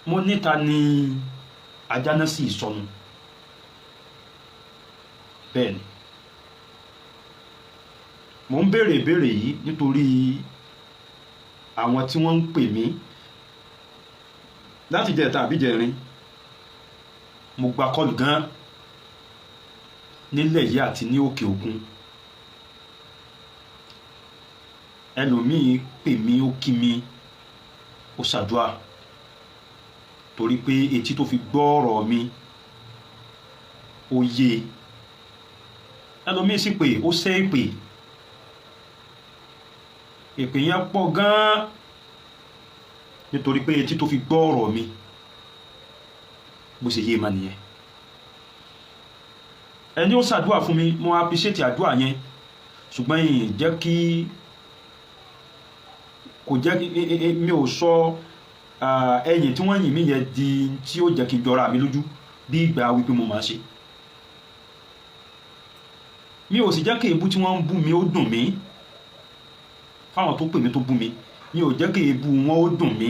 Mo níta ni Ajánásì ìsọnù. Bẹ́ẹ̀ ni mo ń béèrè ìbéèrè yìí nítorí àwọn tí wọ́n ń pè mí láti jẹta àbí jẹrin. Mo gba call gan nílẹ̀ yìí àti ní òkè òkun. Ẹlòmíì pè mí, ó kí mi, ó ṣàdúà torí pé etí tó fi gbọ́ ọ̀rọ̀ mi ó yé. Ẹlòmíì sì pè, ó ṣẹ́ èpè. Èpè yẹn pọ̀ gan-an nítorí pé etí tó fi gbọ́ ọ̀rọ̀ mi bó ṣe yé ma nìyẹn. Ẹni ó ṣàdúà fún mi, mo appreciate àdúà yẹn, ṣùgbọ́n yìí jẹ́ kí kò jẹ́ mi ò sọ ẹ̀yìn tí wọ́n yìn mí yẹn di tí ó jẹ́ kí n jọra mi lójú bí ìgbà wípé mo máa ṣe. Mi ò sì jẹ́ kí èébú tí wọ́n ń bú mi ó dùn mí. Fáwọn tó pè mí tó bú mi, mi ò jẹ́ kí èébú wọn ó dùn mí,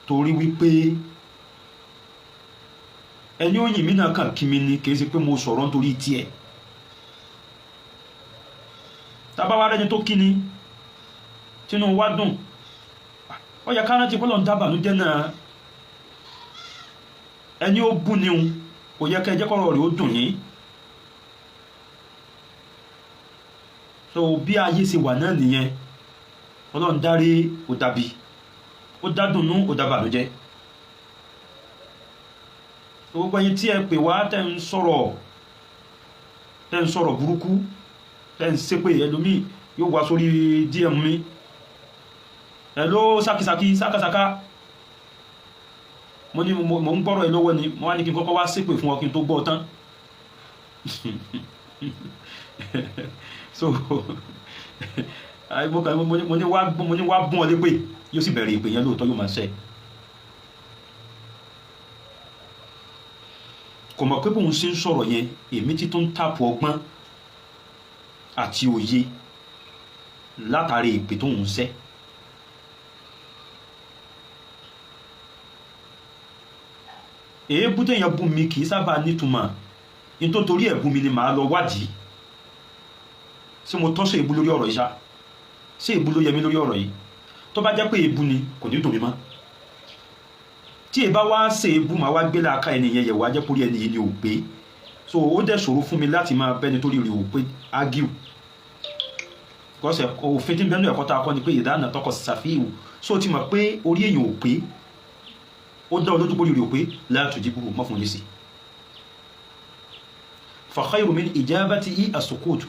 torí wípé ẹni ó yìn mí náà kàn kí mi ni, kì í ṣe pé mo sọ̀rọ̀ nítorí tiẹ̀. Tábà wá rẹ́ni tó kí ni tínú wa dùn, ó yẹ ká rántí pé Ọlọ́run dábàánújẹ́ náà. Ẹni ó bú ni òun kò yẹ kẹ́ ẹ jẹ́ kọ́rọ̀ rẹ̀ ó dùn yín. So bí ayé ṣe wà náà nìyẹn. Ọlọ́run dárí, ó dàbí, ó dádùnnú, ó dábàánújẹ́. Gbogbo ẹ̀yin tí ẹ pè wá, tẹ́ ń sọ̀rọ̀, tẹ́ ń sọ̀rọ̀ burúkú, tẹ́ ń ṣépè, ẹlòmíì yóò wá sórí DM mi, hello sákìsákì sákàsáká. Mo ní mo ń gbọ́rọ̀ ẹ lọ́wọ́ ni, mo wá ní kí n kọ́kọ́ wá ṣépè fún ọ kí n tó gbọ́ tán. So mo ní wá bún ọ lépè, yóò sì bẹ̀rẹ̀ ìpè yẹn lóòótọ́, yóò máa ṣe. Kò mọ̀ pé bóun ṣe ń sọ̀rọ̀ yẹn, èmi ti tún ń tàpù ọgbọ́n àti òye látàrí ìpè tóun ń ṣẹ́. Èébú téèyàn bú mi kì í sábà nítumọ̀. Ní tó torí ẹ̀ bú mi ni màá lọ wádìí. Ṣé mo tọ́ sí èébú lórí ọ̀rọ̀ yìí ṣá? Ṣé èébú ló yẹ mí lórí ọ̀rọ̀ yìí? Tó bá jẹ́ pé èébú ni, kò ní dùn mí mọ́. Tí èébá wá ṣe èébú, màá wá gbé láàká ẹni yẹn yẹ̀wò, á jẹ́ kórí ẹni yìí ni ò pé. So ó dẹ̀ ṣòro fún mi láti máa bẹ́ni torí rẹ̀ ò pé argue. Because òfin tí ń bẹ́nu ẹ̀kọ́ tá a kọ́ ni pé ìdáná tọkọ ṣàfihàn. So ti mọ̀ pé orí èèyàn ò pé, ó dá olójú pórí rẹ̀ ò pé, la tujibuhu, mọ́ fún lésì. Fa khayru min ijabatihi as-sukut.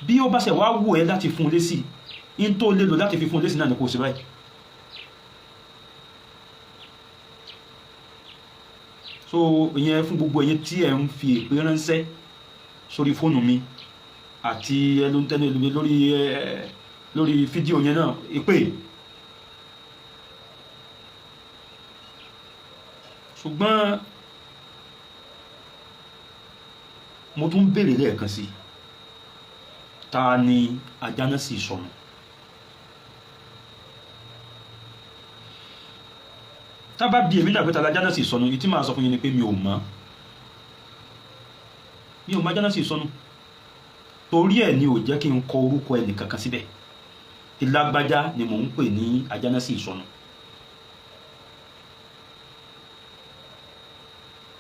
Bí ó bá ṣe wá wù ẹ́ láti fún lésì, in tó lè lò láti fi fún lésì náà ni kò sí báyìí. So ìyẹn fún gbogbo ẹ̀yin tí ẹ̀ ń fi èpè ránṣẹ́ sórí fóònù mi àti ẹlòmítẹ́nu ẹlòmí lórí ẹ lórí fídíò yẹn náà èpè. Ṣùgbọ́n mo tún béèrè lẹ́ẹ̀kan sí, ta ni Ajánásì sọnù? Tá bá bí èmi náà pé ta l'Ajánásì sọnù, ìtí máa sọ fún yín ni pé mi ò mọ̀. Mi ò mọ̀ Ajánásì sọnù. Torí ẹ̀ ni ò jẹ́ kí n kọ orúkọ ẹnì kankan síbẹ̀. Tí lágbájá ni mò ń pè ní Ajánásì sọnù.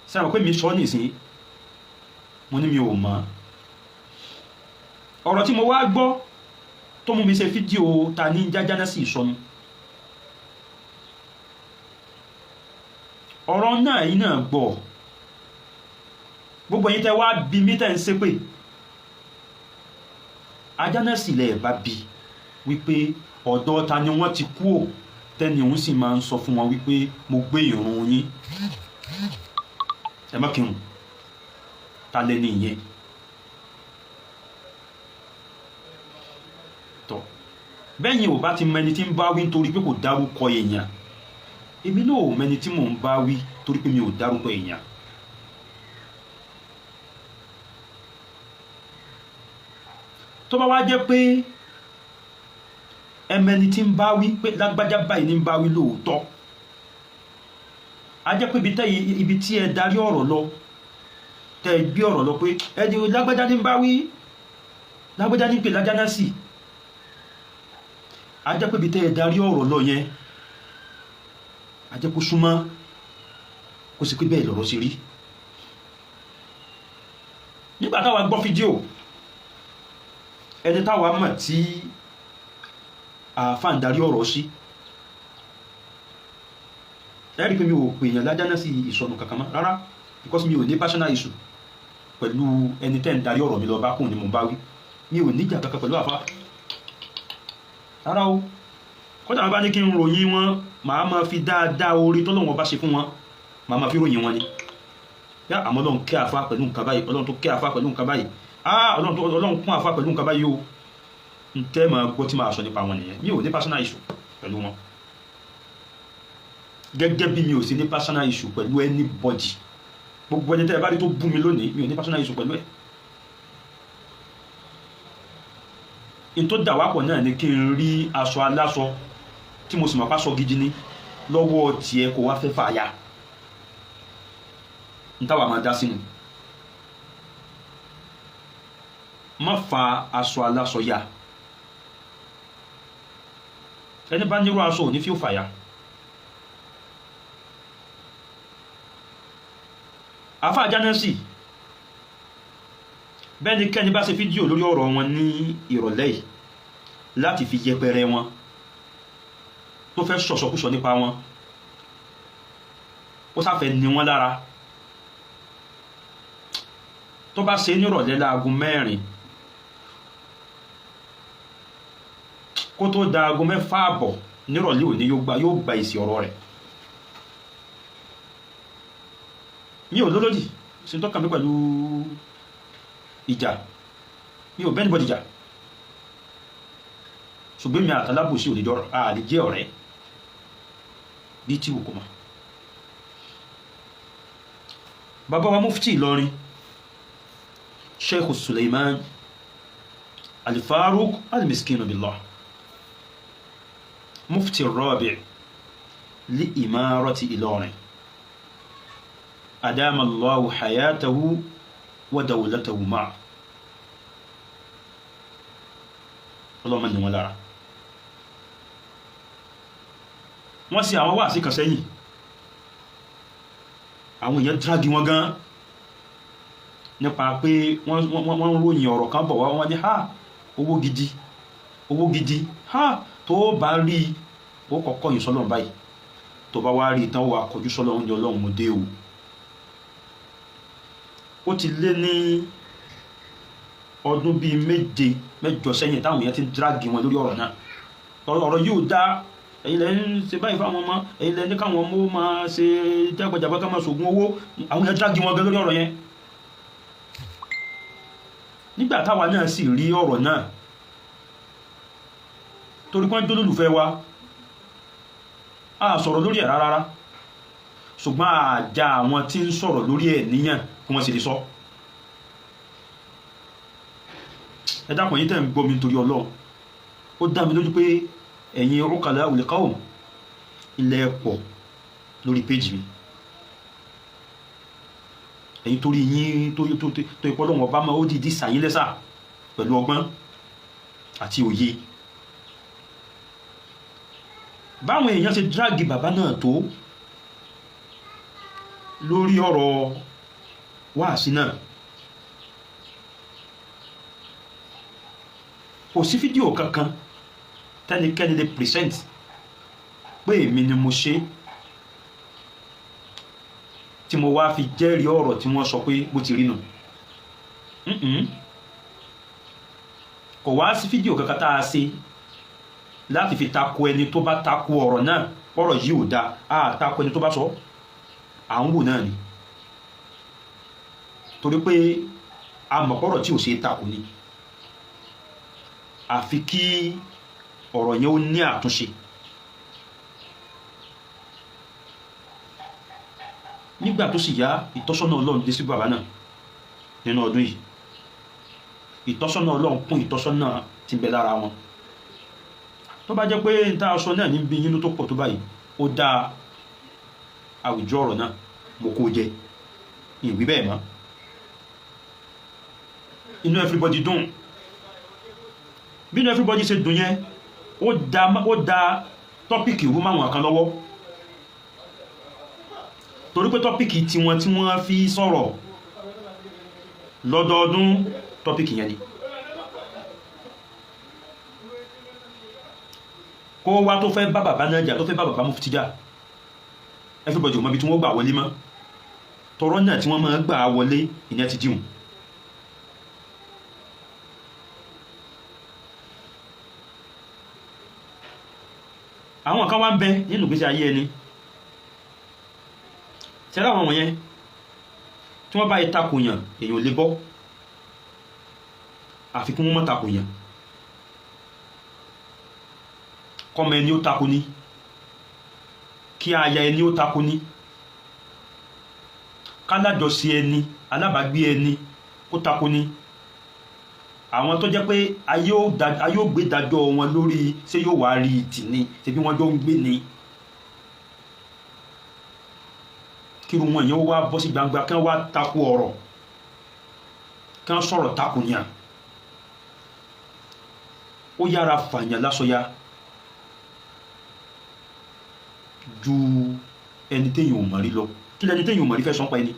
Ṣé àwọn pé mi sọ nísìnyí, mo ní mi ò mọ̀. Ọ̀rọ̀ tí mo wá gbọ́ tó mú mi ṣe fídíò ta ní Ajánásì sọnù. Ọ̀rọ̀ náà yìí náà gbọ́. Gbogbo ẹ̀yin tẹ́ wá bí mi tẹ́ ń ṣépè. Ajánásì lẹ̀ bá bí wípé ọ̀dọ̀ ta ni wọ́n ti kú ò, tẹ́ni òun sì máa ń sọ fún wọn wípé mo gbé ìrun yín, ẹ má kírun. Ta lẹni ìyẹn? Tọ́ bẹ́yìn ò bá ti mọ ẹni tí ń bá wí nítorí pé kò dárúkọ èèyàn, èmi náà ò mẹni tí mò ń bá wí torí pé mi ò dárúkọ èèyàn. Tó bá wá jẹ́ pé Ẹmẹni tí ń bá wí pé lágbájá báyìí ní ń bá wí lóòótọ́. A jẹ́ pé ibi tí ẹ darí ọ̀rọ̀ lọ, tẹ́ ẹ gbé ọ̀rọ̀ lọ pé ẹ di lágbájá ní ń bá wí, lágbájá ní ń pè lájánásì, a jẹ́ pé ibi tẹ́ ẹ darí ọ̀rọ̀ lọ yẹn, a jẹ́ kó súnmọ́ kó sì pé bẹ́ẹ̀ lọ̀rọ̀ sí rí. Nígbà táwa gbọ́ fídíò ẹni táwa mọ̀ tí àáfàá ń darí ọ̀rọ̀ sí, ẹ rí i pé mi ò pè èèyàn lájánásì ìsọnù kankan mọ́ rárá, because mi ò ní personal issue pẹ̀lú ẹni tẹ́ ń darí ọ̀rọ̀ mi lọ bá kùn ni mo bá wí. Mi ò níjà kankan pẹ̀lú àáfàá rárá o. Kódà wọn bá ní kí n ròyìn wọn, màá máa fi dáadáa orí tọ́lọ́wọ́n bá ṣe fún wọn, màá máa fi ròyìn wọn ni. Yá, àmọ́ Ọlọ́run kẹ́ àfa pẹ̀lú nǹkan báyìí, Ọlọ́run tó kẹ́ àfa pẹ̀lú nǹkan báyìí, ah, Ọlọ́run kún àfa pẹ̀lú nǹkan báyìí o. N tẹ́ máa gbọ́ tí màá sọ nípa wọn nìyẹn. Mi ò ní personal issue pẹ̀lú wọn, gẹ́gẹ́ bí mi ò sí ní personal issue pẹ̀lú anybody. Gbogbo ẹni tẹ́ ẹ bá rí tó bú mi lónìí, mi ò ní personal issue pẹ̀lú ẹ̀. N tó dà wá pọ̀ náà ni kí n rí aṣọ aláṣọ tí mo sì mọ̀ pásọ gidi ni lọ́wọ́ tiẹ̀ kó wá fẹ́ fàya, n táwa máa dá sínú. Má fa aṣọ aláṣọ ya. Ẹni bá nírú aṣọ òní fi ó fàya. Àáfàá Jánásì, bẹ́ẹ̀ ni kẹ́ni bá ṣe fídíò lórí ọ̀rọ̀ wọn ní ìrọ̀lẹ́ yìí láti fi yẹpẹrẹ wọn, tó fẹ́ sọ̀sọ̀kúsọ nípa wọn, ó sáfẹ́ ní wọn lára, tó bá ṣe nírọ̀lẹ́ láago 4 kó tó da aago 6:30 nírọ̀lẹ́ òní, yóò gba èsì ọ̀rọ̀ rẹ̀. Mi ò lólódì sí tó kàn mí pẹ̀lú ìjà, mi ò bẹ́ẹ̀ níbọ̀dì jà, ṣùgbọ́n mi àtàlábòsí ò lè jọ àlè jẹ́ ọ̀rẹ́ bí tí wò kò mọ̀. Bàbá wa Mufti Ìlọrin, Sheikh Suleiman Al-Faruq Al-Miskinu Billah, Mufti Rabi' li Imarati Ìlọrin, adama Allahu hayatahu wa dawlatahu ma'a. Ọlọ́mọ ni wọ́n lára. Wọ́n sì àwọn wáàsí kan sẹ́yìn, àwọn èèyàn drági wọn gan nípa pé wọ́n ń ròyìn ọ̀rọ̀ kan bọ̀ wọ́n ní ha, owó gidi, owó gidi, ha, tó bá rí ó kọ́kọ́ yìí sọ́lọ́run báyìí, tó bá wá rí tán wà kọjú sọ́lọ́run ní Ọlọ́run mo dé o. Ó ti lé ní ọdún bíi 7 mẹ́jọ sẹ́yìn táwọn èèyàn ti ń drági wọn lórí ọ̀rọ̀ náà. Ọ̀rọ̀ yóò dá, ẹ̀yin lẹ ń ṣe báyìí fáwọn ọmọ, ẹ̀yin lẹ ní káwọn ọmọ máa ṣe jágbajàgbá ká máa ṣògùn owó, àwọn èèyàn drági wọn gan lórí ọ̀rọ̀ yẹn. Nígbà táwa náà sì rí ọ̀rọ̀ náà, torí pọ́n jólólùfẹ́ wa, a sọ̀rọ̀ lórí ẹ̀ rárá, ṣùgbọ́n àjà àwọn tí ń sọ̀rọ̀ lórí ẹ̀ níyàn kí wọ́n sì lè sọ. Ẹ dákun, yín tẹ́ ń gbọ́ mi nítorí Ọlọ́run, ó dá mi lójú pé ẹ̀yin uqala ul qawm ilẹ̀ pọ̀ lórí péjì mi. Ẹ̀yin torí yín tó ipọ́ lọ́wọ́ bá máa ó dìídì sàyín lẹ́sà pẹ̀lú ọgbọ́n àti òye. Báwọn èèyàn ṣe dráàgì bàbá náà tó lórí ọ̀rọ̀ wáàsí náà, kò sí fídíò kankan tẹ́nikẹ́ni lè present pé èmi ni mo ṣe tí mo wá fi jẹ́rìí ọ̀rọ̀ tí wọ́n sọ pé bó ti rí nù. Kò wá sí fídíò kankan tá a ṣe láti fi tako ẹni tó bá tako ọ̀rọ̀ náà, ọ̀rọ̀ yìí ò dáa, a tako ẹni tó bá sọ, à ń wò náà ni, torí pé a mọ̀ ọ̀rọ̀ tí ò ṣe é tako ni, àfi kí ọ̀rọ̀ yẹn ó ní àtúnṣe. Nígbà tó sì yá, ìtọ́sọ́nà Ọlọ́run dé sí bàbá náà nínú ọdún yìí. Ìtọ́sọ́nà Ọlọ́run kún ìtọ́sọ́nà tí ń bẹ lára wọn. Tó bá jẹ́ pé n ta aṣọ náà ní bí yínú tó pọ̀ tó báyìí, ó dáa, àwùjọ ọ̀rọ̀ náà mo kó jẹ ìwí bẹ́ẹ̀ mọ́. Inú everybody dùn. Bí inú everybody ṣe dùn yẹn, ó da topic rú máwọn kan lọ́wọ́, torí pé topic tiwọn tí wọ́n fi sọ̀rọ̀ lọ́dọọdún, topic yẹn ni. Kó wá tó fẹ́ bá bàbá náà jà, tó fẹ́ bá bàbá Mufti jà, everybody ò mọ ibi tí wọ́n gbà wọlé mọ́. Tọrọ náà tí wọ́n máa gbà wọlé, ìyẹn ti dìhùn. Àwọn kan wá ń bẹ nínú ìgbésí ayé ẹni ṣẹlẹ̀, àwọn wọ̀nyẹn tí wọ́n bá yẹ takò yàn, èèyàn ò lè bọ́, àfi kí wọ́n má takò yàn. Kọ́mọ ẹni ó takò ní, kí aya ẹni ó takò ní, kálájọsí ẹni, alábàágbé ẹni ó takò ní. Àwọn tó jẹ́ pé ayé ó gbé dájọ́ wọn lórí ṣé yóò wá rí ìtì ni, ṣe bí wọ́n jọ ń gbé ni, kírun wọn yẹn wá bọ́ sí gbangba, kán wá takò ọ̀rọ̀, kán sọ̀rọ̀ takò yàn, ó yára fàyàn lásọya ju ẹni téèyàn ò mọ̀ rí lọ. Kí lẹni téèyàn ò mọ̀ rí fẹ́ sọ́n pa ẹni?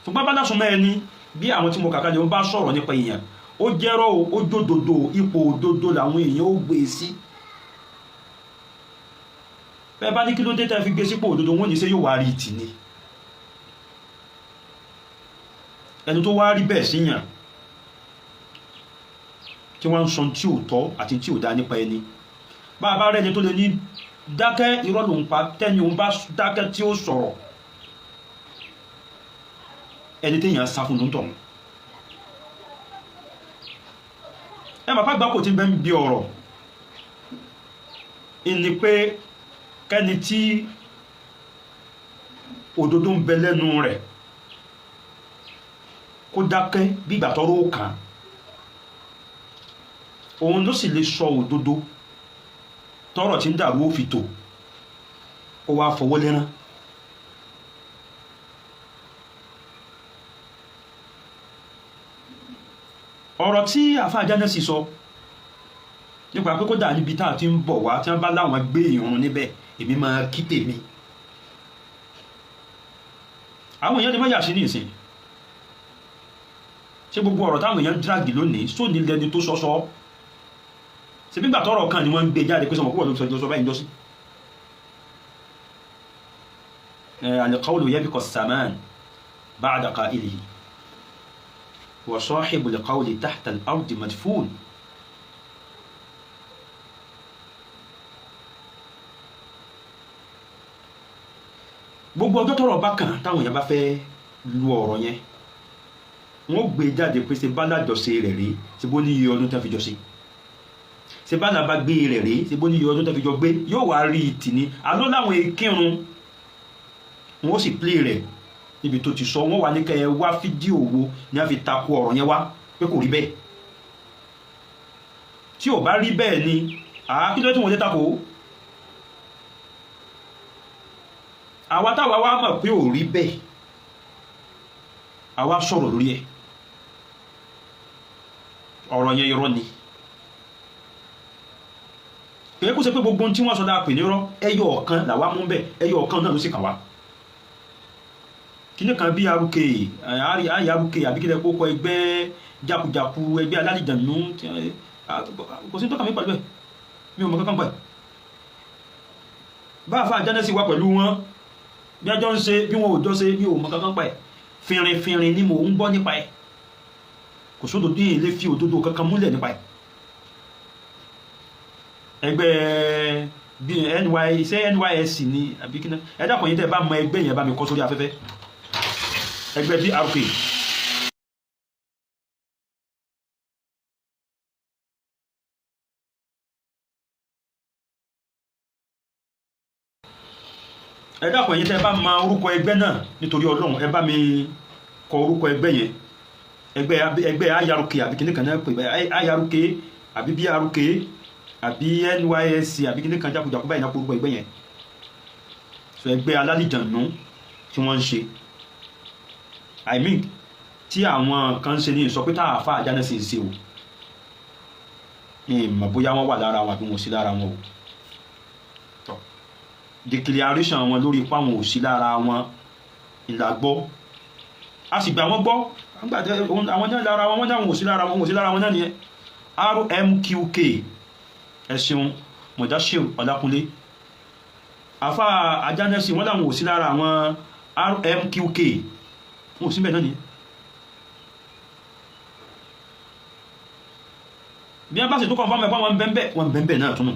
Ṣùgbọ́n bá lásùn mọ́ ẹni bí àwọn tí mo kàkà lè wọ́n bá sọ̀rọ̀ nípa èèyàn, ó jẹ́rọ́ o, ó jódodo, ipò òdodo làwọn èèyàn ó gbé e sí. Bẹ́ẹ̀ bá ní kí ló dé tẹ́ fi gbé sípò òdodo, wọ́n ní ṣé yóò wá rí ìtì ni. Ẹni tó wá rí bẹ́ẹ̀ síyàn, tí wọ́n ń sọ tí ò tọ́ àti tí ò dá nípa ẹni, bá a bá rẹ́ni tó lè ní dákẹ́, irọ́ lòun pa, tẹ́ni òun bá dákẹ́ tí ó sọ̀rọ̀, ẹni téèyàn sá fún lóńtọ̀. Ẹ bàbá àgbà kò tí bẹ́ ń bi ọ̀rọ̀ ìní pé kẹ́ni tí òdodo ń bẹ lẹ́nu rẹ̀ kó dákẹ́ bí ìgbà tọ́rọ̀ ó kàn án, òun ló sì lè sọ òdodo tọ́rọ̀ tí ń dàrú ó fi tò, ó wá fọwọ́ lẹ́rán. Ọ̀rọ̀ tí àfáà Jánẹ́sì sọ nípa pé kódà níbi tá a ti ń bọ̀ wá, tí wọ́n bá láwọn gbé ìrun níbẹ̀, èmi máa kí tèmi. Àwọn èèyàn lè má yà sí ní ìsìn. Ṣé gbogbo ọ̀rọ̀ táwọn èèyàn ń díràgì lónìí sóní lẹni tó sọ́sọ́? Ṣe bí gbà tọ́rọ̀ kan ni wọ́n ń gbé jáde pé sọmọ púpọ̀ ló sọ báyìí jọ́sí. Al-qawlu yabqa as-zaman ba'da qa'ilihi wa sahibu al-qawli tahta al-ardi madfun. Gbogbo ọjọ́ tọ́rọ̀ bá kàn táwọn èèyàn bá fẹ́ lu ọ̀rọ̀ yẹn, wọ́n gbé jáde pé ṣe bá lájọṣe rẹ̀ rí, ṣe bó ní iye ọdún tán fi jọ ṣe, ṣe bá làbá gbé rẹ̀ rí, ṣe bó ní iye ọdún tán fi jọ gbé, yóò wá rí ìtì ní àlọ́ láwọn ekírun, wọ́n sì plé rẹ̀ níbi tó ti sọ. Wọ́n wà ní kẹ́ ẹ wá fídíò wo ni a fi takò ọ̀rọ̀ yẹn wá pé kò rí bẹ́ẹ̀. Tí ò bá rí bẹ́ẹ̀ ni kí ló tí wọ́n lè takò? Àwa táwa wá mọ̀ pé ò rí bẹ́ẹ̀, àwa sọ̀rọ̀ lórí ẹ̀, ọ̀rọ̀ yẹn irọ́ ni. Kìí kó ṣe pé gbogbo tí wọ́n sọ dáa pè ní irọ́, ẹyọ ọ̀kan làwa mú bẹ́ẹ̀, ẹyọ ọ̀kan náà ló sì kàn wá. Kíní kan bí arúkè àyàrúkè àbí kílẹ̀ kó kọ ẹgbẹ́ jákujàku, ẹgbẹ́ alálìjànú, kò sí tó kàn mí pẹ̀lú ẹ̀, mi ò mọ̀ kankan pẹ̀. Bá àfa Jánẹ́sì wá pẹ̀lú wọn bí ẹjọ́ ń ṣe, bí wọn ò jọ ṣe, mi ò mọ̀ kankan pẹ̀. Fìrìnfìrìn ni mò ń gbọ́ nípa ẹ̀, kò sódò ní ilé fi òdodo kankan múlẹ̀ nípa ẹ̀. Ẹgbẹ́ bí NY ṣé NYSC ni àbí kí náà, ẹ dákun yín tẹ́ ẹ bá mọ ẹgbẹ́ yẹn, bá mi kọ sórí afẹ́fẹ́, ẹgbẹ́ BRK. Ẹ dákun yín tẹ́ ẹ bá mọ orúkọ ẹgbẹ́ náà, nítorí Ọlọ́run, ẹ bá mi kọ orúkọ ẹgbẹ́ yẹn. Ẹgbẹ́ IRK àbí kíní kan náà pè, IRK àbí BRK àbí NYSC àbí kíní kan jákujàku báyìí náà orúkọ ẹgbẹ́ yẹn. So ẹgbẹ́ alálìjànú tí wọ́n ń ṣe, I mean, tí àwọn kan ń ṣe ní sọ pé táà àfa àjánà sì ń ṣe o, ní ìmọ̀ bóyá wọ́n wà lára wọn àbí wọn ò sí lára wọn o. Declaration wọn lórí ipá wọn ò sí lára wọn ìlàgbọ́, a sì gbà wọ́n gbọ́. Àwọn náà lára wọn, wọ́n náà wọn ò sí lára wọn, wọn ò sí lára wọn náà nìyẹn. RMQK, ẹ ṣeun Mudashir Ọlákúnlé. Àfa àjánẹ́sì wọ́n láwọn ò sí lára àwọn RMQK, wọn ò sí bẹ́ẹ̀ náà nìyẹn. Bí wọ́n bá sì tó kọ́ fáwọn ẹ̀fọ́ wọn bẹ́ẹ̀ wọn bẹ́ẹ̀ náà túnú.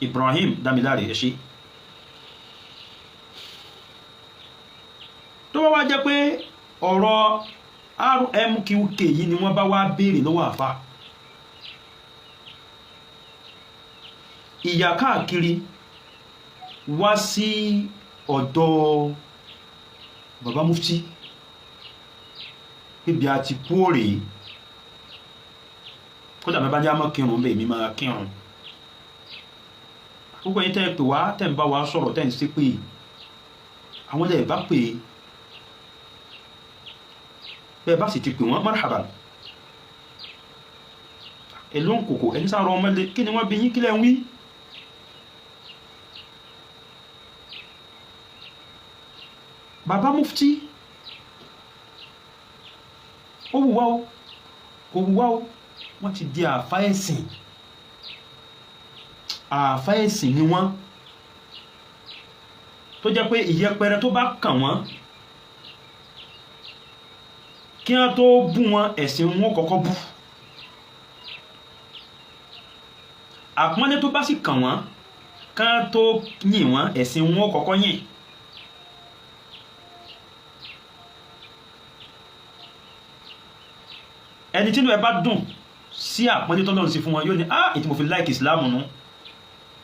Ibrahim Damilare, ẹ ṣé. Tó bá wá jẹ́ pé ọ̀rọ̀ RMQK yìí ni wọ́n bá wá béèrè lọ́wọ́ àfa, ìyà káàkiri wá sí ọ̀dọ̀ bàbá mufti níbi àti kú òrè. Kódà bàbá ní a máa kírun bẹ́ẹ̀, mi máa kírun. Gbogbo ẹ̀yin tẹ́ ẹ pè wá, tẹ́ ń bá wa sọ̀rọ̀, tẹ́ ń ṣe pé àwọn lẹ́ẹ̀ bá pè é, bẹ́ẹ̀ bá sì ti pè wọ́n, marhaban. Èló ń kòkò ẹni sáà rọ ọmọlé, kí ni wọ́n bí yín, kílẹ̀ ń wí? Bàbá mufti, ó wù wá o, kò wù wá o, wọ́n ti di àfá ẹ̀sìn. Àfá ẹ̀sìn ni wọ́n, tó jẹ́ pé ìyẹpẹrẹ tó bá kàn wọ́n, kí wọ́n tó bú wọn, ẹ̀sìn wọn kọ́kọ́ bú. Àpọ́nlé tó bá sì kàn wọ́n, kí wọ́n tó yìn wọ́n, ẹ̀sìn wọn kọ́kọ́ yìn. Ẹni tí inú ẹ bá dùn sí àpọ́nlé tọ́lọ́run sí fún wọn, yóò ní ah, ètí mo fi láìkì ìsìláàmù nù.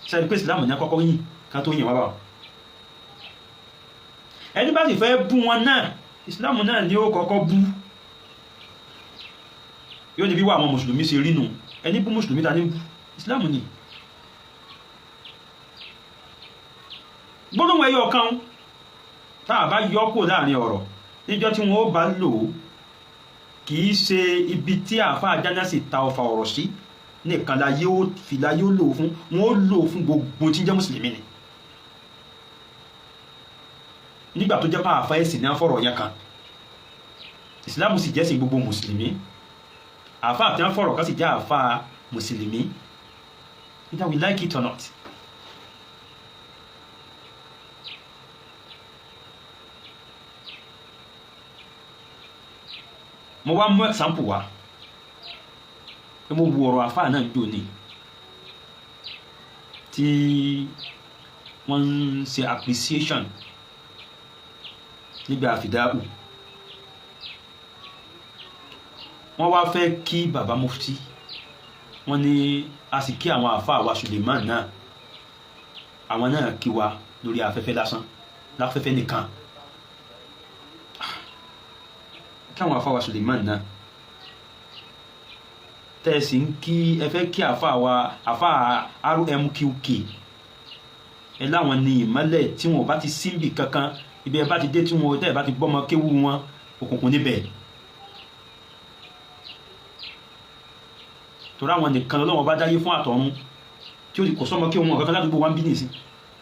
Sẹ́ni pé ìsìláàmù ní àkọ́kọ́ yìn ká tó yìn wá bá wọn. Ẹni bá sì fẹ́ bú wọn náà, ìsìláàmù náà ni ó kọ́kọ́ bú. Yóò ní bí wà àwọn mùsùlùmí ṣe rí nù. Ẹni bú mùsùlùmí, ta ní bú? Ìsìláàmù ni. Gbólóhùn ẹyọ kan tá a bá yọ kó láàrin ọ̀rọ̀ níjọ́ tí wọ́n ó bá lò ó, kì í ṣe ibi tí àáfàá Ajánásì ta ọfà ọ̀rọ̀ sí nìkan la yóò fi la yóò lò fún wọn, ó lò fún gbogbo tí ń jẹ́ mùsùlùmí ni. Nígbà tó jẹ́ pé àáfàá ẹ̀sìn ní àfọ̀rọ̀ yẹn kan, ìsìlámù sì jẹ́sìn gbogbo mùsùlùmí, àáfàá àti àfọ̀rọ̀ kan sì jẹ́ àáfàá mùsùlùmí, either we like it or not. Mo wá mú example wá pé mo wo ọ̀rọ̀ àfáà náà jò ní tí wọ́n ń ṣe appreciation nígbà àfìdáhù, wọ́n wá fẹ́ kí bàbá mufti, wọ́n ní a sì kí àwọn àfáà wa Suleiman náà, àwọn náà kí wa lórí afẹ́fẹ́ lásán, láfẹ́fẹ́ nìkan. Káwọn àfáà wa Suleiman náà tẹ́ẹ̀sì ń kí, ẹ fẹ́ kí àfáà wa, àfáà RMQK, ẹ láwọn ní ìmọ́lẹ̀ tí wọn ò bá ti síbì kankan, ibi ẹ bá ti dé tí wọn tẹ́ ẹ bá ti gbọ́mọ kéwú wọn, òkùnkùn níbẹ̀. Torí àwọn nìkan lọ́wọ́ bá dáyé fún àtọ̀run tí ó kò sọ́mọ kéwú wọn kankan ládùúgbò wa ń bí nìsín.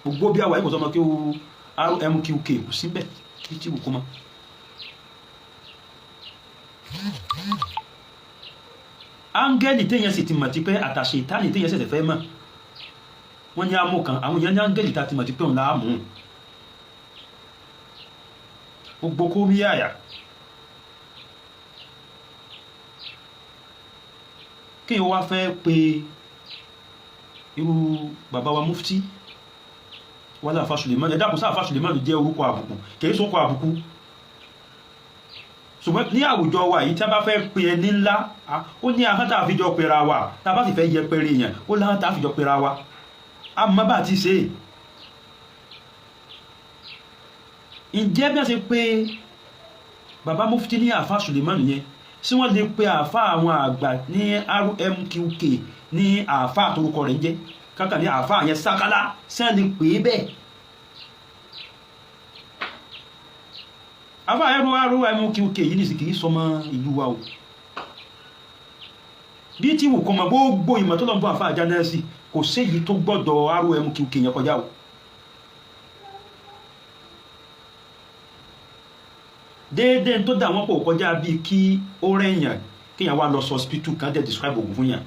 Gbogbo bí àwàyé kò sọ́mọ kéwú RMQK, kò síbẹ̀ títí wù kó mọ́. Áńgẹ́lì téèyàn sì ti mọ̀ ti pé àtàṣe ìtánì téèyàn ṣẹ̀ṣẹ̀ fẹ́ mọ̀, wọ́n ní amú kan, àwọn èèyàn ní áńgẹ́lì tá ti mọ̀ ti pé òun láàmú gbogbo kó rí àyà. Kéèyàn wá fẹ́ pe irú bàbá wa mufti wálé àfa Suleiman, ẹ dákun, sáà àfa Suleiman jẹ́ orúkọ àbùkù? Kì í sókọ àbùkù, ṣùgbọ́n ní àwùjọ wa yìí, tí a bá fẹ́ pe ẹni ńlá, ó ní ahọ́n tá a fi jọ pera wa. Tá a bá sì fẹ́ yẹpẹrẹ èèyàn, ó láhọ́n tá a fi jọ pera wa, a mọ bá ti ṣe é. Ǹjẹ́ bí wọ́n ṣe pé Bàbá mufti ní àfa Suleiman yẹn, sí wọ́n lè pe àfa àwọn àgbà ní RMQK ní àfa àtorúkọ rẹ̀ ń jẹ́ kankan ní àfa yẹn sákálá, sí wọ́n lè pè é bẹ́ẹ̀? Àfa RMQK yìí nìsí kì í sọmọ ìlú wa o. Bí tí wù kọ́ mọ gbogbo ìmọ̀ tó lọ bọ́ àfa àjá náà sí, kò séyìí tó gbọ́dọ̀ RMQK yẹn kọjá o. Déédéé tó dà wọ́n pọ̀ kọjá bíi kí ó rẹ̀yàn kéèyàn wá lọ sọ hospital kan dẹ̀ describe ògùn fún yàn.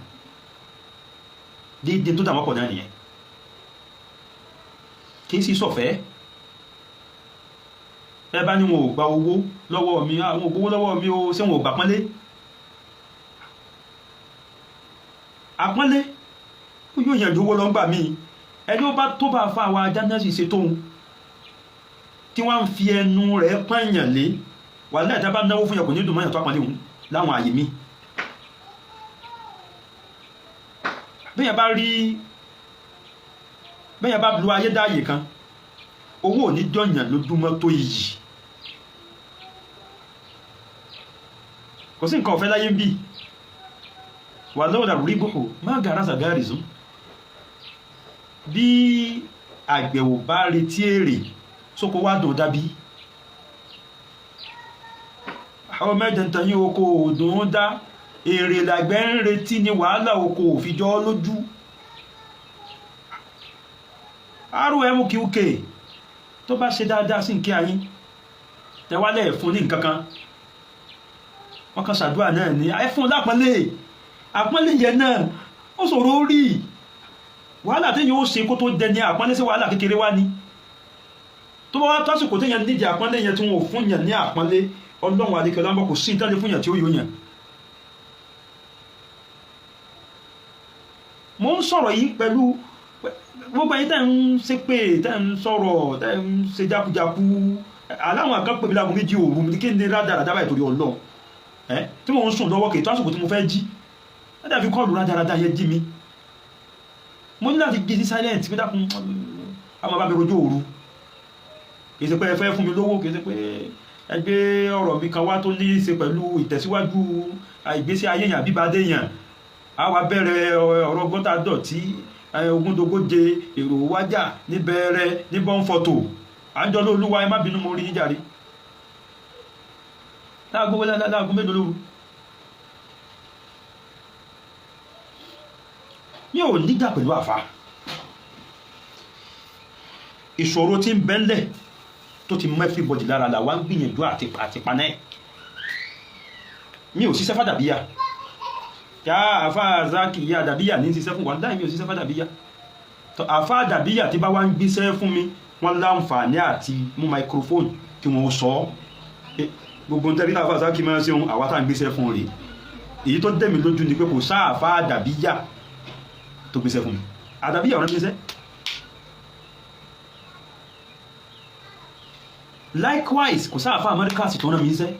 Déédéé tó dà wọ́n pọ̀ náà nìyẹn, kì í sì sọ̀fẹ́. Ẹ bá ní wọn ò gba owó lọ́wọ́ mi, àwọn ò gbowó lọ́wọ́ mi o, ṣé wọn ò gbà pọ́nlé? Àpọ́nlé ó yóò yànjú owó lọ́ngbà míì. Ẹni ó bá tó bá fa àwọn ajá náà sì ṣe tóun tí wọ́n ń fi ẹnu rẹ̀ pọ́nyàn lé wà láì tá bá náwó fún yàn kò ní dùn mọ́yàn tó àpọ́nlé òun láwọn àyè mi. Bẹ́yàn bá rí, bẹ́yàn bá lu ayé dáàyè kan, owó ò ní dọ̀yàn lójúmọ́ tó iyì. Kò sí nǹkan ọ̀fẹ́ láyé ń bì. Wà lọ́wọ́dà rígbòkò má gàrà sàgárì sún. Bí àgbẹ̀wò bá retí èrè sóko wá dùn dábí. Àwọn mẹ́jẹ̀ntàn yí oko òdùn dá, èrè làgbẹ̀ ń retí ni wàhálà oko òfijọ́ lójú. RMQK tó bá ṣe dáadáa sí nkí ayín, tẹwálẹ̀ fún ní nǹkankan, wọ́n kan ṣàdúrà náà ní ẹ fún lápọ́nlé. Àpọ́nlé yẹn náà ó ṣòro rí. Wàhálà téèyàn ó ṣe kó tó dẹni àpọ́nlé sí wàhálà kékeré wá ní. Tó bá wá tásìkò téèyàn nídìí àpọ́nlé yẹn tí wọn ò fún yàn ní àpọ́nlé, Ọlọ́run àdékẹ́ lábọ̀ kò sí ìtàlẹ́ fún yàn tí ó yóò yàn. Mo ń sọ̀rọ̀ yìí pẹ̀lú gbogbo ẹ̀yin tẹ́ ń ṣe pé tẹ́ ń sọ̀rọ̀ tẹ́ ń ṣe jákujáku. Aláwọn kan pè mí láago 2 òru kí ni rádaràdá báyìí torí Ọlọ́run tí mo ń sùn lọ́wọ́ kì í tó àsìkò tí mo fẹ́ jí. Ẹ dàbí kọ́ọ̀lù rádaràdá yẹn jí mi. Mo ní láti gbé sí silent pé dákun àwọn bá mi rojọ́ òru. Kì í ṣe pé ẹ fẹ́ fún mi lówó, kì í ṣe pé ẹ gbé ọ̀rọ̀ mi kan wá tó ní í ṣe pẹ̀lú ìtẹ̀síwájú ìgbésí ayé yàn bíbadé yàn. A wá bẹ̀rẹ̀ ọ̀rọ̀ gọ́tà dọ̀tí ogúndogóje èrò wájà níbẹ̀rẹ̀ ní bọ́ǹfọ̀tò. Àjọlé olúwa ẹ má bínú mo rí yín jàre. Láago láago mélòó lóru. Mi ò níjà pẹ̀lú àfa. Ìṣòro tí ń bẹ́ńlẹ̀ tó ti mọ́ everybody lára là wá ń gbìyànjú àti paná ẹ̀. Mi ò ṣiṣẹ́ fàdàbíyà. Yá àfa Zaki yá àdàbíyà ní ṣiṣẹ́ fún wa, láì mi ò ṣiṣẹ́ fàdàbíyà. Àfa àdàbíyà tí bá wá ń gbéṣẹ́ fún mi, wọ́n láǹfààní àti mú microphone kí wọ́n sọ ọ́. Gbogbo ntẹ́rí náà àfa Zaki máa ń ṣeun, àwa tá à ń gbéṣẹ́ fún rèé. Èyí tó dẹ̀ mí lójú ni pé kò sá àfa àdàbíyà tó gbéṣẹ́ fún mi. Àdàbíyà ọ̀rẹ́ gbéṣẹ́. Likewise, kò sá àfa Amẹ́ríkà sì tó rán mi ń ṣẹ́.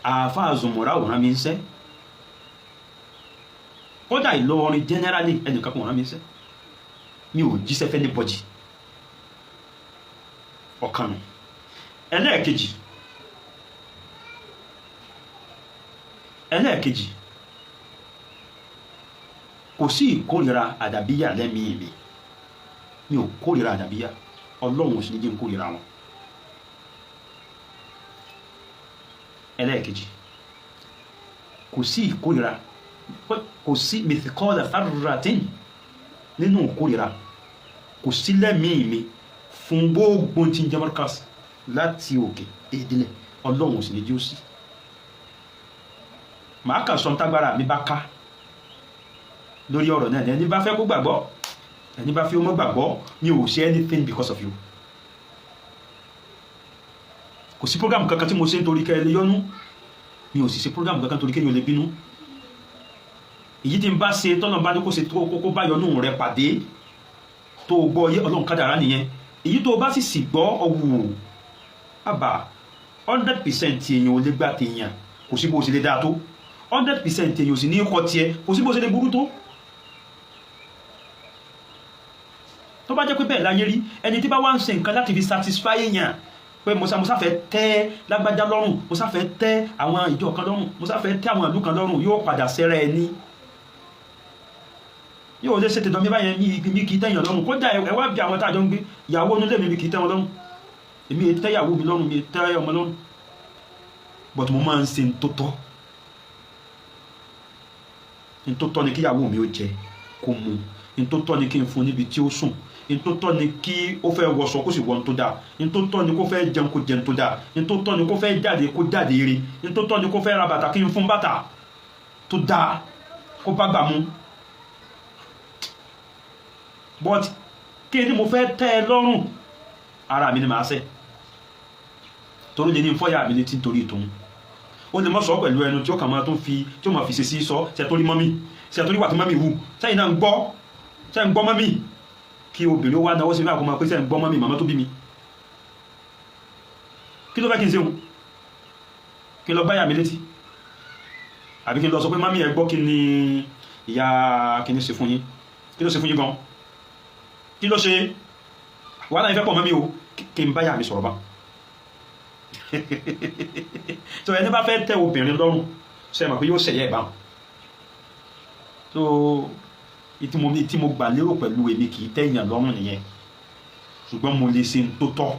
Àfa Zùmọ̀rá ò rán mi ń ṣẹ́. Kódà Ìlọrin generally ẹnìkan kò rán mi ń ṣẹ́. Mi ò jíṣẹ́ fẹ́ ní bọ́jì. Ọ̀kan nù. Ẹlẹ́ẹ̀kejì, kò sí ìkórìíra àdàbíyà lẹ́mìí mi. Mi ò kórìíra àdàbíyà, Ọlọ́run ò sì ní jẹ́ n kórìíra wọn. Ẹlẹ́ẹ̀kejì, kò sí ìkórìíra, kò sí mithqala dharratin nínú ìkórìíra, kò sí lẹ́mìí mi fún gbogbo tí ń jẹ́ Markaz láti òkè ìdílé, Ọlọ́run ò sì ní jẹ́ ó sí. Màá kà sọ tágbára mi bá ká lórí ọ̀rọ̀ náà. Ẹni bá fẹ́ kó gbàgbọ́, ẹni bá fi ó mọ́ gbàgbọ́, mi ò ṣe anything because of you. Kò sí program kankan tí mo ṣe nítorí kẹ́ ẹ lè yọ́nú, mi ò sì ṣe program kankan torí kéèyàn lè bínú. Èyí tí n bá ṣe tọ́nà bá ní kó ṣe tó kókó bá yọ́nú rẹ pàdé tó gbọ́ yé Ọlọ́run kádàrá nìyẹn. Èyí tó bá sì sì gbọ́ ọ̀wù àbá 100% èèyàn ò lè gbà tèèyàn, kò sí bó ṣe lè dáa tó. 100% èèyàn ò sì ní kọ́ tiẹ̀, kò sí bó ṣe lè burú tó. Tó bá jẹ́ pé bẹ́ẹ̀ láyé rí, ẹni tí bá wá ń ṣe nǹkan láti fi satisfy èèyàn, Pé mo sáfẹ́ tẹ́ lágbájá lọ́rùn, mo sáfẹ́ tẹ́ àwọn ìjọ kan lọ́rùn, mo sáfẹ́ tẹ́ àwọn ìlú kan lọ́rùn, yóò padà sẹ́rẹ̀ ẹni. Yóò lè ṣe tẹ̀dọ̀ mi báyẹn, mi kì í tẹ̀yàn lọ́rùn. Kódà ẹ wá bí àwọn tá a jọ ń gbé, ìyàwó onílé mi kì í tẹ́ wọn lọ́rùn, èmi tẹ́ ìyàwó mi lọ́rùn, mi tẹ́ ọmọ lọ́rùn, but mo máa ń ṣe ntótọ́. Ntótọ́ ni kí ìyàwó mi ó jẹ kó mu, ntótọ́ ni kí n fún níbi tí ó sùn, ntótọ́ ni kí ó fẹ́ wọṣọ kó sì wọ ntó dáa, ntótọ́ ni kó fẹ́ jẹun kó jẹun tó dáa, ntótọ́ ni kó fẹ́ jáde kó jáde ire, ntótọ́ ni kó fẹ́ ra bàtà kí n fún bàtà tó dáa kó bá gbà mú. But kí ni mo fẹ́ tẹ́ ẹ lọ́rùn, ara mi ni màá ṣe, torí lè ní fọ́yà mi létí nítorí tòun. Ó lè mọ́ sọ pẹ̀lú ẹnu tí ó kàn máa tún fi tí ó máa fi ṣe sí sọ, ṣe tó rí mọ́mí, ṣe tó rí wà tó mọ́mí wù, sẹ́yìn náà ń gbọ́, ṣe ń gbọ́ mọ́mí. Kí obìnrin ó wá náwó sí mi àkọ́mọ́ pé ṣe ń gbọ́ mọ́mí, màmá tó bí mi, kí ló fẹ́ kí n ṣeun? Kí n lọ báyà mi létí, àbí kí n lọ sọ pé mọ́mí ẹ gbọ́, kí ni ìyá kí ni ṣe fún yín, kí ló ṣe fún yín gan, kí ló ṣe wàhálà yín fẹ́ pọ̀ mọ́mí o, kí n báyà mi sọ̀rọ̀ bá. So ẹni bá fẹ́ tẹ́ obìnrin lọ́rùn, ṣe mọ̀ pé yóò ṣẹ̀yẹ́ ìbámu. So ìtí mo gbà lérò pẹ̀lú èmi kì í tẹ̀yàn lọ́rùn nìyẹn, ṣùgbọ́n mo lè ṣe tó tọ́.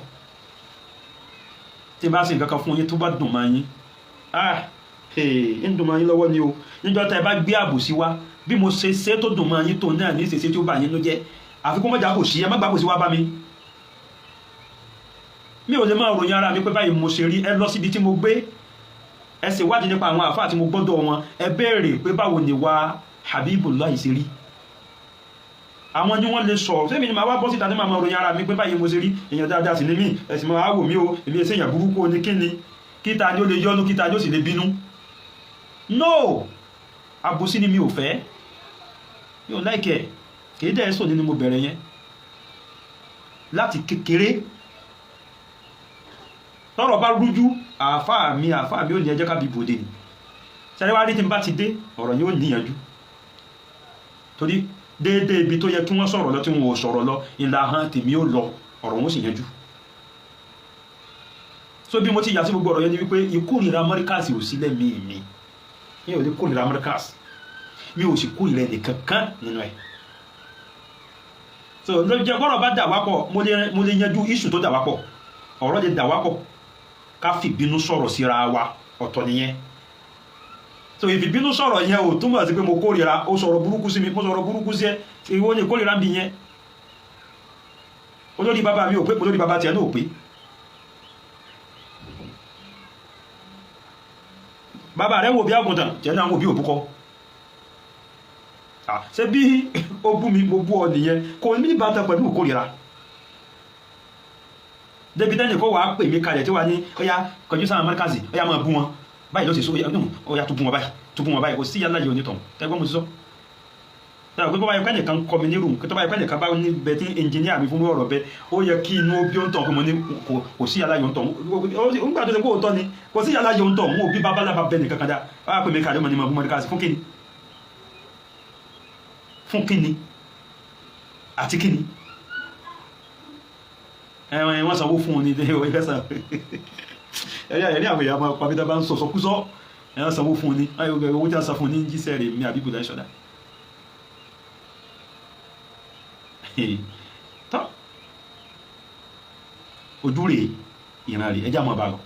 Tí n bá ṣe nǹkan kan fún yín tó bá dùn máa yín, ah, ń dùn máa yín lọ́wọ́ ni o. Níjọ́ tá ẹ bá gbé àbòsí wá, bí mo ṣe ṣe tó dùn máa yín tó náà ní ṣèṣe tí ó bà yín ló jẹ́. Àfikún mọ́jà kò sí, ẹ má gbà àbòsí wá bá mi. Mi ò lè máa ròyìn ara mi pé báyìí mo ṣe rí. Ẹ lọ síbi tí mo gbé, ẹ ṣe wádìí nípa àwọn àfáà tí mo gbọ́dọ̀ wọn, ẹ béèrè pé báwo ni wa Habibullah ṣe rí. Àwọn ni wọ́n lè sọ̀rọ̀. Sẹ́mi ni màá wá bọ́ síta ní màá máa ròyìn ara mi pé báyìí mo ṣe rí, èèyàn dáadáa sì ni mí, ẹ sì máa wò mí o, èmi ẹsẹ̀ èèyàn burúkú ni, kí ni kíta ni ó lè yọnu, kíta ni ó sì lè bínú? No, àbòsí ni mi ò fẹ́, mi ò láìkẹ̀. Kì í dẹ́ sọ nínú mo bẹ̀rẹ̀ yẹn láti kékeré. Tọ́rọ̀ bá rújú, àáfàá mi ò ní ẹjẹ́ ká bí bòde ni sẹ́rí wá rí. Tí n bá ti dé, ọ̀rọ̀ yóò níyànjú, torí déédéé ibi tó yẹ kí wọ́n sọ̀rọ̀ lọ tí wọn ò sọ̀rọ̀ lọ, ìlà hàn tèmi ó lọ, ọ̀rọ̀ wọn ó sì yanjú. So bí mo ti yà sí gbogbo ọ̀rọ̀ yẹn ni wípé ìkórìíra Amẹ́ríkàsì ò sí lẹ́mìí mi. Mi ò lè kórìíra Amẹ́ríkàsì, mi ò sì kórìíra ẹnìkankan nínú ẹ̀. So ló jẹ́ kọ́rọ̀ bá dà wá pọ̀, mo lè yanjú issue tó dà wá pọ̀. Ọ̀rọ̀ lè dà wá pọ̀, ká fìbínú sọ̀rọ̀ síra wa, ọ̀tọ̀ nìyẹn. So ìfìbínú sọ̀rọ̀ yẹn ò túmọ̀ sí pé mo kórìíra. Ó sọ̀rọ̀ burúkú sí mi, mo sọ̀rọ̀ burúkú sí ẹ, ìwọ ni kórìíra ń bí yẹn. Olórí bàbá mi ò pé, olórí bàbá tiẹ̀ náà ò pé. Bàbá rẹ̀ ń wò bí àgùntàn, tiẹ̀ náà ń wò bí òbúkọ. Ṣé bí ó bú mi, mo bú ọ nìyẹn, kò ní ìbátan pẹ̀lú ìkórìíra. Débi tẹ́nì kó wàá pè mí kalẹ̀ tí wàá ní ọ̀yá kọjú sáwọn Amẹ́ríkàsì, ọ̀yá máa bú wọn báyìí, ló sì sọ ọ̀yá tó bú wọn báyìí, tó bú wọn báyìí. Kò sí yálà yìí onítọ̀hún tẹ́gbọ́n mo ti sọ. Tẹ́gbọ́n pé bọ́bá yẹ kẹ́nìkan kọ́ mi nírú, tó bá yẹ kẹ́nìkan bá ní bẹ tí ẹnjìníà mi fún ọ̀rọ̀ bẹ, ó yẹ kí inú bí ó ń tọ̀ pé mo ní kò sí yálà yìí onítọ̀hún. Nígbà tó ṣe kó òótọ́ ni, kò sí yálà yìí onítọ̀hún. Òbí babalábá bẹ nìkan kan dá wàá pè mí kalẹ̀, mọ̀ ní ma bú Mọ́ríkàsì fún kíni, fún kíni àti kíni? Ẹ̀wọ̀n wọ́n sanwó fún un ní ilé ìwé fẹ́sàn ẹ̀rí àwọn èèyàn máa pa bí tá bá ń sọ sọkúsọ. Ẹ̀wọ̀n sanwó fún un ní owó tí wọ́n san fún un ní jíṣẹ́ rẹ̀ mi àbíkú láì sọ̀dá tọ́ ojú rèé, ìran rèé, ẹjá máa bá lọ.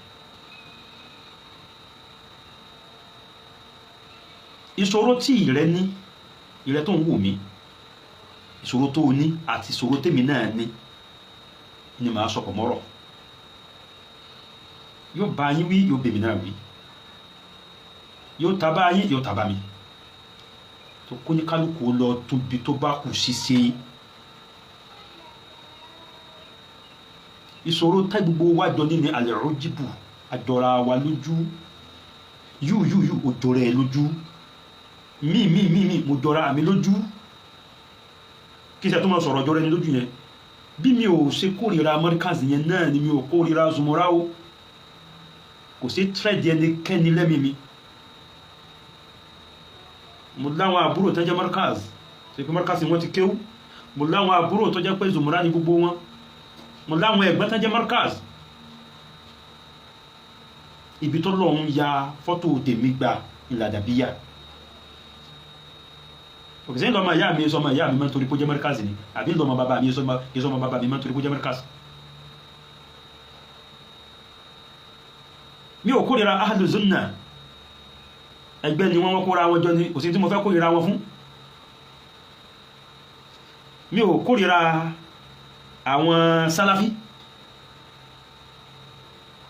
Ìṣòro tí ìrẹ ní, ìrẹ tó ń wò mí, ìṣòro tó o ní àti ìṣòro tèmi náà ní ni màá sọpọ̀ mọ́rọ̀. Yóò bá yín wí, yóò bèmí náà wí, yóò ta bá yín, yóò ta bá mi. Tó kó ní kálukú lọ tóbi tó bá kù ṣíṣe. Ìṣòro tá gbogbo wa jọ ní ni àlẹ́rọ́jìbù, àjọra wa lójú. Yú yú yú, ò jọra ẹ lójú. Mí mí mí mí, mo jọra mi lójú. Kí ṣe tó máa sọ̀rọ̀ jọra ẹni lójú yẹn? Bí mi ò ṣe kórìíra Americans yẹn náà ni mi ò kórìíra Zumura o. Kò sí tírẹ̀dì ẹnikẹ́ni lẹ́mìí mi. Mo láwọn àbúrò tó jẹ́ Americans, ṣe pé Americans wọ́n ti kéwú. Mo láwọn àbúrò tó jẹ́ pé Zumura ni gbogbo wọn. Mo láwọn ẹ̀gbọ́n tó jẹ́ Americans. Ibi tó lọ́hún ya fọ́tò tèmi gba ìlàdàbíyà. Òkèsè ńlọmọ ìyá mi sọmọ ìyá mi máa ń torí kó jẹ́ mẹ́ríkàsì ni, àbí ńlọmọ bàbá mi sọmọ bàbá mi máa ń torí kó jẹ́ mẹ́ríkàsì. Mi ò kórìíra ahlu sunna, ẹgbẹ́ ni wọ́n kóra wọn jọ ni, kò sí tí mo fẹ́ kórìíra wọn fún. Mi ò kórìíra àwọn sálàfí,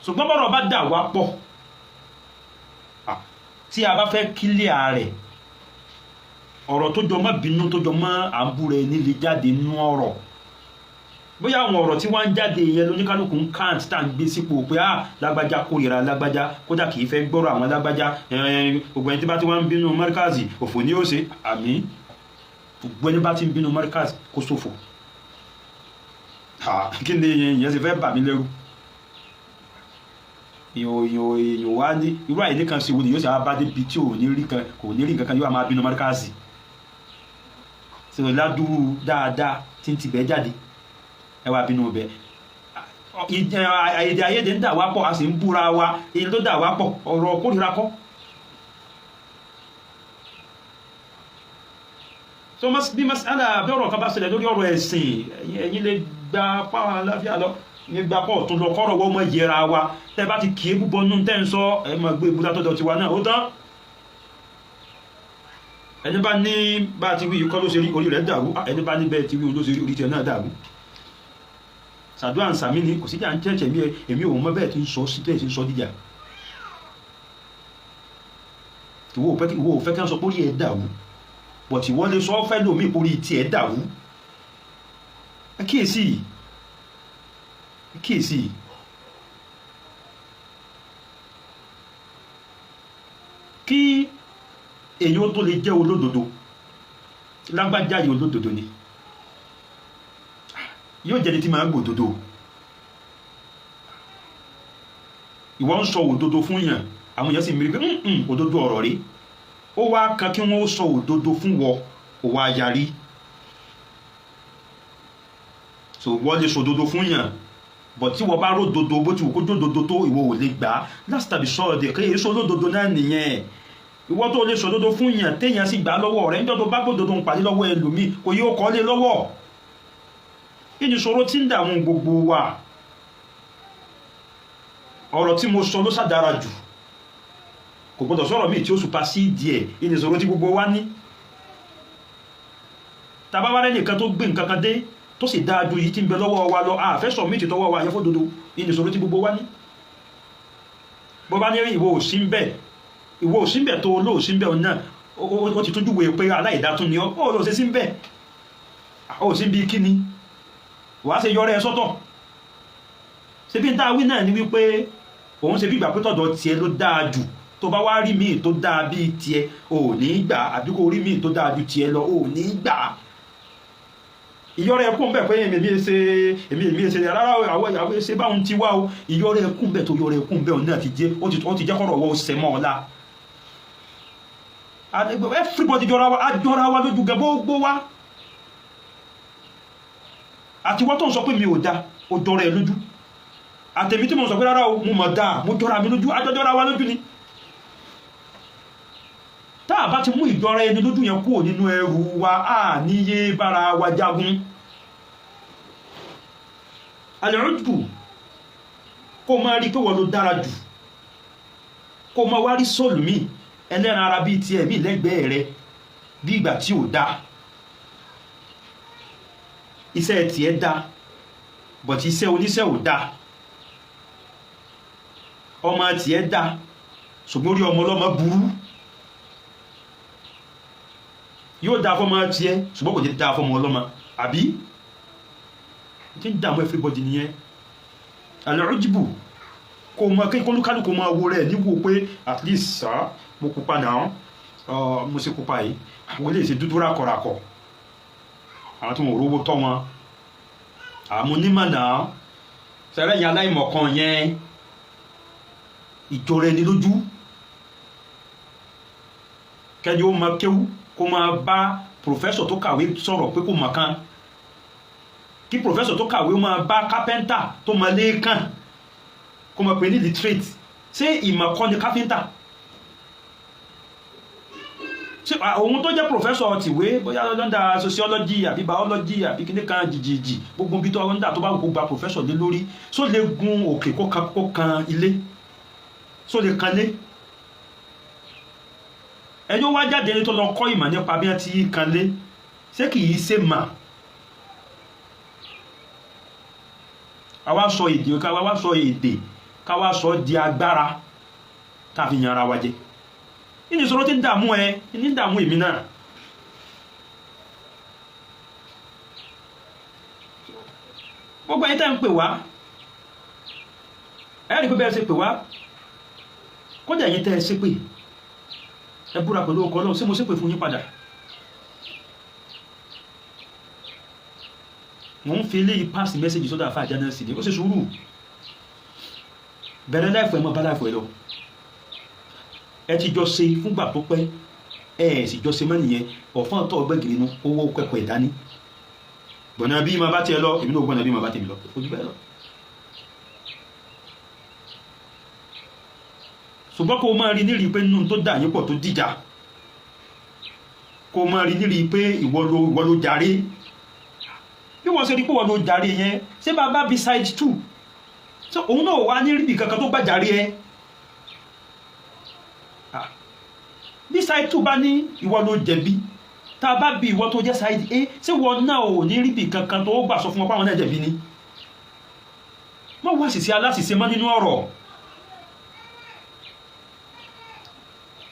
ṣùgbọ́n bọ́rọ̀ bá dà wá pọ̀, tí a bá fẹ́ kílíà rẹ̀, ọ̀rọ̀ tó jọ mọ́ bínú, tó jọ mọ́ à ń búra ẹni lè jáde nínú ọ̀rọ̀. Bóyá àwọn ọ̀rọ̀ tí wọ́n ń jáde yẹn lóníkálùkù ń kàǹtì tá à ń gbé sípò pé á lágbájá kórìíra lágbájá, kódà kì í fẹ́ gbọ́rọ̀ àwọn lágbájá. Gbogbo ẹni tí bá ti wá ń bínú mọ́ríkàzì, òfò ní ó ṣe. Àmì gbogbo ẹni bá ti ń bínú mọ́ríkàzì kó ṣòfò. Kí ni ìyẹn ṣe fẹ́ bà mí lẹ́rù? Èèyàn wá ní irú àìní kan sí wo ni yóò ṣe wá bá débi tí ò ní rí kan, kò ní rí nǹkan kan, yóò máa bínú mọ́ríkàzì ṣe ládùúrú dáadáa tí ń tibẹ̀ jáde, ẹ wá bínú ọbẹ̀. Èdè àìyedè ń dà wá pọ̀, a sì ń búra wa. Èyí tó dà wá pọ̀, ọ̀rọ̀ kórìíra kọ́. So bí masala bí ọ̀rọ̀ kan bá ṣẹlẹ̀ lórí ọ̀rọ̀ ẹ̀sìn, ẹ̀yin lè gba pàwọn aláfíà lọ nígbà pọ̀ tó lọ kọ́rọ̀ wọ́n mọ̀ yẹra wa. Tẹ́ bá ti kì í búbọ nú tẹ́ ń sọ, ẹ máa gbé ibùdó àtọ́jọ́ tiwa náà, ó tán. Ẹni bá ní bá ti wí kọ́ ló ṣe rí, orí rẹ̀ dàrú. Ẹni bá ní bẹ́ẹ̀ ti wí ló ṣe rí, orí tiẹ̀ náà dàrú. Sàdúrà ń sàmí ni kò sí jà ń tẹ̀tẹ̀ mí, èmi ò mọ bẹ́ẹ̀ tí ń sọ sí tẹ̀ tí ń sọ díjà. Ìwọ ò fẹ́ kí wọ́n sọ pé orí ẹ̀ dàrú, bọ̀tì wọ́n lè sọ fẹ́ lómi orí tiẹ̀ dàrú. Ẹ kíyèsí, ẹ kíyèsí. Kí èyí ó tó lè jẹ́ olódodo, lágbájá yìí olódodo ni, yóò jẹ́ ní tí máa ń gbòdodo. Ìwọ ń sọ òdodo fún yàn, àwọn èèyàn sì mìírí pé òdodo ọ̀rọ̀ rí. Ó wá kan kí wọ́n sọ òdodo fún wọ, ó wá yarí. So wọ́n lè sọ òdodo fún yàn, bọ̀ tí wọ́n bá ródodo, bó ti wù kó jódodo tó, ìwọ ò lè gbà á. Lásìtàbí sọ ọ̀dẹ̀ kí èso olódodo náà nìyẹn. Ìwọ tó lè sọ òdodo fún yàn téèyàn sì gbà á lọ́wọ́ rẹ̀, níjọ́ tó bá gbòdodo ń pàdé lọ́wọ́ ẹlòmíì, kò yóò kọ́ lé lọ́wọ́. Kí ni ìṣòro tí ń dààmú gbogbo wa? Ọ̀rọ̀ tí mo sọ ló ṣàdára jù, kò gbọdọ̀ sọ̀rọ̀ míì tí ó supersede ẹ̀. Kí ni ìṣòro tí gbogbo wa ní? Tàbá wá rẹ́ nìkan tó gbé nǹkan kan dé tó sì dáa ju yìí tí ń bẹ lọ́wọ́ wa lọ, àfẹ́sọ̀ míì tí tọwọ́ wa yẹn fódodo. Kí ni ìṣòro tí gbogbo wa ní? Bó bá ní ìwọ ò sí ń bẹ̀, ìwọ ò sí ń bẹ̀ tó olóò sí ń bẹ̀ náà, ó ti tójú wèé pé aláìdá tún ni ọ́, ó lọ sí sí ń bẹ̀, ó sì ń bí kíni wàá ṣe yọrẹ ẹ sọ́tọ̀. Ṣe bí n tá wí náà ni wípé òun ṣe bí ìgbà pé tọ̀dọ̀ tiẹ̀ ló dáa jù, tó bá wá rí míì tó dáa bíi tiẹ̀ ò ní gbà, àbí kó rí míì tó dáa ju tiẹ̀ lọ ò ní gbà. Ìyọrẹ ẹkún bẹ̀ pé èmi ṣe èmi ṣe rárá, àwọn ṣe báwọn ti wá o. Ìyọrẹ ẹkún bẹ̀ tó yọrẹ ẹkún bẹ̀ òun náà ti jẹ́, ó ti jẹ́ kọ́rọ̀ wọ́ ṣẹ mọ́ ọ la. Everybody jọra wa, jọra wa lójú gan gbogbo wa. Àti wọ́n tó ń sọ pé mi ò da, ó jọra ẹ lójú. Àtẹ̀mí tí mo sọ pé rárá o, mo mọ̀ dáa, mo jọra mi lójú, àjọjọra wa lójú ni. Tá a bá ti mú ìjọra ẹni lójú yẹn kúrò nínú ẹrù wa, á níyé bára wa jagun. Àlẹ́rùjù kó máa rí pé wọ́n ló dára jù, kó máa wá rí sóòlù mi ẹlẹ́ran ara bíi tiẹ̀ mí lẹ́gbẹ̀ẹ́ rẹ bí ìgbà tí ò dáa. Iṣẹ́ tiẹ̀ dá, bọ̀tí iṣẹ́ oníṣẹ́ ò dá. Ọmọ tiẹ̀ dá, ṣùgbọ́n orí ọmọ ọlọ́mọ burú. Yóò dá fọ́mọ tiẹ̀, ṣùgbọ́n kò ní dá fọ́mọ ọlọ́mọ, àbí? Tí ń dààmú everybody nìyẹn. Àlọ́jìbù kò mọ kí kólúkálùkù máa wo rẹ̀ níwò pé at least sá mo pupa náà, mo ṣe pupa yìí, àwọn eléyìí ṣe dúdú rákọ̀rákọ̀, àwọn tí wọn ò rówó tọ́ wọn, àmọ́ onímọ̀ náà sẹ́rẹ́ yẹn aláìmọ̀kan yẹn, ìjọra ẹni lójú. Kẹ́ni ó máa kéwú kó máa bá pòfẹ́sọ̀ tó kàwé sọ̀rọ̀ pé kò mọ̀ kan, kí pòfẹ́sọ̀ tó kàwé máa bá kápẹ́ńtà tó máa lé kàn kó máa pè ní literate. Ṣé ìmọ̀ kọ́ ni káfíńtà? Ṣé òun tó jẹ́ professor tìwé, bóyá lọ́ndà sociology àbí biology àbí kíní kan jìjìjì, gbogbo ibi tó lọ́ndà tó bá wù kó gba professor lé lórí, só lè gun òkè kó kan ilé? Só lè kan lé? Ẹni ó wá jáde ní tó lọ kọ́ ìmọ̀ nípa bí wọ́n ti kan lé, ṣé kì í ṣe mà? Àwa sọ èdè, ká wá sọ èdè, ká wá sọ di agbára tá a fi yan ara wa jẹ. Ní ìṣòro tí ń dààmú ẹ, ní ń dààmú èmi náà. Gbogbo ẹ̀yin tẹ́ ń pè wá, ẹ rí pé bẹ́ẹ̀ ṣe pè wá, kódà ẹ̀yin tẹ́ ẹ ṣépè, ẹ búra pẹ̀lú ọkọ̀ Ọlọ́run, ṣé mo ṣépè fún yín padà? Mo ń fi eléyìí pass message sọ́dọ̀ àfa àjánà sí ni. Ó ṣe sùúrù, bẹ̀rẹ̀ láìfọ̀ ẹ̀ mọ́ bá láìfọ̀ ẹ lọ. Ẹ ti jọ ṣe fúngbà tó pẹ́, ẹ ẹ̀ sì jọ ṣe mọ́ nìyẹn. Ọ̀fọ́n tó ọgbẹ́gìrì inú owó kẹ́kọ̀ọ́ ẹ̀ dání. Gbọ̀nà bí ma bá tiẹ̀ lọ, èmi náà gbọ̀nà bí ma bá tèmi lọ, ojú bẹ́ẹ̀ lọ. Ṣùgbọ́n kó o máa rí nírìí pé nínú tó dà yín pọ̀ tó dìjà, kó o máa rí nírìí pé ìwọ ló jàre. Bí wọ́n ṣe rí pé ìwọ ló jàre yẹn, ṣé bàbá bí side two, ṣé òun náà wà ní ríbi kankan tó gbà jàre ẹ? Bí side two bá ní ìwọ ló jẹ̀bi, tá a bá bí ìwọ tó jẹ́ side A, ṣé ìwọ náà ò ní ríbi kankan tó gbà sọ fún wọn pé àwọn náà jẹ̀bi ni? Má wá ṣìṣe aláṣìṣe mọ́ nínú ọ̀rọ̀.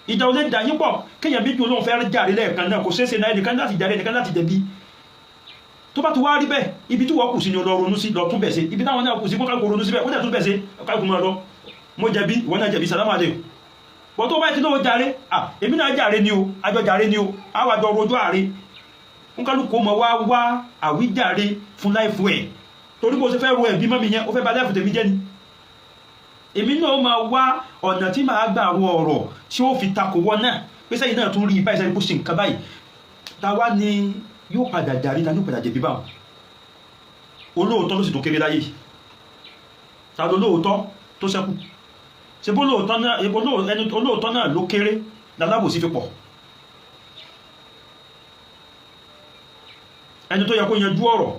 Ìjà ò lè dà yín pọ̀ kéèyàn méjì olóhùn fẹ́ jàre lẹ́ẹ̀kan náà, kò ṣeéṣe náà, ẹnìkan láti jàre, ẹnìkan láti jẹ̀bi. Tó bá ti wá rí bẹ́ẹ̀, ibi tí wọ́n kù sí ni lọ ronú sí, lọ tún bẹ̀ ṣe. Ibi táwọn náà kù sí, kó kálukú ronú síbẹ̀, kó dẹ̀ tún bẹ̀ ṣe, kálukú máa lọ. Mo jẹ̀bi, ìwọ náà jẹ̀bi, sàlámù àlẹ́. Wọ́n tó bá ti lóò jàre, à èmi náà jàre ni o, àjọ jàre ni o, àwọn àjọ rojọ́ àre. Ń kálukú mọ̀ wá wá àwíjàre fún láìfù ẹ̀, torí bó ṣe fẹ́ ro ẹ̀bí mọ́ mi yẹn, ó fẹ́ ba láìfù tèmi jẹ́ ni. Èmi náà máa wá ọ̀nà tí màá gbà ro ọ̀rọ̀ tí ó fi takò wọ́n náà, pé sẹ́yìn náà tún rí ibà ìsẹ́yìn kó ṣe nǹkan báyìí. Ta wá ni yóò padà jàre, ta ni yóò padà jẹ̀bi báwọn? Olóòótọ́ ló sì tó kéré láyé. Ta ló lóòótọ́ tó ṣẹ́kù? Ṣe bó lóòótọ́ náà, ẹni olóòótọ́ náà ló kéré, lálábòsí fi pọ̀. Ẹni tó yẹ kó yanjú ọ̀rọ̀,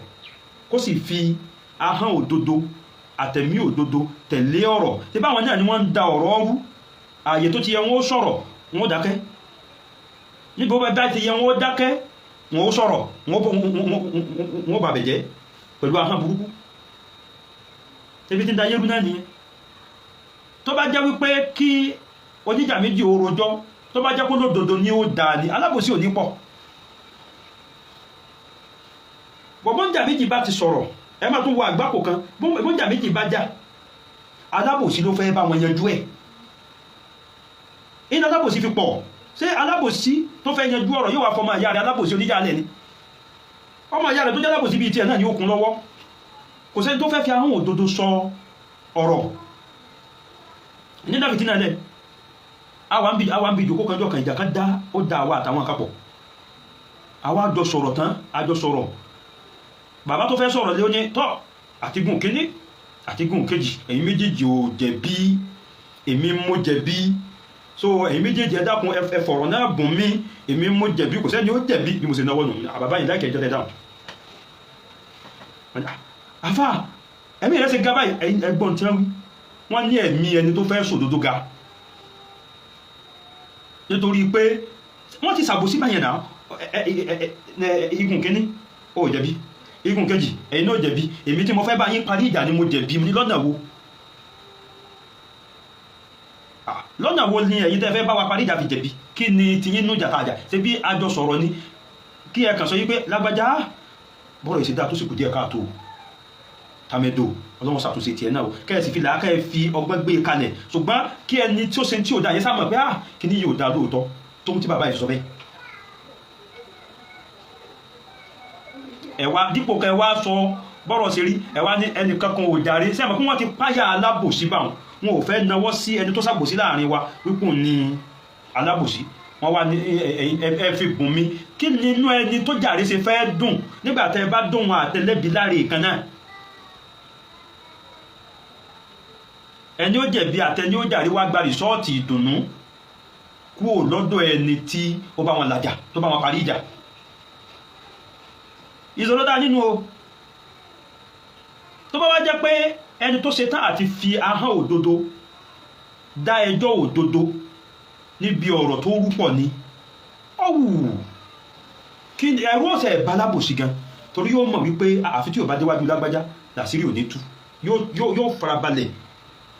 kó sì fi ahọ́n òdodo àtẹ̀mí òdodo tẹ̀lé ọ̀rọ̀. Tí báwọn náà ni wọ́n ń da ọ̀rọ̀ rú, ààyè tó ti yẹ wọ́n ó sọ̀rọ̀, wọ́n ó dákẹ́. Níbi ó bá ti yẹ wọ́n ó dákẹ́, wọ́n ó sọ̀rọ̀, wọ́n ó bàbẹ̀ jẹ́ pẹ̀lú ahọ́n burúkú. Ebi tí ń da yẹ́rú náà nìyẹn. Tó bá jẹ́ wípé kí oníjà méjì ó rojọ́, tó bá jẹ́ kó lódodo ni ó dáa ni, alábòsí ò ní pọ̀. Bọ̀bọ́njà méjì bá ti sọ̀rọ̀, ẹ máa tún wo àgbákò kan. Bọ́njà méjì bá jà, alábòsí ló fẹ́ bá wọn yanjú ẹ̀. Iná alábòsí fi pọ̀. Ṣé alábòsí tó fẹ́ yanjú ọ̀rọ̀ yóò wá fọmọ ìyá rẹ̀ alábòsí oníjà alẹ́ ni? Ọmọ ìyá rẹ̀ tó jẹ́ alábòsí bíi tiẹ̀ náà ni ó kún lọ́wọ́. Kò sẹ́ni tó fẹ́ fi ahọ́n òdodo sọ ọ̀rọ̀. Ní dáfìtì náà lẹ̀, àwa ń bi ìjòkó kan jọ kan, ìjà kan dá, ó dá àwa àtàwọn àkàpọ̀. Àwa jọ sọ̀rọ̀ tán, a jọ sọ̀rọ̀. Bàbá tó fẹ́ sọ̀rọ̀ lé ó ní tọ́ àtigún kíní àtigún kejì, ẹ̀yin méjèèjì ò jẹ̀bi, èmi mo jẹ̀bi. So ẹ̀yin méjèèjì ẹ dákun, ẹ fọ̀rọ̀ náà bùn mí, èmi mo jẹ̀bi, kò sẹ́ni ó jẹ̀bi. Bí mo ṣe náwó nù, bàbá yìí láìkẹ́ ẹjọ́ tẹ dáhùn. Àfà ẹ̀mí rẹ̀ ṣe ga báyìí, ẹgbọ́n tí wọ́n wí, wọ́n ní ẹ̀mí ẹni tó fẹ́ sòdodo ga. Nítorí pé wọ́n ti ṣàbòsí báyẹn náà, igun kíní ó jẹ̀bi, igun kejì ẹ̀yin náà jẹ̀bi, èmi tí mo fẹ́ bá yín parí ìjà ni mo jẹ̀bi. Ní lọ́nà wo? Lọ́nà wo ni ẹ̀yin tẹ́ fẹ́ bá wa parí ìjà fi jẹ̀bi? Kí ni tiyín nú ìjà tá a jà? Ṣé bí a jọ sọ̀rọ̀ ni? Kí ẹ kàn sọ yí pé lágbájá bọ́rọ̀ ìṣẹ̀dá tó sì kù díẹ̀ káàtó, tàmẹ̀dò ọlọ́run ṣàtúnṣe tiẹ̀ náà o, kẹ́ ẹ sì fi làákẹ́ ẹ fi ọgbọ́n gbé e kalẹ̀. Ṣùgbọ́n kí ẹni tí ó ṣe tí ò da yẹn sá mọ̀ pé ah kí ni yóò da lóòótọ́ tó mú tí bàbá yìí sọ bẹ́ẹ̀. Ẹ wá dípò kẹ́ wá sọ bọ́rọ̀ ṣe rí, ẹ wá ní ẹnìkan kan ò jàre. Ṣé àmọ́ kí wọ́n ti páyà alábòsí bá wọn, wọn ò fẹ́ nawọ́ sí ẹni tó ṣàbòsí láàrin wa wípé òun ni alábòsí. Wọ́n wá ní ẹ fi bùn mi. Kí ni inú ẹni tó jàre ṣe fẹ́ dùn nígbà tẹ́ ẹ bá dùn wọn àtẹlẹ́bí láre ìkan náà? Ẹni ó jẹ̀bi àtẹni ó jàre wá gba rìsọ́ọ̀tì ìdùnnú kúrò lọ́dọ̀ ẹni tí ó bá wọn làjà, tó bá wọn parí ìjà. Ìṣòro dá nínú o. Tó bá wá jẹ́ pé ẹni tó ṣetán àti fi ahọ́n òdodo dá ẹjọ́ òdodo níbi ọ̀rọ̀ tó rúpọ̀ ni, ọ̀wù kí ẹrú ọ̀sẹ̀ balábòsí gan, torí yóò mọ̀ wípé àfi tí ò bá déwájú lágbájá làṣírí ò ní tú. Yóò farabalẹ̀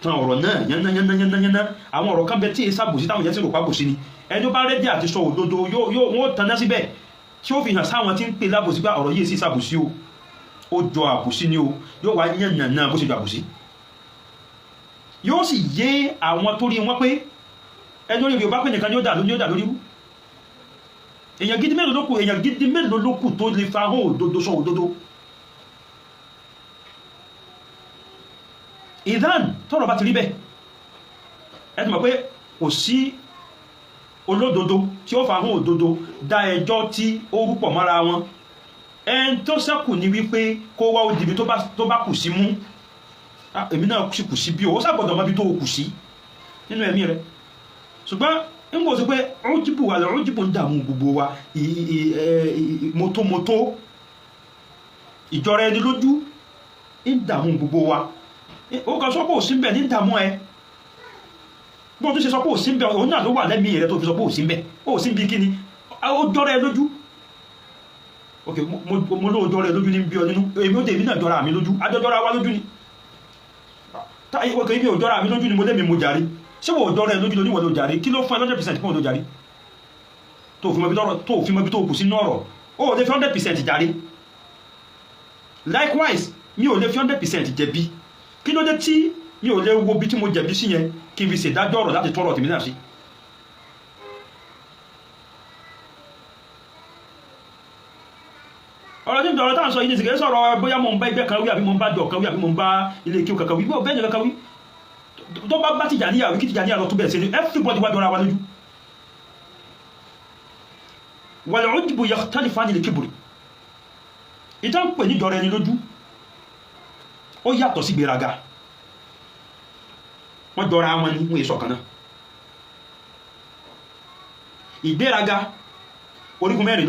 tan ọ̀rọ̀ náà yánnayánnayánnayánná. Àwọn ọ̀rọ̀ kan bẹ tí èsà bòsí táwọn yẹn ti rò pa bòsí ni. Ẹni ó bá rẹ́dí àti sọ òdodo yóò wọ́n tanná síbẹ̀ tí ó fi hàn sáwọn tí ń pè lábòsí pé ọ̀rọ̀ yìí sì sàbòsí o, ó jọ àbòsí ni o. Yóò wá yànnàná bó ṣe jọ àbòsí, yóò sì yé àwọn tó rí wọn pé ẹni orí Yorùbá pé nìkan ni ó dà lórí rú. Èèyàn gidi mélòó ló kù, èèyàn gidi mélòó ló kù tó lè fa hàn òdodo sọ òdodo? Ìdán tọ́rọ̀ bá ti rí bẹ́ẹ̀, ẹ ti mọ̀ pé kò sí olódodo tí ó fa hàn òdodo dá ẹjọ́ tí ó rúpọ̀ mọ́ra wọn. Ẹn tó ṣẹ́kù ni wípé kó wá ó dìbí tó bá kù sí mú. Èmi náà sì kù sí bí o, ó ṣàgbọ́dọ̀ mọ́ bí tó kù sí nínú ẹ̀mí rẹ̀. Ṣùgbọ́n ń bò sí pé ọ́jìbù wà lọ́rọ̀, ọ́jìbù ń dààmú gbogbo wa, mọ́tòmọ́tò ìjọra ẹni lójú ń dààmú gbogbo wa. Ó kàn sọ pé ò sí ń bẹ̀ ní dààmú ẹ. Bó tún ṣe sọ pé ò sí ń bẹ̀, òun náà ló wà lẹ́mìí rẹ tó fi sọ pé ò sí ń bẹ̀. Ó sì ń bí kíni, ó jọra ẹ lójú. Ok, mo lóò jọra ẹ lójú ní bí ọ nínú. Èmi ó dé, èmi náà jọra mi lójú, àjọjọra wa lójú ni. Ok, èmi ò jọra mi lójú ni mo lẹ́mi mo jàre. Ṣé wò ó jọra ẹ lójú lóní wọ́n ló jàre? Kí ló fún ẹ 100% fún ọ ló jàre? Tó fi mọ ibi tó kù sínú ọ̀rọ̀, ó lè fi 100% jàre. Likewise, mi ò lè fi 100% jẹ̀bi. Kí ló dé tí mi ò lè wo bí tí mo jẹ̀bi sí yẹn kí n fi ṣèdájọ́ ọ̀rọ̀ láti tọrọ tèmi náà sí? Ọ̀rọ̀ tí ọ̀rọ̀ tá à ń sọ yìí ní ìsìnkú sọ̀rọ̀ bóyá mo ń bá ẹgbẹ́ kan wí, àbí mo ń bá jọ kan wí, àbí mo ń bá ilé kí o kankan wí, bí o bẹ́ẹ̀ ni kankan wí. Tó bá bá Tìjàníyà wí, kí Tìjàníyà lọ tó bẹ̀rẹ̀ sí ni everybody wá jọra wa lójú. Wal ujbu yakhtalifu anil kibri. Ìtàn pè ní jọra ẹni lójú ó yàtọ̀ sí gbéraga. Wọ́n jọra wọn ní wọ́n èso kan náà. Ìgbéraga orígun mẹ́rin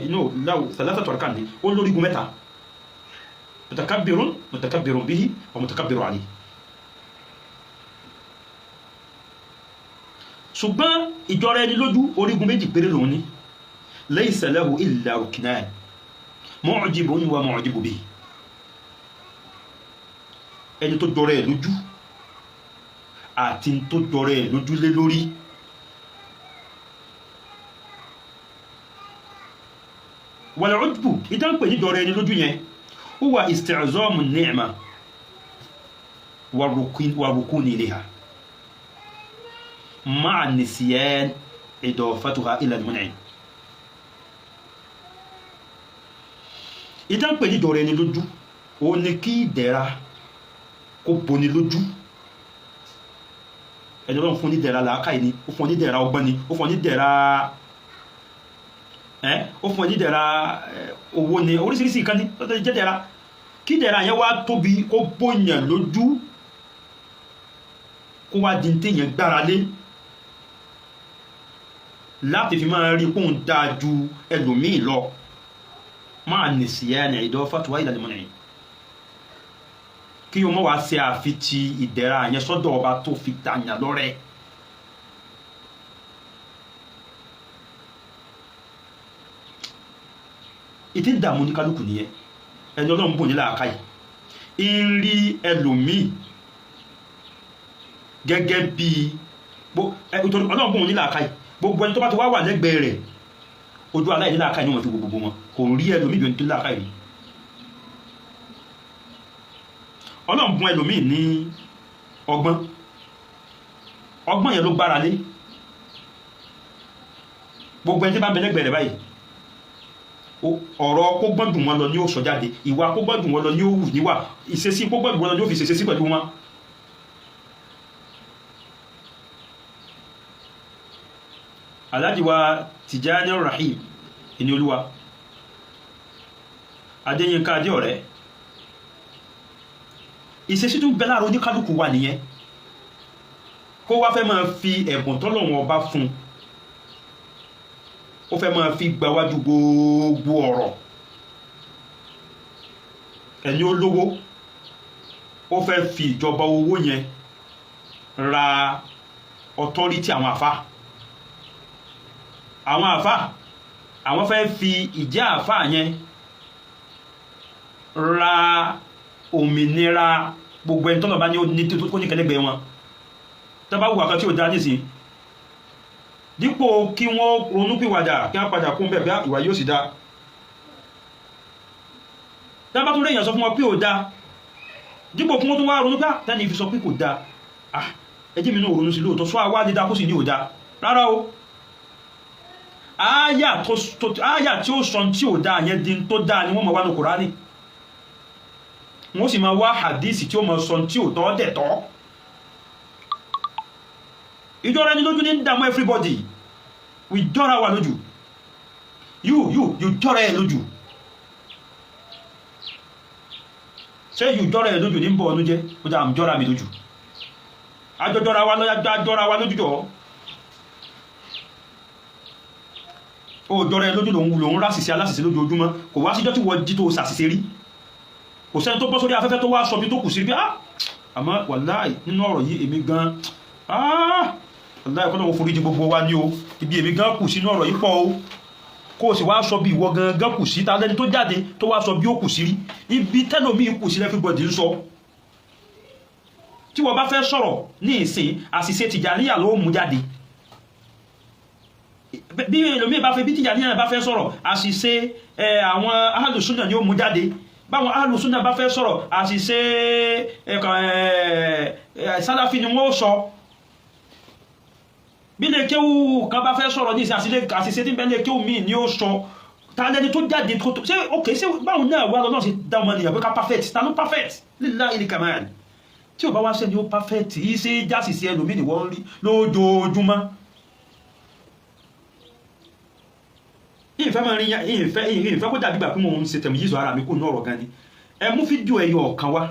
inú láwù thalathatu arkan ní ó lórígun mẹ́ta: mutakabbirun, mutakabbirun bihi wa mutakabbiru alayhi. Ṣùgbọ́n ìjọra ẹni lójú orígun méjì péré lòun ní. Laysa lahu illa ruknan, mu'jibun wa mu'jibu bihi. Ẹni tó jọra ẹ̀ lójú àti tó jọra ẹ̀ lójú lé lórí. Wal ujbu, ìdánpẹ̀ ní jọra ẹni lójú yẹn, huwa isti'zamu an-ni'ma wa rukuni ilayha ma'a nisyan idafatuha ila al-mun'im. Ìdánpẹ̀ ní jọra ẹni lójú ó ní kí ìdẹ̀ra kó boni lójú. Ẹni Ọlọ́run fún ní dẹ̀ra làákàyè ni, ó fún ní dẹ̀ra ọgbọ́n ni, ó fún ní dẹ̀ra ó fún ní dẹ̀ra owó ni, oríṣiríṣi nǹkan ni tó jẹ́ dẹ̀ra. Kí dẹ̀ra yẹn wá tóbi kó bóyàn lójú, kó wá di téèyàn gbára lé láti fi máa rí kóun dáa ju ẹlòmíì lọ. Máa nìsíyá ní idafatuha ila al-mun'im. Kí o mọ̀ wá ṣe àfitì ìdẹ̀ra yẹn sọ́dọ̀ ọba tó fi tàyàn lọ́rẹ. Ìtí ń dààmú ní kálukú nìyẹn. Ẹni Ọlọ́run bò ní làákàyè ń rí ẹlòmíì gẹ́gẹ́ bí Ọlọ́run bò ní làákàyè. Gbogbo ẹni tó bá ti wá wà lẹ́gbẹ̀ẹ́ rẹ̀, ojú aláìní làákàyè ni wọ́n fi gbogbo wọn, kò rí ẹlòmíì bí ẹni tó làákàyè rí. Ọlọ́run bùn ẹlòmíì ní ọgbọ́n, ọgbọ́n yẹn ló gbára lé. Gbogbo ẹni tí bá ń bẹ lẹ́gbẹ̀ẹ́ rẹ̀ báyìí, ọ̀rọ̀ kó gbọ́n dùn wọn lọ ní ó sọ jáde, ìwà kó gbọ́n dùn wọn lọ ní ó wù níwà, ìṣesí kó gbọ́n dùn wọn lọ ní ó fi ṣèṣesí pẹ̀lú wọn. Alhaji wa Tijani Rahim ìní olúwa Adéyínká Adéọ̀rẹ́, Ìṣesí tún bẹ láàrin oníkálukú wa nìyẹn. Kó wá fẹ́ máa fi ẹ̀bùn tọ́lọ́run ọba fún un, ó fẹ́ máa fi gbawájú gbogbo ọ̀rọ̀. Ẹni ó lówó, ó fẹ́ fi ìjọba owó yẹn ra authority àwọn àfa. Àwọn àfa, àwọn fẹ́ fi ìjẹ́ àfa yẹn ra òmìnira gbogbo ẹni tọ́nà bá ní ní tó ní kẹlẹ́gbẹ̀ẹ́ wọn. Tó bá wù àkàn tí ò dá nísìn, dípò kí wọ́n ronúpìwàdà, kí wọ́n padà kún bẹ́ẹ̀ bí ìwà yóò sì dá, tá bá tún rí èèyàn sọ fún wọn pé ò dá, dípò kí wọ́n tún wá ronú pé tẹ́ni fi sọ pé kò dá, ah, ẹjẹ́ mi náà ronú sí lóòótọ́, sọ àwa lè dá kó sì ní ò dá. Rárá o, ááyà tí ó sọ tí ò dá yẹn di tó dá ni wọ́n mọ̀ wá ní Kùránì, wọ́n sì máa wá hadisi tí ó mọ̀ sọ tí ò tọ́ dẹ̀ tọ́. Ìjọra ẹni lójú ní dààmú everybody. We jọra wa lójú. You jọra ẹ lójú. Ṣé you jọra ẹ lójú ní bọ̀ ọ́nú jẹ́? Ó dá àmì jọra mi lójú. Àjọjọra wa lọ́yà, jọra wa lójú jọ. Ó jọra ẹ lójú, lòun rásìsì aláṣìṣe lójoojúmọ́. Kò wá síjọ́ tí wọ́n jí tó ṣàṣìṣe rí. Kò sẹ́ni tó bọ́ sórí afẹ́fẹ́ tó wá sọ bí tó kù sí bí ah, àmọ́ wàláì nínú ọ̀rọ̀ yìí èmi gan ah, wàláì kọ́nà òun foríjì gbogbo wa ní o, ibi èmi gan kù sínú ọ̀rọ̀ yìí pọ̀ o. Kó o sì wá sọ bí ìwọ gangan kù sí, ta lẹ́ni tó jáde tó wá sọ bí ó kù sí rí, ibi tẹ́lòmíì kù sí everybody ń sọ. Tí wọ́n bá fẹ́ sọ̀rọ̀ ní ìsìn, àṣìṣe Tìjàníyà ló mú jáde. Bí ẹlòmíì bá fẹ́, bí Tìjàníyà bá fẹ́ sọ̀rọ̀, àṣìṣe àwọn Ahlus-Sunnah ni ó mú jáde. Báwọn Ahlus-Sunnah bá fẹ́ sọ̀rọ̀, àṣìṣe Sálàfí ni wọ́n sọ. Bí lè kéwù kan bá fẹ́ sọ̀rọ̀ ní ìsìn, àṣìṣe tí ń bẹ lè kéwù míì ni ó sọ. Ta lẹni tó jáde tó ṣé ok, ṣé báwọn náà wà lọ́nà sí dá ọmọ nìyàn pé ká perfect? Ta ló perfect? Lillahi al-kamal. Tí ò bá wá sẹ́ni ó perfect yìí, ṣe jásìsí ẹlòmíì ni wọ́n rí lójoojúmọ́. Ìfẹ́ máa rí ìfẹ́ kó dàbí ìgbà pé mo ń ṣe tẹ̀mí yíṣọ́ ara mi kò ní ọ̀rọ̀ gan ni. Ẹ mú fídíò ẹyọ ọ̀kan wá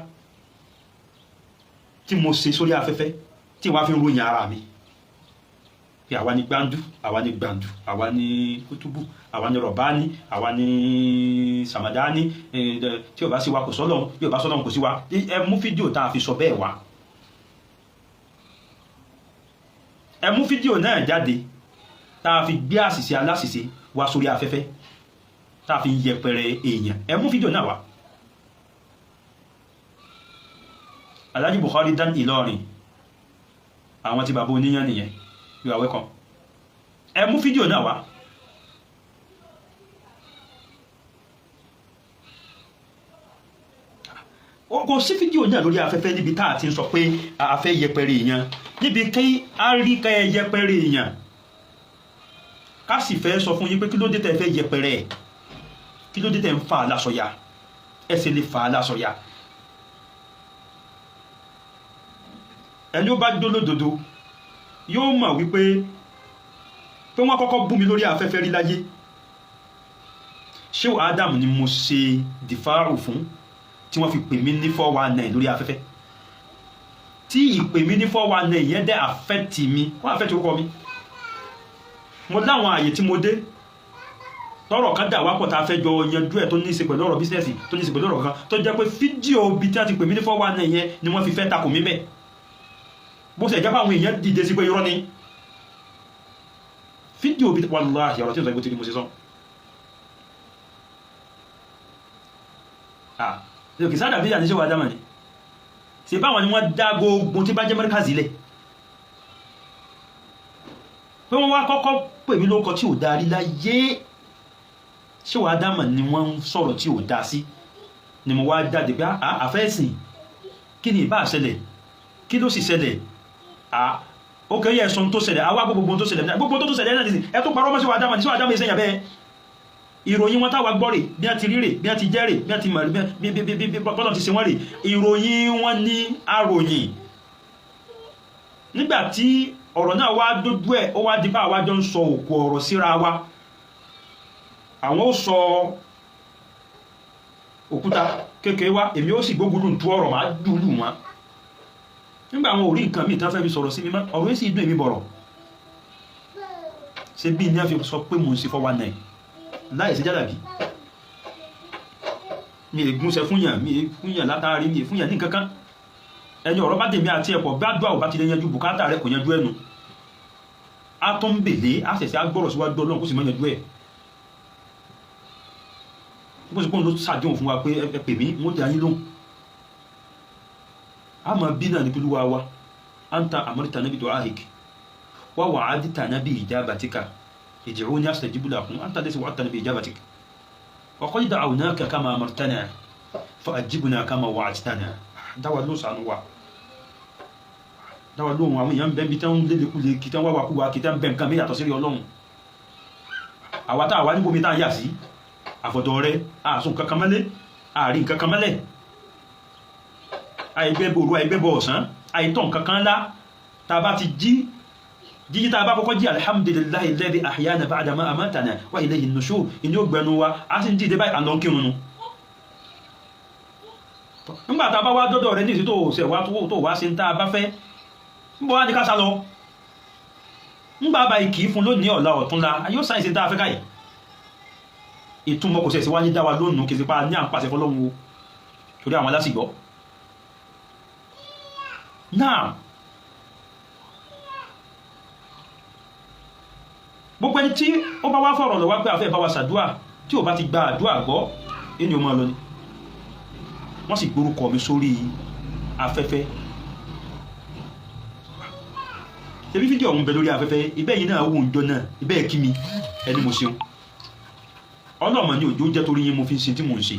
tí mo ṣe sórí afẹ́fẹ́ tí wàá fi ń ròyìn ara mi pé àwa ni gbàndú, àwa ni gbàndú, àwa ni kútúbù, àwa ni rọ̀bání, àwa ni sàmàdání, tí ò bá sí wa kò sọ́lọ́hun, bí ò bá sọ́lọ́hun kò sí wa. Ẹ mú fídíò tá a fi sọ bẹ́ẹ̀ wá. Ẹ mú fídíò náà jáde tá a fi gbé àṣìṣe aláṣìṣe wá sórí afẹ́fẹ́, tá a fi ń yẹpẹrẹ èèyàn. Ẹ mú fídíò náà wá. Alhaji Buhari dan Ìlọrin, àwọn tí bàbá oníyàn nìyẹn. You are welcome. Ẹ mú fídíò náà wá. Kò sí fídíò náà lórí afẹ́fẹ́ níbi tá a ti ń sọ pé a fẹ́ yẹpẹrẹ èèyàn, níbi kí a rí ká ẹ yẹpẹrẹ èèyàn, ká sì fẹ́ sọ fún yín pé kí ló dé tẹ́ fẹ́ yẹpẹrẹ ẹ̀, kí ló dé tẹ́ ń fa aláṣọya, ẹ sì lè fa aláṣọya. Ẹni ó bá dólódodo yóò mọ̀ wípé pé wọ́n kọ́kọ́ bú mi lórí afẹ́fẹ́ rí láyé. Ṣéwù Adam ni mo ṣe dìfáàrù fún tí wọ́n fi pè mí ní 419 lórí afẹ́fẹ́. Tí ìpè mí ní 419 yẹn dẹ́ àfẹ́tì mi, wọ́n àfẹ́tì orúkọ mi. Mo láwọn àyè tí mo dé tọ́rọ̀ kan dà wá pọ̀ tá a fẹ́ jọ yanjú ẹ̀ tó ní í ṣe pẹ̀lú ọ̀rọ̀ bísínẹ́sì, tó ní í ṣe pẹ̀lú ọ̀rọ̀ kan tó jẹ́ pé fídíò bíi tí wọ́n ti pè mí ní 419 yẹn ni wọ́n fi fẹ́ takò mí bẹ́ẹ̀. Bó ṣe jẹ́ pé àwọn èèyàn dìde sí pé irọ́ ni fídíò bíi wàláhì ọ̀rọ̀ tí ó sọ ibò tí mo ṣe sọ. Kì sáàdà bíi àníṣe wà dámà ni ṣe báwọn ni wọ́n dá gbogbo tí bá jẹ́ Mẹ́ríkà sílẹ̀ pé wọ́n wá kọ́kọ́ pè mí lórúkọ tí ò dá rí láyé. Ṣé wàá dámà ni wọ́n ń sọ̀rọ̀ tí ò dá sí ni mo wá jáde pé àfẹ́sìn kí ni ìbá ṣẹlẹ̀, kí ló sì ṣẹlẹ̀? Ó kẹ́ yẹ ẹ̀sùn tó ṣẹlẹ̀, àwa gbogbo tó ṣẹlẹ̀, gbogbo tó ṣẹlẹ̀ náà nìsín ẹ tó parọ́ mọ́ sí wàá dámà ní sí wàá dámà ìṣẹ̀yà bẹ́ẹ̀. Ìròyìn wọn táwa gbọ́ rè, bí wọ́n ti rí rè, bí wọ́n ti jẹ́ rè, bí wọ́n ti mọ̀ rè, bí bọ́lọ̀ ti ṣe wọ́n rè, ìròyìn wọn ní àròyìn. Nígbà tí ọ̀rọ̀ náà wá dójú ẹ̀, ó wá di bá àwa jọ ń sọ òkú ọ̀rọ̀ síra wa. Àwọn ó sọ òkúta, Kékeré wá, èmi ó sì gbógun tú ọ̀rọ̀ máa dùlù wọn. Nígbà àwọn orí nǹkan míì tán fẹ́ fi sọ̀rọ̀ sí mi mọ́, ọ̀rọ̀ yìí sì dùn èmi bọ̀rọ̀. Ṣé bí ní a fi sọ pé mò ń ṣe 419 láì ṣe jálàbí? Mi è gúnṣẹ́ fún yàn, mi è fún yàn látàrí, mi è fún yàn ní kankan. Ẹni ọ̀rọ̀ bá dèmi àti ẹ̀pọ̀ gbádùn àwọn bá ti lè yanjú bùkátà rẹ kò yanjú ẹnu. A tó ń bèlé, a ṣẹ̀ṣẹ̀ agbọ́rọ̀ síwájú Ọlọ́run kó sì mọ́ yanjú ẹ̀. Bó ṣe pọ́n ló ṣàdéhùn fún wa pé ẹ pè mí, wọ́n dá yín lóhùn. A máa bí náà ní pẹ̀lú wa anta amartana bi du'aik wa wa'adtana bi ijabatika ij'alni astajib lakum anta laysa wa'adtana bi ijabatik wa qad da'awnaka kama amartana fa ajibna kama wa'adtana. Dáwà ló sànú wa, dáwà lóhùn. Àwọn èèyàn bẹ́ẹ̀ bí tán lélékulè kí tán wá wàkúwà kí tán bẹ́ẹ̀ nǹkan mi yàtọ̀ sí Ọlọ́run. Àwa tá àwa níbo mi tá yà sí àfọ̀dọ̀ rẹ, àsùn kankan mọ́lé, àárín kankan mọ́lẹ̀, àìgbẹ́bọ̀ òru, àìgbẹ́bọ̀ ọ̀sán, àìtọ́ nǹkan ńlá. Tá a bá ti jí jíjí, tá a bá kọ́kọ́ jí, alhamdulillahi alladhi ahyana ba'da ma amatana wa ilayhi nushur, ìní ó gbẹnu wa, a sì ń dìde báyìí àlọ́ kírun nu. Nígbà tá a bá wá dọ́dọ̀ rẹ ní ìsìn tó ṣẹ̀ wá tó wá sí ń tá a bá fẹ́, ń bọ̀ wá ní ká sá lọ. Ńgbà bá kì í fún lónìí, ọ̀la, ọ̀túnla yóò sáyẹ̀nsì tá a fẹ́ káyìí. Ìtumọ̀ kò sẹ̀sí wá ní dáwà lónìí, kìí sípa ní à ń pàṣẹ fọ́lọ́run o, torí àwọn alásìgbọ́ náà. Gbogbo ẹni tí ó bá wá fọ̀rọ̀ lọ wá pé àfẹ́ bá wa ṣàdúà, tí ò bá ti gba àdúà gbọ́, ẹni ò máa lọ ni. Wọ́n sì gbórúkọ mi sórí afẹ́fẹ́. Ṣebí fídíò ọ̀hún bẹ lórí afẹ́fẹ́, ibẹ̀ yìí náà wò ń jọ náà, ibẹ̀ kí mi ẹni mo ṣeun. Ọlọ́mọ ní òjò jẹ́ torí yín mo fi ń ṣe tí mò ń ṣe.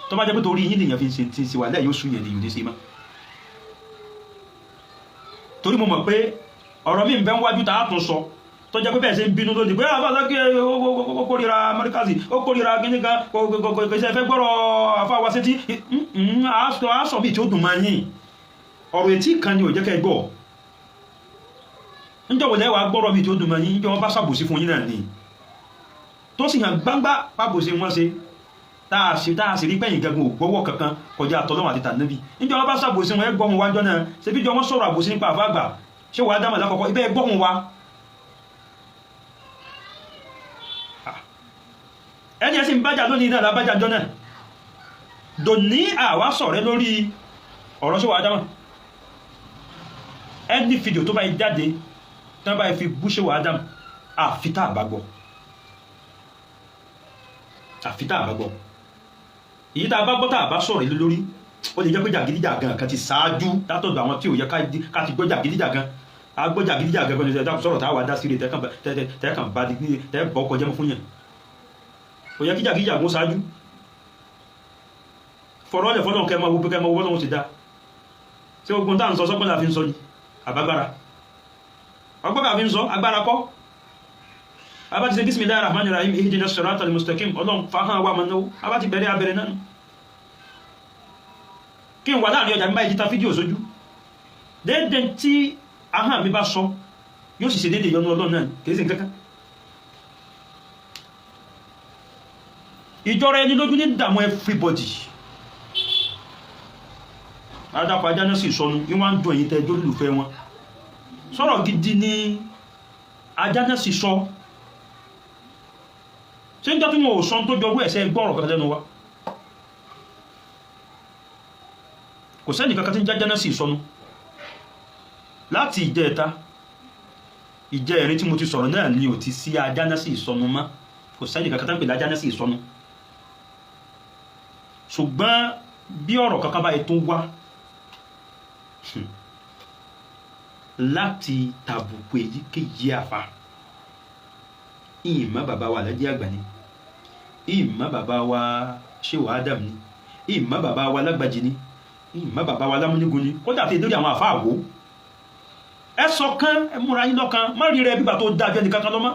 Tó bá jẹ́ pé torí yín lèèyàn fi ń ṣe tí ń ṣe wà lẹ́yìn oṣù yẹn lèèyàn ní ṣe mọ́. Torí mo mọ̀ pé ọ̀rọ̀ mi ń bẹ wájú tá a tún sọ, tó jẹ́ pé bẹ́ẹ̀ ṣe ń bínú lónìí pé àbáṣákí ó kórìíra Amẹ́ríkàsì, ó kórìíra kíní kan, kò ṣe fẹ́ gbọ́rọ̀ àfáwá sétí. Àásọ bíi tí ó dùn máa yín. Ọ̀rọ̀ etí kan ni ò jẹ́ kẹ́ gbọ́. Níjọ́ wo lẹ́wàá gbọ́rọ̀ bíi tí ó dùn máa yín? Níjọ́ wọn bá ṣàbòsí fún yín náà ni, tó sì hàn gbangba pàbòsí wọn ṣe, tá a sì rí pẹ́yìn gangan ò gbọ́wọ́ kankan kọjá tọ́lọ́wọ́n àti tànẹ́bí. Níjọ́ wọn bá ṣàbòsí wọn, ẹ gbọ́ wọn wájọ́ náà. Ṣe bí jọ wọn sọ̀rọ̀ àbòsí nípa àfáàgbà ṣé wàá dámọ̀ lákọ̀ọ́kọ́ ibẹ̀ ẹ gbọ́ wọn wá. Ẹni ẹ sì ń bájà lónìí náà lábájà jọ náà dòní àwa sọ̀rẹ́ lórí ọ̀rọ̀ ṣé wàá dámọ̀. Ẹni fídíò tó bá yẹ jáde tí wọ́n bá yẹ fi bú ṣé wàá dámọ̀, àfi tá a bá gbọ́, àfi tá a bá gbọ́. Èyí tá a bá gbọ́ tá a bá sọ̀rọ̀ ilé lórí, ó lè jẹ́ pé jàgídíjàgan kan ti ṣáájú látọ̀dọ̀ àwọn tí ò yẹ ká ti gbọ́ jàgídíjàgan. A gbọ́ jàgídíjàgan kan ní ṣe sọ̀rọ̀ tá a wà dá sí rè tẹ́kàn bá tẹ́ bọ́ kọjá mọ́ fún yẹn. Kò yẹ kí jàgídíjàgan ṣáájú. Fọ̀rọ̀ ọ̀lẹ̀ fọ́lọ́n kẹ́ máa wo pé kẹ́ máa wo bọ́lọ́hún ti dá. Ṣé ogun tá à ń sọ sọ́gbọ́n la fi ń sọ ni? Àbágbára ọgbọ́n kà fi ń sọ, agbára kọ́. Abá ti ṣe bismillahir rahmanir rahim ihdina siratal mustaqim, Ọlọ́run fahàn wa mọ̀ náà. Abá ti bẹ̀rẹ̀ abẹ̀rẹ̀ náà kí n wà láàrin ọjà mímá ìjìta fídíò sójú déédéé tí ahọ́n mi bá sọ yóò sì ṣe déédéé yọnu Ọlọ́run náà, kìí ṣe nǹkankan. Ìjọra ẹni lójú ní dààmú everybody. Adápa ajá náà sì sọnù ní wọ́n á ń dùn ẹ̀yìn tẹ́ ẹjọ́ lùfẹ́ wọn. Sọ̀rọ̀ gidi ni ajá náà sì sọ. Ṣé ń jọ́ tí wọn ò sọ tó jọrú ẹ̀sẹ̀ gbọ́rọ̀ kankan lẹ́nu wa? Kò sẹ́ni kankan tí ń jájá náà sì sọnù. Láti ìjẹta ìjẹrin tí mo ti sọ̀rọ̀ náà ni ò ti sí ajá náà sì sọnù mọ́. Kò sẹ́ni kankan tí ń pè lájá náà sì sọnù. Ṣùgbọ́n bí ọ̀rọ̀ kankan báyìí tó wá láti tàbùkù èyíkéyìí àfa, ìmọ̀ bàbá wa Alhaji Àgbà ni, ìmọ̀ bàbá wa Shehu Adam ni, ìmọ̀ bàbá wa Lágbàjì ni, ìmọ̀ bàbá wa Lámúnígun ni, kódà fi dórí àwọn àfa àwò. Ẹ sọ̀kan, ẹ múra yín lọ́kan, má rí rẹ bígbà tó dájú ẹnì kankan lọ́mọ́.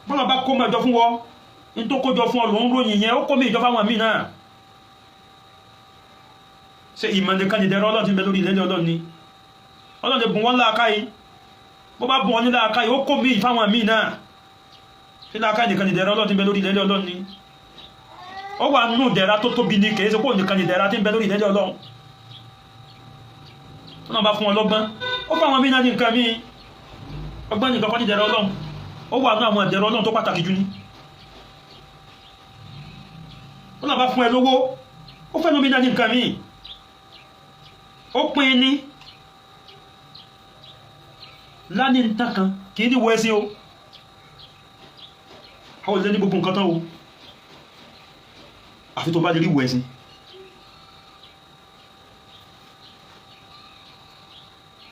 Bọ́lá bá kó mẹ́jọ fún wọ́, ní tó kójọ fún ọ lòún ròyìn yẹn, ó kó mi ìjọ fáwọn míì náà. Ṣé ìmọ̀ nìkan ni dẹ̀rọ Ọlọ́run ti ń bẹ lórí ilẹ̀ Ọlọ́run ni? Ọlọ́run lè bùn wọ́n láàkáyì, bó bá bùn wọn ní láàkáyì, ó kó mi ìfáwọn míì náà. Ṣé làákàyè nìkan ni ìdẹ̀ra Ọlọ́run tí ń bẹ lórí ilẹ̀ Ọlọ́run ni? Ó wà nù ìdẹ̀ra tó tóbi ni, kìí ṣe pé òun nìkan ni ìdẹ̀ra tí ń bẹ lórí ilẹ̀ Ọlọ́run. Ọlọ́run bá fún wọn lọ́gbọ́n, ó fún àwọn míì náà ní nǹkan míì. Ọgbọ́n nìkan kọ́ ní ìdẹ̀ra Ọlọ́run, ó wà nù àwọn ìdẹ̀ra Ọlọ́run tó pàtàkì jù ní. Ọlọ́run bá fún ẹ lówó, ó fẹ́ lómi náà ní nǹkan míì, ó pín ní lání ń tán kan kì í ní wọ ẹsìn o. Àwọn olè ní gbogbo nǹkan tán o, àfi tó bá lè rí wọ ẹsìn.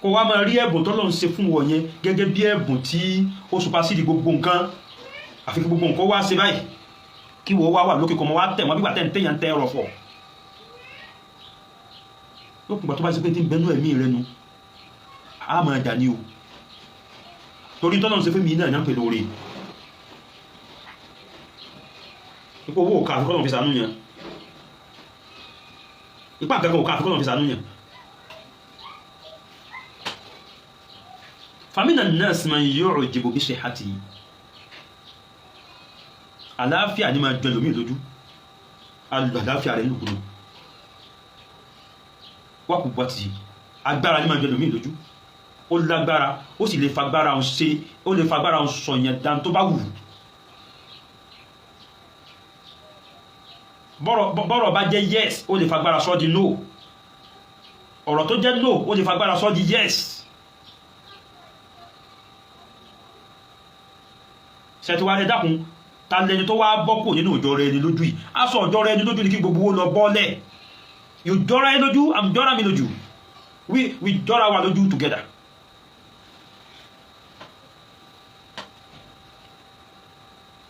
Kó wá máa rí ẹ̀bùn tọ́lọ́run ṣe fún wọ yẹn gẹ́gẹ́ bí ẹ̀bùn tí ó supasídì gbogbo nǹkan, àfi kí gbogbo nǹkan wá ṣe báyìí kí wọ́n wá wà lókè kọ́ mọ́ wá tẹ̀ wọ́n bí wà tẹ̀ ń tẹ̀yàn tẹ́ ẹ̀rọ fọ̀. Lókùngbà tó bá ṣe pé tí ń bẹnu ẹ̀mí rẹ nu, a máa dà ní o, torí tọ́lọ́run ṣe fún mi náà ní à ń pè lóore. Ipò owó òkà àfikọ́ lọ́n fi sànú yẹn, ipá àkẹ́kọ̀ọ́ òkà àfikọ́ lọ́n fi sànú yẹn. Famina nurse man yóò jìbò bí ṣe hàtì, àlàáfíà ni máa jọ ẹlòmíì lójú, àlàáfíà rẹ̀ lùkùnù wákù bọ́ ti agbára ni máa jọ ẹlòmíì lójú, ó lágbára, ó sì lè fagbára òun ṣe, ó lè fagbára òun sọ̀yàn dan tó bá wù. Bọ́rọ̀ bá jẹ́ yes, ó lè fagbára sọ di no, ọ̀rọ̀ tó jẹ́ no, ó lè fagbára sọ di yes. Ṣètìwá rẹ dákun, ta lẹni tó wá bọ́ kò nínú ìjọra ẹni lójú yìí? Aṣọ ìjọra ẹni lójú ni kí gbogbo owó lọ bọ́lẹ̀. Ìjọra ẹni lójú, àmì jọra mi lójú, we jọra wa lójú together.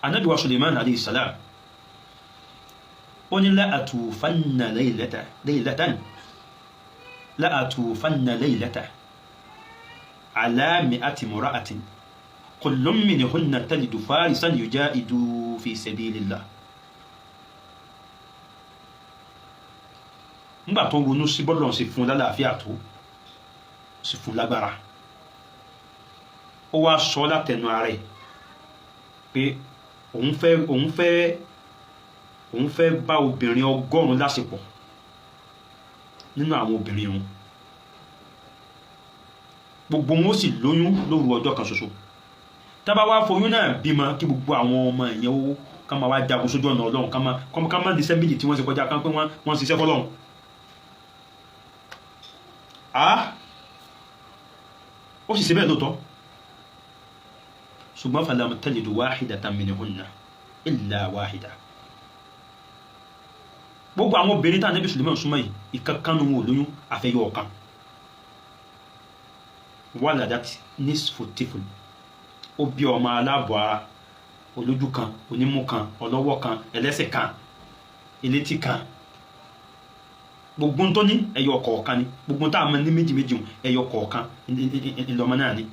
Anabi wa Suleiman alayhi salam, ó ní láàtúfánà laylatan láàtúfánà laylata ala mi'ati mura'atin kullun minhunna talidu farisan yujahidu fi sabilillah. Nígbà tó ronú sí bọ́lọ̀ sí fún lálàáfíà tó sì fún lágbára, ó wá sọ látẹnu ara ẹ̀ pé òun fẹ́ bá obìnrin 100 láṣepọ̀ nínú àwọn obìnrin òun, gbogbo wọn ó sì lóyún lóru ọjọ́ kan ṣoṣo. Tábà wá foyún náà bímọ, kí gbogbo àwọn ọmọ ìyẹn ó ká máa wá jagun sójú ọ̀nà Ọlọ́run, ká máa ní iṣẹ́ méjì tí wọ́n ṣe kọjá kan pé wọ́n ṣiṣẹ́ fọlọ́run. Ó sì ṣe bẹ́ẹ̀ lóòótọ́, ṣùgbọ́n falam talidu wahidatan minhunna illa wahida. Gbogbo àwọn obìnrin tá Ànábì Suleiman súnmọ́ yìí, ìkankan wọn ò lóyún àfẹ́yọ ọ̀kan. Waladat nisfu tifl, ó bí ọmọ aláàbọ̀ ara, olójú kan, onímú kan, ọlọ́wọ́ kan, ẹlẹ́sẹ̀ kan, elétí kan. Gbogbo tó ní ẹyọ kọ̀ọ̀kan ni, gbogbo tá a mọ̀ ní méjì méjì ẹyọ kọ̀ọ̀kan ìlọmọ náà ni.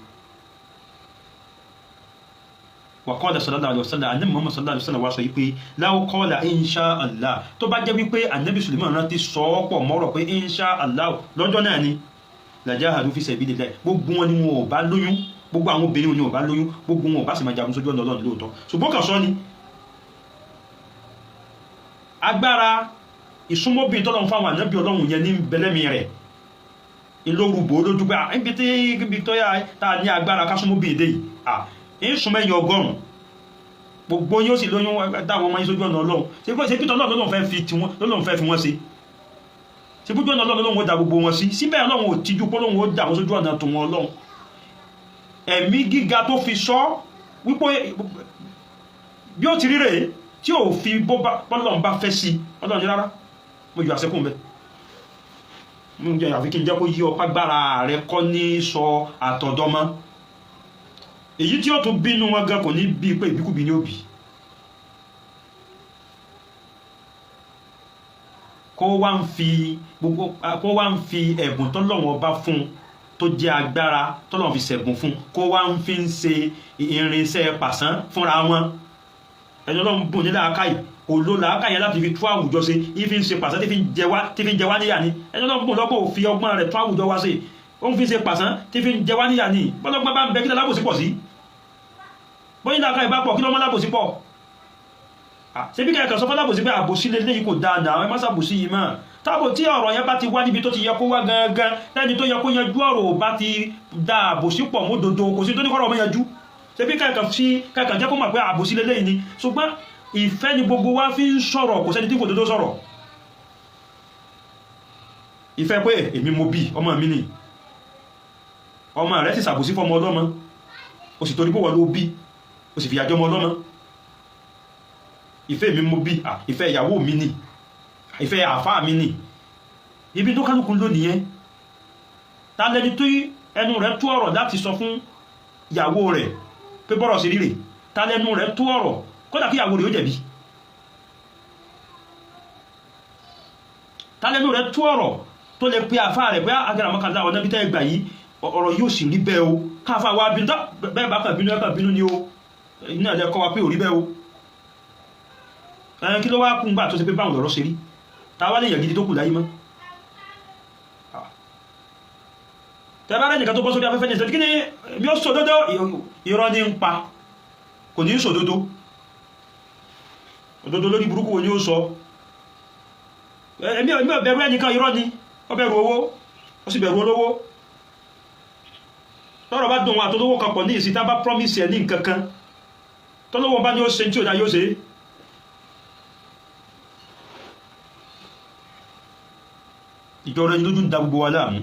Wàkọ́ọ̀dà sallallahu alaihi wasallam, Ànábì Muhammad sallallahu alaihi wasallam wá sọ wípé law qala insha Allah, tó bá jẹ́ wípé Ànábì Suleiman rántí sọ ọ́ pọ̀ mọ́rọ̀ pé insha Allah lọ́jọ́ náà ni, lajahadu fi sabilillah, gbogbo wọn ni wọn ò bá lóyún, gbogbo àwọn obìnrin ni wọn ò bá lóyún, gbogbo wọn ò bá sì máa jagun sójú ọ̀nà Ọlọ́run lóòótọ́. Ṣùgbọ́n kàn sọ ni agbára ìsúnmọ́bìnrin tọ́lọ́run fáwọn Ànábì Ọlọ́run yẹn ní bẹlẹ́mi rẹ̀ ìlórúbó lójú pé ibi tí ibi tó yà tá a ní agbára kásúnmọ́bìnrin dé yìí, ìsúnmọ́ ẹ̀yìn 100, gbogbo yóò sì lóyún dáwọn ọmọ yín sójú ọ̀nà Ọlọ́run. Ṣe Peter Ọlọ́run lọ́lọ́run fẹ́ fi tiwọn, lọ́lọ́run fẹ́ fi wọ́n ṣe, ṣe bójú ọ̀nà Ọlọ́run lọ́lọ́run ó da gbogbo wọn sí? Síbẹ̀ Ọlọ́run ò tijú pé Ọlọ́run ó dà wọ́n sójú ọ̀nà tòun Ọlọ́run. Ẹ̀mí gíga tó fi sọ wípé bí ó ti rí rèé tí ò fi bọ́lọ́run bá fẹ́ sí Ọlọ́run ní rárá, mo yọ àṣẹkùn bẹ́ẹ̀, mo jẹ́ àfi kí n jẹ́ kó yí ọpá gbára rẹ kọ́ ní sọ àtọ̀dọ́mọ́. Èyí tí ó tún bínú wọn gan kò ní bí pé ìbíkúbi ní òbí. Kó wá ń fi gbogbo, kó wá ń fi ẹ̀bùn tọ́lọ́run ọba fún tó jẹ́ agbára tọ́lọ́run fi ṣẹ̀bùn fún, kó wá ń fi ń ṣe irinṣẹ́ pàṣán fúnra wọn. Ẹni Ọlọ́run bùn ní làákàyè kò ló làákàyè láti fi tú àwùjọ ṣe, ìfi ń ṣe pàṣán tí fi ń jẹ wá níyà ni. Ẹni Ọlọ́run bùn lọ́pọ̀ fi ọgbọ́n rẹ̀ tú àwùjọ wá ṣe, ó ń fi ṣe pàṣán tí fi ń jẹ wá níyà ni. Bọ́lọ́gbọ́n bá ń bẹ kí lálábòsí pọ̀ sí, Bóyá làákàyè bá pọ̀, kí ló mọ́ lábòsí pọ̀? Ṣé bí kẹ̀kẹ́ sọ fọ́lábòsí pé àbòsí lélẹ́yìí kò dáa náà, ẹ má ṣàbòsí yìí mọ́. Táàbò tí ọ̀rọ̀ yẹn bá ti wá níbi tó ti yẹ kó wá gangan, lẹ́ni tó yẹ kó yanjú ọ̀rọ̀ bá ti da àbòsí pọ̀ mọ́ dodo, kò sí tó ní kọ́rọ̀ ọmọ yanjú. Ṣé bí kẹ̀kẹ́ sí kẹ̀kẹ́ jẹ́ kó mọ̀ pé àbòsí lélẹ́yìí ni. Ṣùgbọ́n ìfẹ́ ni gbogbo wa fi ń sọ̀rọ̀, kò sẹ́ni tí kò dodo sọ̀rọ̀. Ìfẹ́ pé èmi mo bí ọmọ mi ni, ọmọ rẹ̀ sì ṣàbòsí fọmọ ọlọ́mọ, o sì torí pé wọ́n ló bí, o sì fìyà jẹ ọmọ ọlọ́mọ. Ìfẹ́ mi mo bí, ìfẹ́ ìyàwó mi ni, ìfẹ́ àfáà mi ni. Ibi tó kálukú ló nìyẹn. Ta lẹni tó ẹnu rẹ̀ tó ọ̀rọ̀ láti sọ fún ìyàwó rẹ̀ pé bọ́rọ̀ sí rírè? Ta lẹnu rẹ̀ tó ọ̀rọ̀ kódà kí ìyàwó rẹ̀ ó jẹ̀bi? Ta lẹnu rẹ̀ tó ọ̀rọ̀ tó lè pe àfáà rẹ̀ pé agbára ọ̀nà bí tẹ́ gbà yìí, ọ̀rọ̀ yóò sì rí bẹ́ẹ̀ o, káfà wá bínú bẹ́ẹ̀ bá kàn bínú, ẹ̀ kàn bínú ni o, iná ẹ̀ kọ́ wa pé ò rí bẹ́ẹ̀ o. Ẹn kí ló wá kún gbà tó ṣe pé báwọn lọ̀rọ̀ ṣe rí? Ta wá lè yàn gidi tó kù láyé mọ́? Tẹ́bá rẹ̀ nìkan tó bọ́ sórí afẹ́fẹ́ ní ìṣẹ́jú, kí ni mi ó sòdodo? Irọ́ ní ń pa, kò ní sòdodo. Òdodo lórí burúkú wo ni ó sọ? Èmi ò bẹ̀rù ẹnìkan. Irọ́ ni ó bẹ̀rù owó, ó sì bẹ̀rù olówó. Tọ́rọ̀ bá dùn wọn àtolówó kan pọ̀ ní ìsìn, tá bá promise ẹ̀ ní nǹkan kan, tọ́lówó bá ní ó ṣe tí ò dá yóò ṣe. Ìjọra ẹni lójú ń da gbogbo wa láàmú.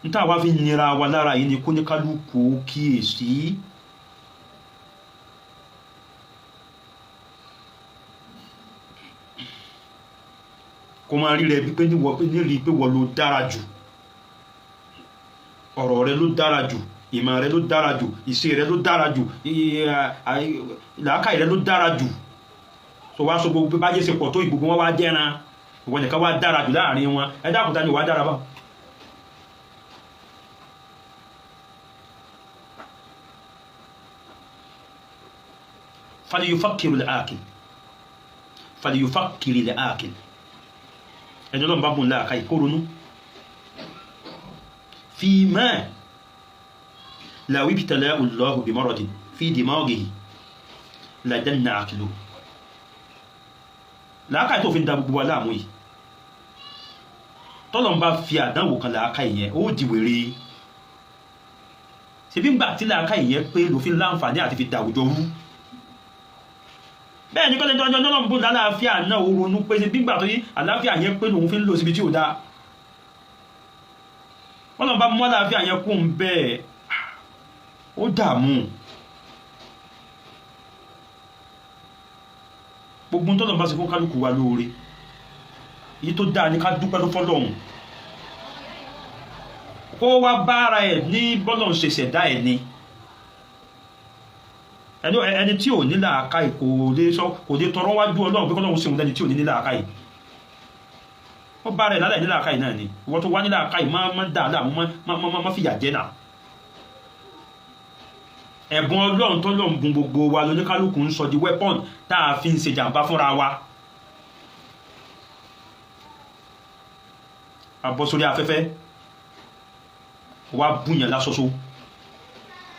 N tá wá fi nira wa lára yìí ni kó ní kálukú kíyèsí. Kó máa rí rẹ bí pé nírí pé wọ́n ló dára jù, ọ̀rọ̀ rẹ ló dára jù, ìmọ̀ rẹ ló dára jù, ìṣe rẹ ló dára jù, làákàyè rẹ ló dára jù. Tó wá sọ gbogbo báyé ṣe pọ̀ tó, ìgbogbo wọn wá jẹ́ran, ìwọ nìkan wá dára jù láàrin wọn. Ẹ dákun, ta ni wàá dára bá? Falyufakkiru al-aqil, falyufakkiri al-aqil. Ẹni Ọlọ́run bá bùn láàká kó ronú. Fima law ibtala'u Allahu bi maradin fi dimaghihi lajanna aqluhu. Làákàyè tó fi ń da gbogbo wa láàmú yìí, tọ́lọ̀ ń bá fi àdánwò kan làákàyè yẹn, ó di wèrè. Ṣebí ń gbà tí làákàyè yẹn pé ló fi láǹfààní àti fi dàwùjọ rú. Bẹ́ẹ̀ ni kọ́lẹ̀ tọ́jọ́ náà ń bùn lálàáfíà náà, ó ronú pé ṣebí ń gbà tó yí àlàáfíà yẹn pé lòun fi ń lò síbi tí ò dáa. Wọ́n lọ́n bá mú àlàáfíà yẹn kú ń bẹ́ẹ̀, ó dààmú. Gbogbo tọ́lọ̀ bá ṣe fún kálukú wa lóore èyí tó dáa ní ká dúpẹ́ ló fọ́lọ́hun, kó wá bá ara ẹ̀ ní bọ́lọ̀ ń ṣe ṣẹ̀dá ẹ̀ ni. Ẹni tí ò ní làákàyè kò lè sọ, kò lè tọrọ wájú Ọlọ́run pé kọ́lọ́run ṣeun lẹ́ni tí ò ní làákàyè. Ó bá rẹ̀ lálẹ́ ní làákàyè náà ni. Ìwọ tó wá ní làákàyè má má dà láàmú, má má má fìyà jẹ náà. Ẹ̀bùn Ọlọ́run tó lọ́n bùn gbogbo wa lóníkálukú ń sọ di weapon tá a fi ń ṣe jàǹbá fúnra wa. A bọ́ sórí afẹ́fẹ́ wa búyàn lásọsọ,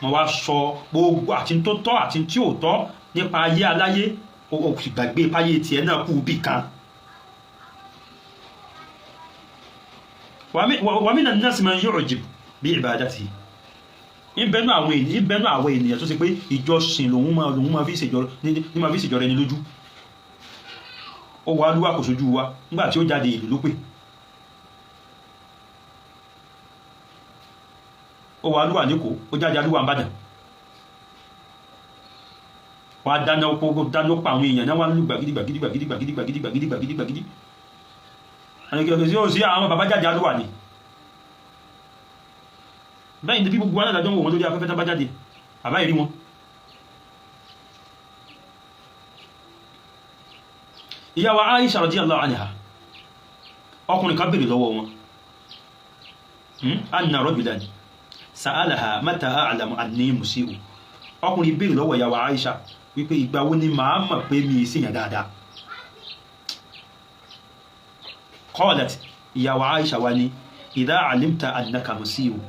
mo wá sọ gbogbo àti tó tọ́ àti tí ò tọ́ nípa ayé aláyé, o sì gbàgbé páyé tiẹ̀ náà kú bì kan. Wa minan nasi man yu'jib bi ibadatihi. Ìbẹ́nu àwọn ènìyàn, ìbẹ́nu àwọn ènìyàn tó ṣe pé ìjọsìn lòun máa fi ṣèjọ ní máa fi ṣèjọ rẹ ní lójú. Ó wà lúwà kò sójú wa nígbà tí ó jáde ìlú ló pè. Ó wà lúwà ní kò, ó jáde alúwà ń bàdàn. Wọ́n á dáná dáná pa àwọn èèyàn náà, wọ́n á lù gbàgídí gbàgídí gbàgídí gbàgídí gbàgídí gbàgídí gbàgídí gbàgídí. Àwọn ènìyàn kò sí àwọn bàbá jáde alúwà ni. Bẹ́ẹ̀ ni bí gbogbo alájọ́ ń wò wọ́n lórí afẹ́fẹ́ tán bá jáde, àbá ìrí wọn. Ìyá wa Aisha radiyallahu anha, ọkùnrin kan béèrè lọ́wọ́ wọn, anna rajulan sa'alaha mata a'lamu anni musi'u. Ọkùnrin béèrè lọ́wọ́ ìyá wa Aisha wípé ìgbà wo ni màá mọ̀ pé mi ṣèyàn dáadáa. Qalat, ìyá wa Aisha wa ni idha alimta annaka musi'u.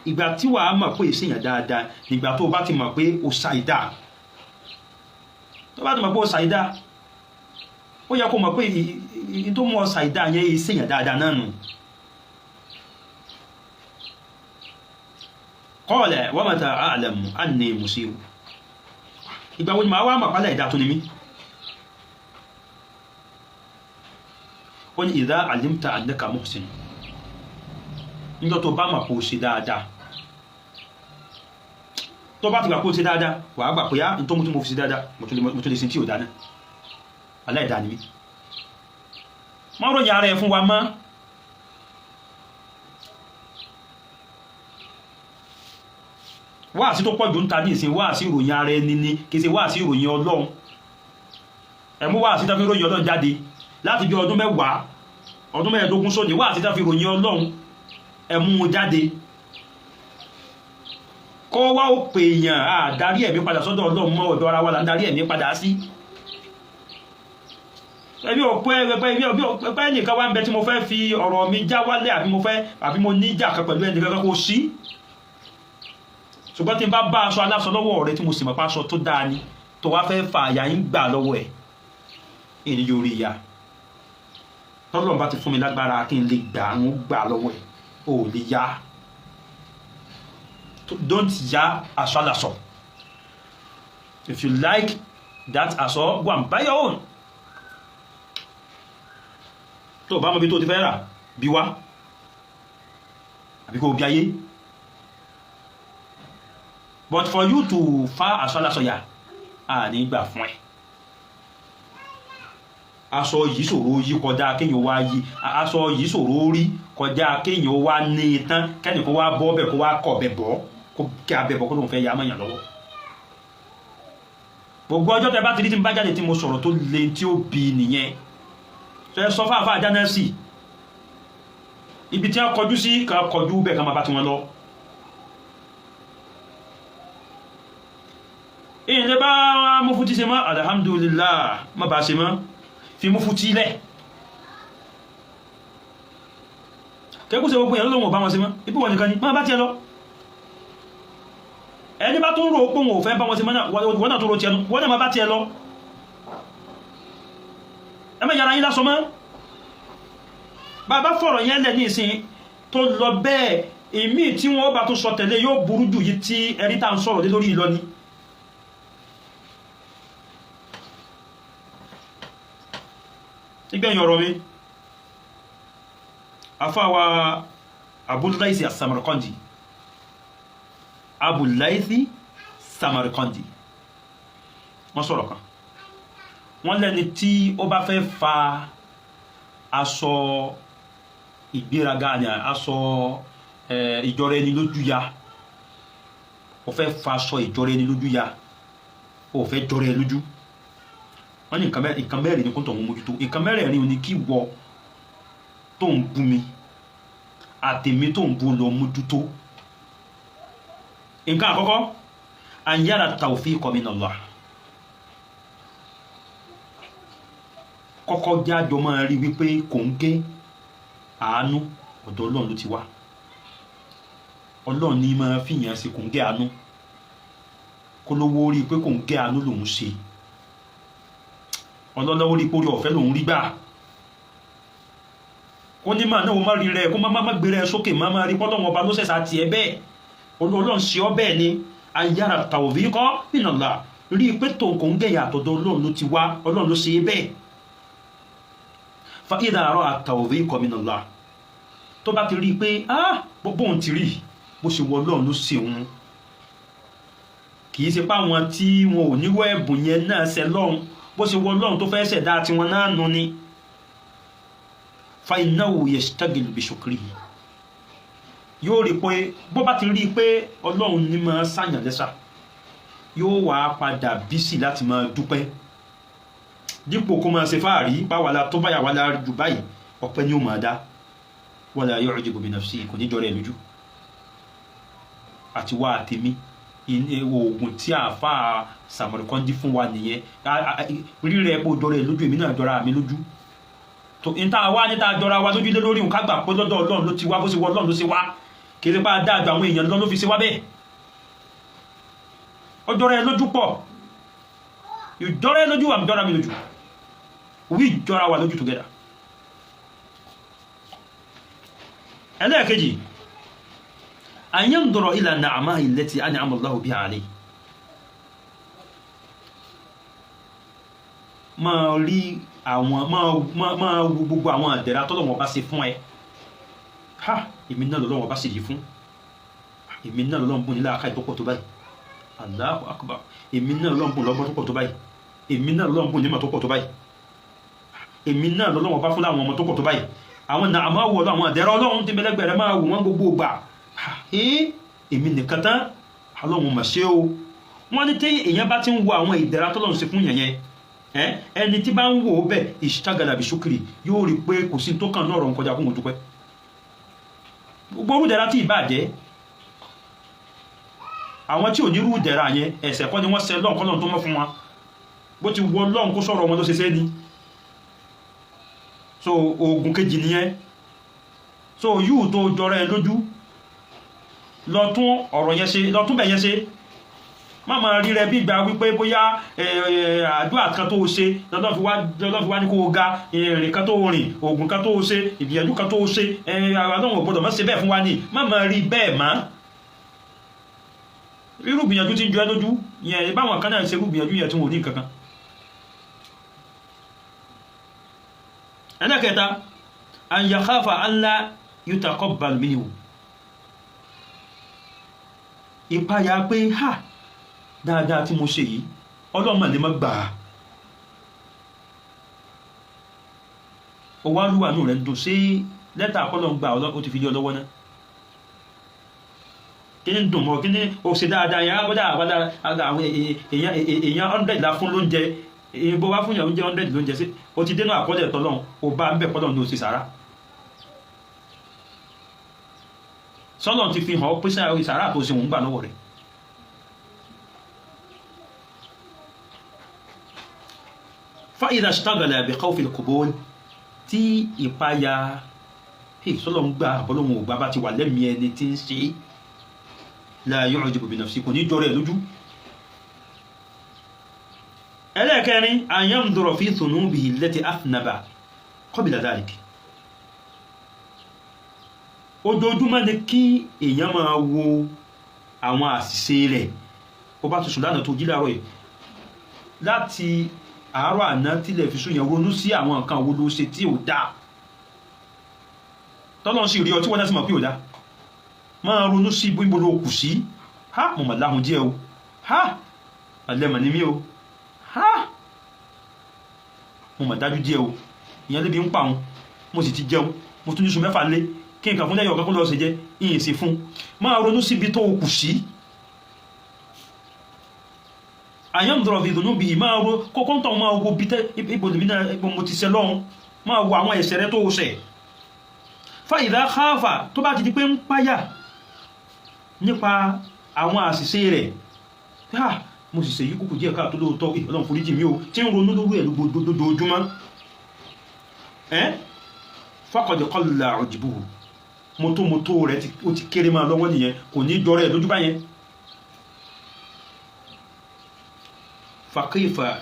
Ìgbà tí wàá mọ̀ pé ìṣèyàn dáadáa nígbà tó o bá ti mọ̀ pé o ṣàìdá. Tó bá ti mọ̀ pé o ṣàìdá, ó yẹ kó mọ̀ pé tó mú ọ ṣàìdá yẹn ìṣèyàn dáadáa náà nù. Qala wa mata a'lamu anni musiru. Ìgbà wo ni màá wá mọ̀ pálá ìdá tó ni mí? Ó ní idha alimta annaka muhsin. Níjọ́ tó bá mọ̀ kó ṣe dáadáa, tó bá ti gbà kó ṣe dáadáa, wà á gbà pé á n tó mú tí mo fi ṣe dáadáa, mo tún lè ṣe tí ò dáná, aláìdáa ni mí. Má ròyìn ara ẹ fún wa mọ́. Wáàsí tó pọ̀jù ń ta ní ìsìn wáàsí ìròyìn ara ẹni ni, kì í ṣe wáàsí ìròyìn Ọlọ́run. Ẹ mú wáàsí tó fi ròyìn Ọlọ́run jáde láti bí ọdún 10, ọdún 15 sóní, wáàsí tó fi ròyìn Ọlọ́run ẹ mú un jáde. Kọ́ wá ó pè èèyàn, á darí ẹ̀mí padà sọ́dọ̀ Ọlọ́run mọ́, ọ̀dọ̀ ara wa là ń darí ẹ̀mí padà sí. Ẹbí òpẹ́ ẹgbẹ́ ẹnìkan wá ń bẹ tí mo fẹ́ fi ọ̀rọ̀ mi já wálé, àbí mo fẹ́, àbí mo ní ìjà kan pẹ̀lú ẹnìkan kó sí. Ṣùgbọ́n tí n bá bá aṣọ aláṣọ lọ́wọ́ rẹ tí mo sì mọ̀ pé aṣọ tó dáa ni, tó wá fẹ́ fa àyà ń gbà lọ́wọ́ ẹ̀, èyí yóò rí ìyá. Tọ́lọ́run bá ti fún mi lágbára kí n lè gbà ń gbà lọ́wọ́ ẹ̀, ò lè yá. Don't ya aṣọ aláṣọ. If you like that aṣọ, go and buy your own. Tó o bá mọ ibi tó ti fẹ́ rà, bí wá, àbí kó o bí ayé. But for you to fa aṣọ aláṣọ yà, a ní gbà fún ẹ. Aṣọ yìí ṣòro yí kọjá kéèyàn wá yí, aṣọ yìí ṣòro rí kọjá kéèyàn wá ní tán, kẹ́nìkan wá bọ́ bẹ̀ kó wá kọ̀ bẹ̀ bọ́, kó kí abẹ bọ́ kó lóun fẹ́ ya mọ̀yàn lọ́wọ́. Gbogbo ọjọ́ tẹ bá ti rí tí n bá jáde tí mo sọ̀rọ̀ tó le tí ó bi nìyẹn. Ṣe sọ fáfáà dáná sí ibi tí wọ́n kọjú sí, ká kọjú bẹ́ẹ̀ ká máa bá tiwọn lọ. Ìyẹn bá mufuti ṣe mọ́, alhamdulillah, má bá ṣe mọ́, fi mufuti lẹ̀. Kẹ́kù ṣe gbogbo èèyàn lóhun ò bá wọn ṣe mọ́, ibi wọn nìkan ni, má bá tiẹ̀ lọ. Ẹni bá tún rò ó pé òun ò fẹ́ bá wọn ṣe mọ́ náà, wọ́n náà tó ro tiẹ̀ nu, wọ́n náà má bá tiẹ̀ lọ. Ẹ má yára yín lásọ mọ́. Bàbá fọ̀rọ̀ yẹn lẹ̀ ní ìsìn tó lọ bẹ́ẹ̀, èmi tí wọ́n bá tún sọ tẹ̀lé yóò burú jù yìí tí ẹni tá à ń sọ̀rọ̀ lé lórí ìlọ ni. Nígbẹ̀yìn ọ̀rọ̀ mi, afáwa Abul-Laythi Samarkandi, Abul-Laythi Samarkandi, wọ́n sọ̀rọ̀ kan. Wọ́n lẹ́ni tí ó bá fẹ́ fa aṣọ ìgbéraga ni, aṣọ ìjọra ẹni lójú ya, ó fẹ́ fa aṣọ ìjọra ẹni lójú ya, ó fẹ́ jọra ẹ lójú. Wọ́n ní nǹkan mẹ́rin ní kó tó ń mójútó. Nǹkan mẹ́rẹ̀ẹ̀rin ni kí wọ tó ń bú mi àtèmi tó ń bú lọ mójútó. Nǹkan àkọ́kọ́, an yara tawfiqa min Allah. Kọ́kọ́ jájọ máa rí wípé kò ń gé àánú ọ̀dọ̀ Ọlọ́run ló ti wá. Ọlọ́run ní máa fìyàn sí kò ń gé àánú. Kó lówó rí pé kò ń gé àánú lòún ṣe. Ọlọ́lọ́wọ́ rí pórí ọ̀fẹ́ lòún rí gbà. Kó ní máa náà má rí rẹ, kó má má gbé rẹ sókè, má má rí pọ́lọ́wọ́n ọba ló ṣẹ̀ṣà tiẹ̀ bẹ́ẹ̀. Ọlọ́run ṣe ọ́ bẹ́ẹ̀ ni. An yara tawfiqa min Allah. Rí i pé tòun kò ń gẹ̀yà àtọ̀dọ̀ Ọlọ́run ló ti wá, Ọlọ́run ló ṣe é bẹ́ẹ̀. Fa idha ra'a tawfiqa min Allah. Tó bá ti rí i pé bóun ti rí, bó ṣe wọ Ọlọ́run ló ṣe òun. Kì í ṣe pé àwọn tí wọn ò nírú ẹ̀bùn yẹn náà ṣe lọ́run, bó ṣe wọ Ọlọ́run tó fẹ́ ṣẹ̀dá tiwọn náà nu ni. Fa innahu yashtagilu bi shukrihi. Yóò rí pé bó bá ti rí i pé Ọlọ́run ní máa ṣàyàn lẹ́sà, yóò wá padà bísí láti máa dúpẹ́. Dípò kó máa ṣe fáàrí báwa la tó báyà wá la jù báyìí, ọpẹ́ ni ó máa dá. Wala yu'jibu bi nafsihi, kò ní jọrọ ẹ̀ lójú. Àti wá àtèmi, oògùn tí àáfàá Samarkandi fún wa nìyẹn. Rírẹ pé ó jọrọ ẹ̀ lójú, èmi náà jọra mi lójú. Tó n tá a wá níta jọra wa lójú lé lórí nǹkan gbà pé lọ́dọ̀ Ọlọ́run ló ti wá, bó ṣe wọ Ọlọ́run ló ṣe wá. Kì í ṣe pa dáa ju àwọn èèyàn lọ ló fi ṣe wá bẹ́ẹ̀. Ọjọ́ra ẹ lójú pọ̀. Ìjọra ẹ lójú, àmì jọra mi lójú, we jọra wa lójú together. Ẹlẹ́ẹ̀kejì, an yanzura ila na'amahi allati an'ama Allahu biha alayhi. Máa rí àwọn, máa wo gbogbo àwọn àdẹ̀rà tọ́lọ́wọ́n bá ṣe fún ẹ. Ha, èmi náà lọ́lọ́wọ́n bá ṣe yìí fún èmi náà, lọ́lọ́wọ́n bùn nílá aká ìtọ́pọ̀ tó báyìí. Allahu akbar. Èmi náà lọ́lọ́wọ́n bùn lọ́gbọ́n tó pọ̀ tó báyìí. Èmi náà lọ́lọ́wọ́n bùn nímọ̀ tó pọ̀ tó báyìí. Èmi náà lọ́lọ́wọ́n bá fún láwọn ọmọ tó pọ̀ tó báyìí. Àwọn náà máa wọ̀ àwọn àdẹ̀rà Ọlọ́run tí mẹlẹ́gbẹ̀rẹ̀, máa wò wọ́n gbogbo gbà. Èmi nìkan tán, Ọlọ́run mà ṣe o. Wọ́n ní tí èèyàn bá ti ń wo àwọn ìdẹ̀ra tọ́lọ́run ṣe fún yẹn yẹn, ẹni tí bá ń wò ó bẹ́ẹ̀, ishtagala bi shukri, yóò rí i pé kò sí tó kàn náà ọ̀rọ̀ kọjá fún òun dúpẹ́. Gbogbo orúdẹ̀ra tí ìbá jẹ́, àwọn tí ò ní rúdẹ̀ra yẹn, ẹ̀ṣẹ̀ kọ́ ni wọ́n ṣe lọ́n kọ́lọ́n tó mọ́ fún wa. Bó ti wọ lọ́n kó sọ̀rọ̀ wọn ló ṣe ṣe ni. So oògùn kejì nìyẹn. So yóò tó jọra ẹ lójú, lọ tún ọ̀rọ̀ yẹn ṣe, lọ tún bẹ̀ yẹn ṣe. Má máa rí rẹ bí ìgbà wípé bóyá àdúrà kan tó o ṣe lọ́dọ̀ fi wá ní kó o ga, ìrìn kan tó o rìn, oògùn kan tó o ṣe, ìgbìyànjú kan tó o ṣe, Ọlọ́run ò gbọ́dọ̀ má ṣe bẹ́ẹ̀ fún wa ní. Má máa rí bẹ́ẹ̀ mọ́. Irú ìgbìyànjú tí ń jọ ẹ́ lójú yẹn, báwọn kan náà ṣe irú ìgbìyànjú yẹn tí wọn ò ní nǹkan kan. Ẹlẹ́kẹta, an yakhafa an la yutaqabbal minhu. Ìpayà pé ha, dáadáa tí mo ṣe yìí, Ọlọ́mọ lè má gbà á. Ó wá lúwà nù rẹ̀ ń dùn sí lẹ́tà àkọlọ́ ń gbà, ó ti fi lé ọ lọ́wọ́ náà. Kí ni dùn mọ́? Kí ni ó ṣe dáadáa yẹn? Àbọ̀dá àbọ̀dá, àwọn èèyàn 100 la fún lóúnjẹ. Bó bá fún yàn oúnjẹ 100 lóúnjẹ sí, ó ti dénú àkọọ́lẹ̀ tọ́lọ́run, ó bá ń bẹ̀ kọ́lọ́run ní ó ṣe sàrà. Sọ́lọ́run ti fi hàn ọ́ pé sàrà tó ṣe òun gbà lọ́wọ́ rẹ̀. Fa'idha ishtaghala bi khawfi al-qubul, tí ìpayà sọ́lọ́run gbà àbọ́lọ́run ò gbà bá ti wà lẹ́mìí ẹni tí ń ṣe, la yu'jibu bi nafsi, kò ní jọrọ ẹ̀ lójú. Ẹlẹ́ẹ̀kẹrin, an yanzura fi dhunubihi allati athnaba qabla dhalik. Ojoojúmọ́ ni kí èèyàn máa wo àwọn àṣìṣe rẹ̀. Ó bá tuntun lánàá tó jí láàárọ̀ yìí, láti àárọ̀ àná tílẹ̀ fi sún yẹn, ronú sí àwọn nǹkan wo ló ṣe tí ò dáa, tọ́lọ́n sì rí ọ tí wọ́n náà sì mọ̀ pé ò dáa. Máa ronú sí ibo ló kù sí. Ha, mo mà láhùn díẹ̀ o. Ha, àlẹ́mọ̀ ni mí o. Ha, mo mà dájú díẹ̀ o. Ìyẹn lébi ń pa òun, mo sì ti jẹun, mo tún ní sùn 6 lé kí nǹkan fún lẹ́yìn ọ̀kan kó lọ́ọ́ ṣe jẹ́ ìyìn sí fún. Máa ronú síbi tó kù sí. Àyàndọ̀rọ̀ fi ìdùnnú bìí, máa ro kókó ń tàn, máa wo bí tẹ́ ibo lèmi náà, ibo mo ti ṣe lọ́hùn, máa wo àwọn ẹ̀ṣẹ̀ rẹ tó o ṣẹ̀. Fa ìdá káfà, tó bá ti di pé ń páyà nípa àwọn àṣìṣe rẹ̀, ha, mo sì ṣèyí kúkú díẹ̀ káàtó lóòótọ́, Ọlọ́run foríjì mi o, tí ń ronú lórí ẹ̀ lójoojúmọ́, ẹ́ faqad qalla ujbuhu, mọ́tòmọ́tò rẹ̀ ó ti kéré máa lọ́wọ́ nìyẹn, kò ní jọrọ ẹ̀ lójú báyẹn. Fa kayfa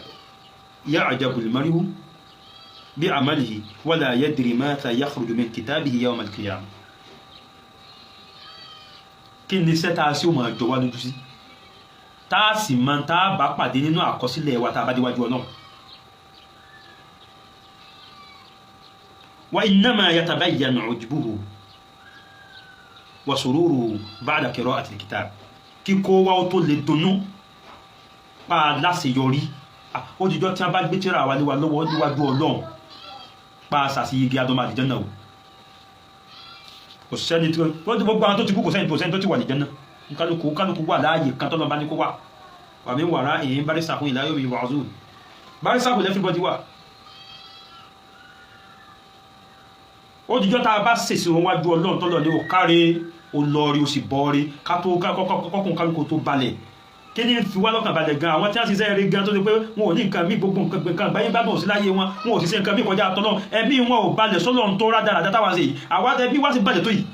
ya'jabu al-mar'u bi'amalihi wala yadri madha yakhruju min kitabihi yawm al-qiyamah. Kí ni iṣẹ́ tá a sì máa jọ wá lójú sí, tá a sì máa tá a bá pàdé nínú àkọsílẹ̀ wa tá a bá déwájú Ọlọ́run? Wa innama yatabayyanu ujbuhu wa sururuhu ba'da qira'ati al-kitab. Kíkó wa ó tó lè dunnú pa láṣeyọrí, ó dijọ́ tí wọ́n bá gbé tírà wa lé wa lọ́wọ́ níwájú Ọlọ́run, pa àṣàṣeyege adọ́mọ àlìjánnà o. Kò sẹ́ni tí wọ́n ti gbogbo àwọn tó ti kú, kò sẹ́ni tó ti wà àlìjánnà. Kálukú kálukú wà láàyè kan tọ́lọ́ bá ní kó wà. Wà mí wàrà èyí barisakun ila yawmi yub'athun, barisakun everybody wà. Ó dijọ́ tá a bá ṣèṣì wọn wájú Ọlọ́run, tọ́lọ́ ní o káre, o lọ rí, o sì bọ́ rí, ká tó kọ́kùn kálukú tó balẹ̀. Kí ni fi wá lọ́kàn balẹ̀ gan? Àwọn tí wọ́n ṣiṣẹ́ rí gan tó ṣe pé wọn ò ní nǹkan mí, gbogbo nǹkan àgbáyé gbádùn sí láyé wọn, wọn ò ṣiṣẹ́ nǹkan mí kọjá tọ́lọ́, ẹ̀mí wọn ò balẹ̀ sọ́lọ́run tó rádaràdá táwa ṣe yìí. Àwa ẹbí wá sí balẹ̀ tó yìí.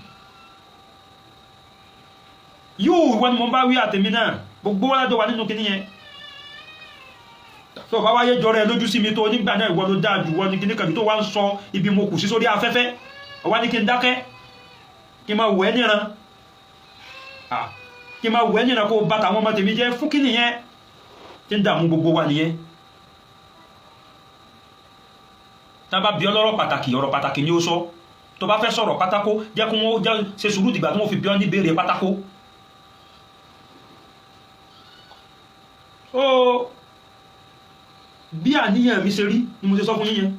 Yóò wọ́n ni mo bá wí àtẹ̀mí náà, gbogbo wọn lájọ wà nínú kinní yẹn. Tó bá wáyé jọrọ ẹ lójú sí mi tó nígbà náà, ìwọ ló dáa jù, wọ́n ní kinní kan tó wá ń sọ ibi mo kù sí sórí afẹ́fẹ́, ọwá ní kí n dákẹ́, kí n máa wẹ̀ níran, kí n máa wẹ̀ níran, kó bá tàwọn ọmọ tèmi jẹ́ fún kí nìyẹn tí ń dààmú gbogbo wa nìyẹn. Tá bá bí ọ lọ́rọ̀ pàtàkì, ọ̀rọ̀ pàtàkì ni ó sọ. Tó bá fẹ́ sọ̀rọ̀ pátákó, jẹ́ kó wọ́n jẹ́ ṣe sùúrù dìgbà tí wọ́n fi bí ọ ní béèrè pátákó. Ó bí àníyàn mi ṣe rí ni mo ṣe sọ fún yín yẹn.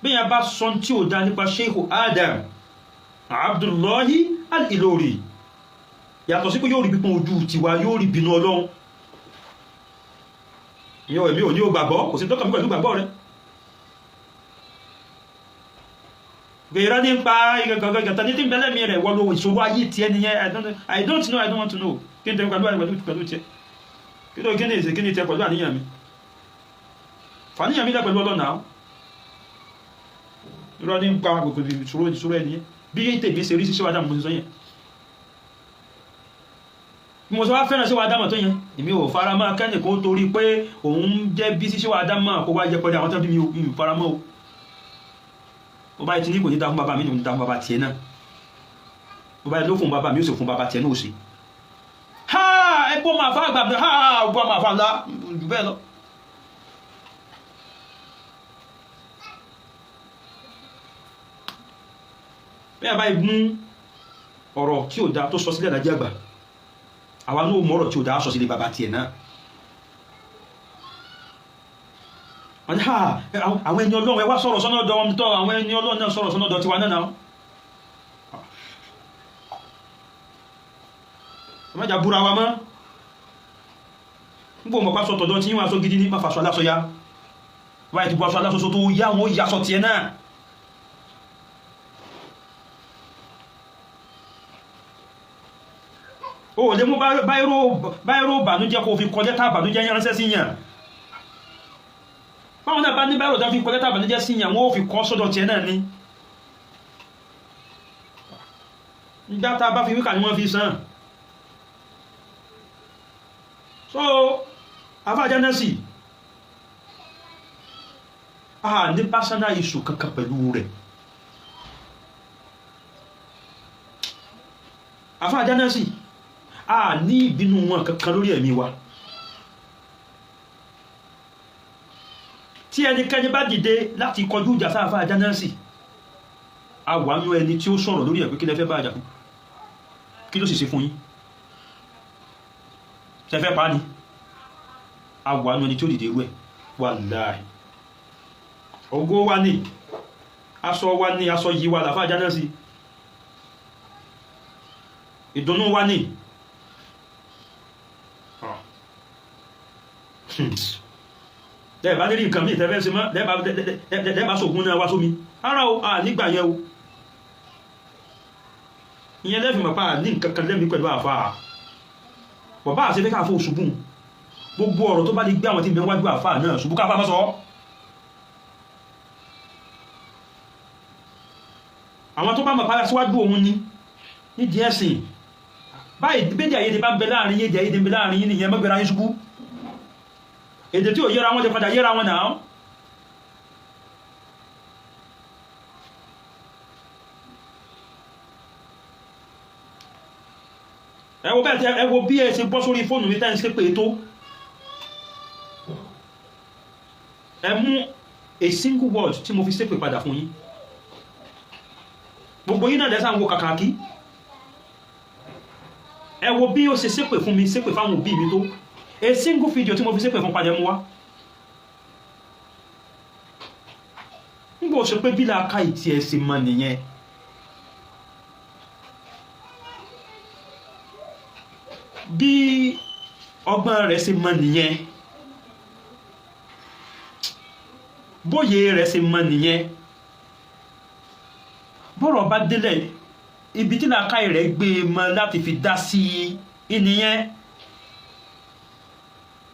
Bí yẹn bá sọ tí ò dá nípa Sheikh Adam Abdullahi Al-Ilory, yàtọ̀ sí pé yóò rí pípọ́n ojú tiwa, yóò rí bínú Ọlọ́run. Ìyẹn èmi ò ní o gbàgbọ́, kò sí tọ́ka mi pẹ̀lú gbàgbọ́ rẹ. Gbèrè nípa ìgbàgbọ́ ní tí ń bẹ́lẹ̀ mi rẹ̀ wọ́n lo ìṣòro ayé tiẹ̀ nìyẹn. I don't know, I don't want to know. Kí n tẹ́ pẹ̀lú pẹ̀lú tiẹ̀, kí ló kí ní ìsìn, kí ní tiẹ̀ pẹ̀lú àníyàn mi, fàníyàn mi dá pẹ̀lú Ọlọ́run náà. Irọ́ ní pa gbogbo ìṣòro ẹ̀ nìyẹn. Bí tèmi ṣe rí sí síwájú àmọ́ sọ yẹn, bí mo sọ wá fẹ́ràn síwájú àmọ́ tó yẹn, èmi ò fara mọ́ kẹ́nìkan torí pé òun jẹ́ bí sí síwájú àmọ́ kó wá jẹ́ pẹ̀lú àwọn tó bí mi ò fara mọ́ o. Ó bá ti ní kò ní dá fún bàbá mi, ní kò ní dá fún bàbá tiẹ̀ náà. Ó bá ló fún bàbá mi, ó sì fún bàbá tiẹ̀ náà ó sì. Ha, ẹ bọ́ máa fa àgbà, ha, bọ́ máa fa ńlá jù bẹ́ẹ̀ lọ. Bẹ́ẹ̀ báyìí mú ọ̀rọ̀ tí ò da tó sọ sílẹ̀ lájẹ́ àgbà, àwa náà mú ọ̀rọ̀ tí ò da sọ sílẹ̀ bàbá tiẹ̀ náà. Wọ́n ní ha, àwọn ẹni Ọlọ́run ẹ wá sọ̀rọ̀ sọ́nà ọ̀dọ̀ wọn tọ́, àwọn ẹni Ọlọ́run náà sọ̀rọ̀ sọ́nà ọ̀dọ̀ tiwa náà. Ẹ má jà búra wa mọ́. Nígbà mọ̀ pásọ tọ̀dọ̀ tí wọ́n aṣọ gidi ní má fàṣọ aláṣọ ya. Wáyé ti bu aṣọ aláṣọ tó yá wọn ó yasọ tiẹ̀ náà. O lè mú báírò bànújẹ́ kó fi kọ lẹ́tà bànújẹ́ ránṣẹ́ sí yàn. Báwọn náà bá ní báírò tó fi kọ lẹ́tà bànújẹ́ sí yàn, wọ́n ó fi kọ́ sọ́dọ̀ tiẹ̀ náà ni. Nígbà tá a bá fi wíkà ni wọ́n fi san. So afájá náà sì a ní personal issue kankan pẹ̀lú rẹ̀. Afájá náà sì a ní ìbínú wọn kankan lórí ẹ̀mí wa. Tí ẹnikẹ́ni bá dìde láti kọjú ìjà sáfà jánásì, a wà nú ẹni tí ó sọ̀rọ̀ lórí ẹ̀ pé kí lẹ fẹ́ bá àjà fún, kí ló sì ṣe fún yín, ṣe fẹ́ pa ni? A wà nú ẹni tí ó dìde irú ẹ̀. Wàláhì, ògo wa ní aṣọ wa ní aṣọ yìí wa làfà jánásì, ìdùnnú wa ní. Lẹ́ẹ̀bá lérí nǹkan mí ìtẹ́fẹ́ sí mọ́, lẹ́ẹ̀bá sògùn náà wá sómi ara o, a nígbà yẹn o. Ìyẹn lẹ́fì mọ̀pá ní nǹkan kan lẹ́mí pẹ̀lú àfáà. Bọ̀bá àti fẹ́ káàfó ṣubú, gbogbo ọ̀rọ̀ tó bá lè gbé àwọn tí ń bẹ wájú àfáà náà ṣubú káfá mọ́ sọ. Àwọn tó bá mọ̀ padà síwájú òun ni nídìí ẹ̀sìn báyìí, bédè àyèdè bá ń bẹ láàrin yédè àyèdè ń bẹ láàrin yín nìyẹn, mọ́gbẹ̀rẹ̀ ayé ṣubú. Èdè tí ò yẹra wọn ti padà yẹra wọn náà. Ẹ wo bẹ́ẹ̀, ẹ wo bí ẹ ṣe bọ́ sórí fóònù mi tẹ́ ń ṣe pé tó ẹ mú a single word tí mo fi ṣépè padà fún yín. Gbogbo yín náà lẹ́sàn wo kàkàkí. Ẹ wo bí ó ṣe ṣépè fún mi, ṣépè fáwọn òbí mi tó, a single video tí mo fi ṣépè fún padà mú wá. Nígbà ó ṣe pé bí làákà ìtì ẹ̀ ṣe mọ nìyẹn. Bí ọgbọ́n rẹ̀ ṣe mọ nìyẹn, bóyè rẹ̀ ṣe mọ nìyẹn. Bọ́rọ̀ bá délẹ̀, ibi tí làákà rẹ̀ gbé e mọ láti fi dá sí i nìyẹn.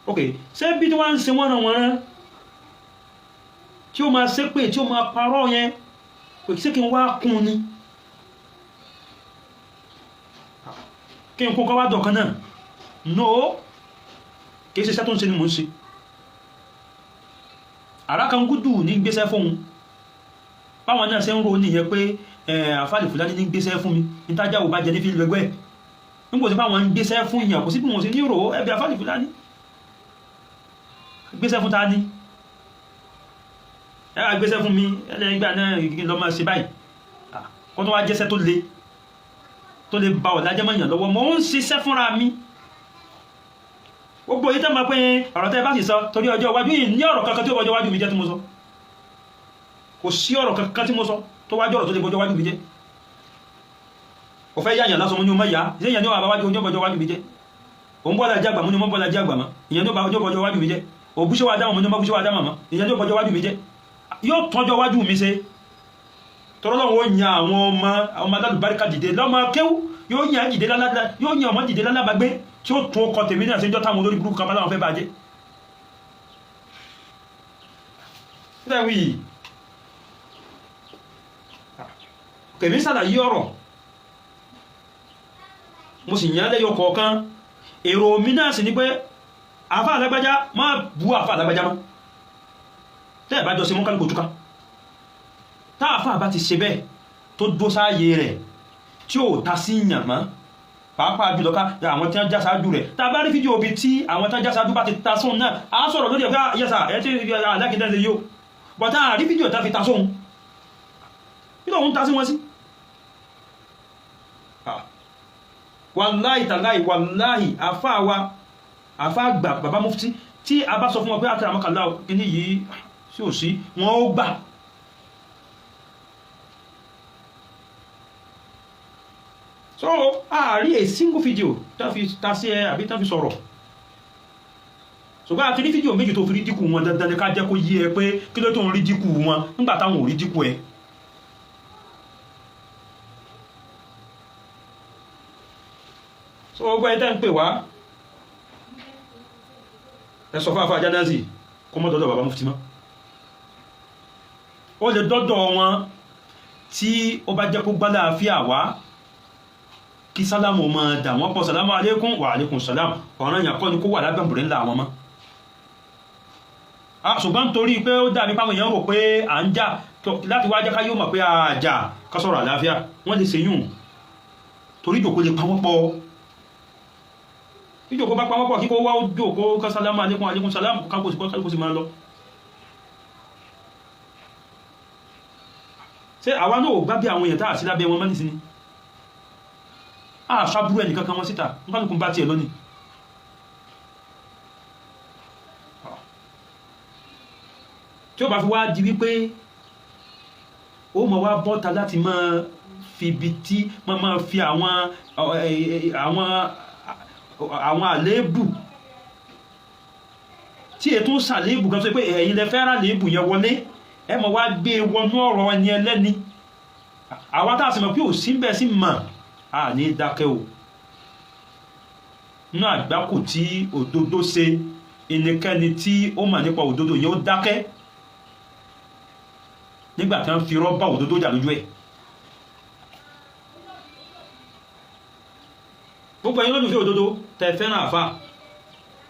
Ok, ṣé bí tí wọ́n ń ṣe wọ́nranwọ̀nran tí ó máa ṣépè, tí ó máa parọ́ yẹn, kò sí kí n wá kún ni. Kí n kó kọ́ wá dọ̀kan náà. No, kì í ṣe iṣẹ́ tó ń ṣe ni mò ń ṣe. Àràkàngúdù ní gbéṣẹ́ fóun. Báwọn náà ṣe ń ro nìyẹn pé àfáàlì Fúlàní ní gbéṣẹ́ fún mi, nítajà ò bá jẹ ní fi lẹ́gbẹ́. Nígbò tí báwọn ń gbéṣẹ́ fún ìyàn, kò sí bí wọ́n ṣe ní rò ẹbí àfáàlì Fúlàní. Gbéṣẹ́ fún ta ni? Ẹ wá gbéṣẹ́ fún mi, ẹlẹ́gbẹ́ náà lọ máa ṣe báyìí. Kó tó wá jẹ́ṣẹ́ tó le, tó lè ba ọ̀la jẹ́ mọ́ èèyàn lọ́wọ́. Mo ń ṣiṣẹ́ fúnra mi. Gbogbo yìí tẹ́ máa pé ọ̀rọ̀ tẹ́ bá sì sọ torí ọjọ́ iwájú yìí, ní ọ̀rọ̀ kankan tí ó bọjọ́ iwájú mi jẹ́ tí mo sọ. Kò sí ọ̀rọ̀ kankan tí mo sọ tó wájú ọ̀rọ̀ tó lè bọjọ́ iwájú mi jẹ́. Kò fẹ́ yáyàn lásán, mo ní o mọ̀ yá. Ṣé ìyẹn ní wàá bá wájú ojú bọjọ́ iwájú mi jẹ́? Òun bọ́lá jẹ́ àgbà, mo ní o mọ̀ bọ́lá jẹ́ àgbà mọ́. Ìyẹn ní ojú bọjọ́ iwájú mi jẹ́. Òbúṣẹ́ wa dámọ̀, mo ní o mọ̀ búṣẹ́ wa dámọ̀ mọ́. Ìyẹn ní bọjọ́ iwájú mi jẹ́. Yóò tọ́jọ́ iwájú mi ṣe. Tọ́lọ́run ó yan àwọn ọmọ ọmọ alálùbáríkà dìde lọ́mọ kéwú, yóò yan dìde lálá, yóò yan ọmọ dìde lálábàgbé tí ó tún ọkọ tèmi náà ṣe ń jọ́ táwọn olórí burúkú kan bá láwọn fẹ́ bàjẹ́. Kílẹ̀ wí yìí? Kèmí ṣàlàyé ọ̀rọ̀, mo sì yàn lẹ́yọ kọ̀ọ̀kan. Èrò mi náà sì ni pé àfá alágbájá má bú àfá alágbájá mọ́. Tẹ́ ẹ̀ bá jọ ṣe mú kálukú túká. Tá àfá bá ti ṣe bẹ́ẹ̀ tó dó sáàyè rẹ̀ tí ò ta sí yàn mọ́, pàápàá jùlọ ká àwọn tí wọ́n já sáájú rẹ̀. Tá a bá rí fídíò bíi tí àwọn tí wọ́n já sáájú bá ti ta sóun náà, á sọ̀rọ̀ lórí ẹ̀fẹ́ yẹ́sà ẹ̀ tí alákìndé ṣe yóò. Bọ̀tá àrí fídíò tá fi ta sóun. Kí lóun ta sí wọn sí? Wàláhì tàláhì, wàláhì, àfá wa, àfá àgbà bàbá mufti, tí a bá sọ fún wọn pé àkàrà mọ́kànlá kíní yìí sí ò sí, wọn ó gbà. So a rí a single video tá fi ta sí ẹ àbí tá fi sọ̀rọ̀. Ṣùgbọ́n a ti rí fídíò méjì tó fi rí dínkù wọn. Dandan ni ká jẹ́ kó yé ẹ pé kí ló tó ń rí dínkù wọn nígbà táwọn ò rí dínkù ẹ. So gbogbo ẹ tẹ́ ń pè wá, ẹ sọ fún àfáà Jánásì kó mọ́ dọ́dọ̀ bàbá mufti mọ́. Ó lè dọ́dọ̀ wọn tí ó bá jẹ́ kó gbá láàfíà wá, kí sálámù máa dà wọ́n pọ̀, sálámù alékún wà alékún sálámù. Ọ̀ràn yàn kọ́ ni kó wà lábẹ́ ọ̀bùrẹ́ ńlá wọn mọ́. Ṣùgbọ́n torí pé ó dàbí páwọn èèyàn rò pé à ń jà, láti wá jẹ́ ká yóò mọ̀ pé a jà, ká sọ̀rọ̀ àlàáfíà, wọ́n lè ṣe yùn torí ìjòkó lè pa wọ́n pọ̀. Ìjòkó bá pa wọ́n pọ̀, kíkó wá ó jòkó ká sálámù alékún alékún sálámù, kákó sì máa lọ. Ṣé àwa náà ò gbá bí àwọn èèyàn tá à sí lábẹ́ wọn mọ́ nísìnyí? Àṣàbúrú ẹnì kankan wọn síta, nkálukú bá tiẹ̀ lónìí. Tí ó bá fi wá di wípé ó mọ̀ wá bọ́ta láti máa fi ibi tí máa fi àwọn àléébù tí ètò ń ṣàléébù kan tó pé ẹ̀yin lẹ fẹ́ rà léébù yẹn wọlé, ẹ mọ̀ wá gbé wọnú ọ̀rọ̀ ẹni ẹlẹ́ni. Àwa tá a sì mọ̀ pé ò sí ń bẹ̀ sí mọ̀, a ní dákẹ́ o. Nínú àgbákò tí òdodo ṣe, ẹnikẹ́ni tí ó mọ̀ nípa òdodo yẹn ó dákẹ́ nígbà tí wọ́n fi rọ́bà òdodo jà lójú ẹ̀. Gbogbo ẹ̀yin lólùfẹ́ òdodo tẹ́ fẹ́ràn àfà,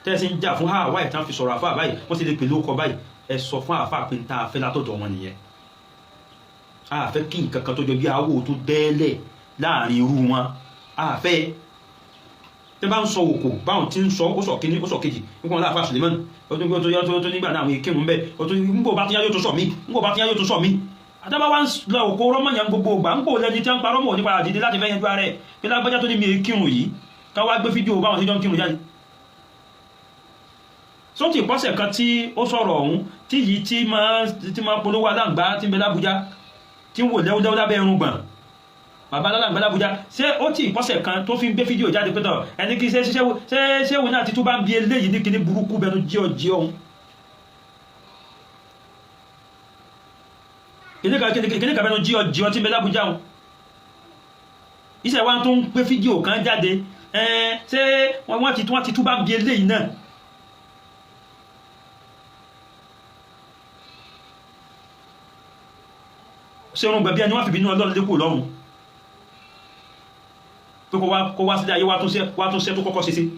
tẹ́ sì ń jà fún àwa ìtàn fi sọ̀rọ̀ àfà báyìí, wọ́n sì lè pè lóko báyìí, ẹ sọ fún àfà pé ń tá a fẹ́ látọ̀dọ̀ wọn nìyẹn. A fẹ́ kí nǹkan kan tó jọ bí awo tó dẹ́lẹ̀ láàrin irú wọn, a fẹ́. Tẹ́ bá ń sọ òkò báwọn tí ń sọ, ó sọ kíní, ó sọ kejì nípa wọn láàfà Suleiman, ó tún tó yá tó nígbà náà àwọn ìkírun bẹ́ẹ̀, ó tún ń bò bá tún yá yóò tún sọ mí, ń bò bá tún yá yóò tún sọ mí. Àtàbà wá ń lọ òkò rọ́mọ̀yàn gbogbo ògbà ń pò lẹ́ni tí wọ́n ń parọ́ mọ̀ nípa àdìdí láti fẹ́ yanjú ara ẹ̀ pé lágbájá tó ní mi kírun yìí, ká wá gbé fídíò báwọn tí jọ ń kírun jáde. Sótì ìpọ́sẹ̀ kan tí ó sọ̀rọ̀ ọ̀hún tí yìí tí máa polówó aláǹgbá tí ń bẹ l'Ábújá tí ń wò lẹ́wọ́lẹ́wọ́ lábẹ́ irun gbọ̀n bàbá aláǹgbá l'Ábújá, ṣé ó tí ìpọ́sẹ̀ kan tó fi ń gbé fídíò jáde pé tọ̀ ẹni kí ṣe ṣéwù náà ti tún bá ń bi eléyìí ní kíní burúkú bẹnu jí ọ jí ọ̀hún. Kíní kan bẹnu jí ọ jí ọ tí ń bẹ l'Ábújá ọ̀hún. Iṣẹ́ wa tó ń gbé fídíò kan jáde, ṣé wọ́n ti tún bá ń bi eléyìí náà. Ṣé irun gbẹ̀bí ẹni wọ́n fi bínú Ọlọ́run lékò lọ́rùn. Pé kó wá sílé ayé wá tún ṣe tó kọ́kọ́ ṣe sí,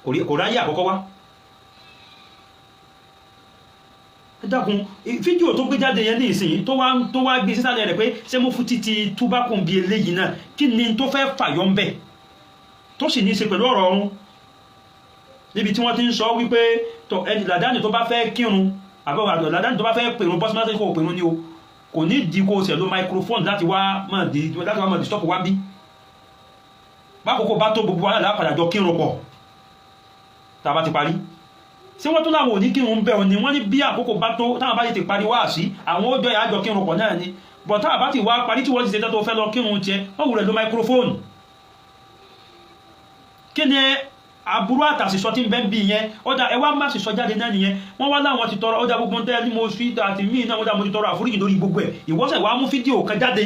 kò ráyè àkọ́kọ́ wá. Ẹ dákun, fídíò tó gbé jáde yẹn ní ìsìn tó wá gbé sísàlẹ̀ rẹ̀ pé ṣé Mufti ti túbákùn bí eléyìí náà, kí ni tó fẹ́ fàyọ ń bẹ̀ tó sì ní í ṣe pẹ̀lú ọ̀rọ̀ ọ̀run, níbi tí wọ́n ti ń sọ wípé ẹni làdáni tó bá fẹ́ kírun àbẹ̀wò làdáni tó bá fẹ́ pèrún bọ́sí kò pèrún ni o, kò ní di kó ṣe lo microphone láti wá máa disturb wá bí bákòókò bá tó gbogbo wa lápadà jọ kírun pọ̀ tá a bá ti parí. Ṣé wọ́n tún láwọn ò ní kírun bẹ́ẹ̀ ni? Wọ́n ní bí àkókò bá tó táwọn bá ti parí wá sí àwọn ó jọ ìyájọ kírun pọ̀ náà ni, bọ̀ táwọn bá ti wá parí tí wọ́n ti ṣe tó fẹ́ lọ kírun tiẹ̀, wọ́n wùrẹ̀ lo microphone. Kí ni aburú àtàṣìṣọ tí ń bẹ́ ń bí yẹn? Ọ̀dà ẹ wá má ṣìṣọ jáde náà nìyẹn. Wọ́n wá láwọn ti tọrọ ọ̀dà gbogbo tẹ́ ní mo fi àti míì náà, wọ́n dà mo ti tọrọ àforíjì lórí gbogbo ẹ̀. Ìwọ́sẹ̀ wàá mú fídíò kan jáde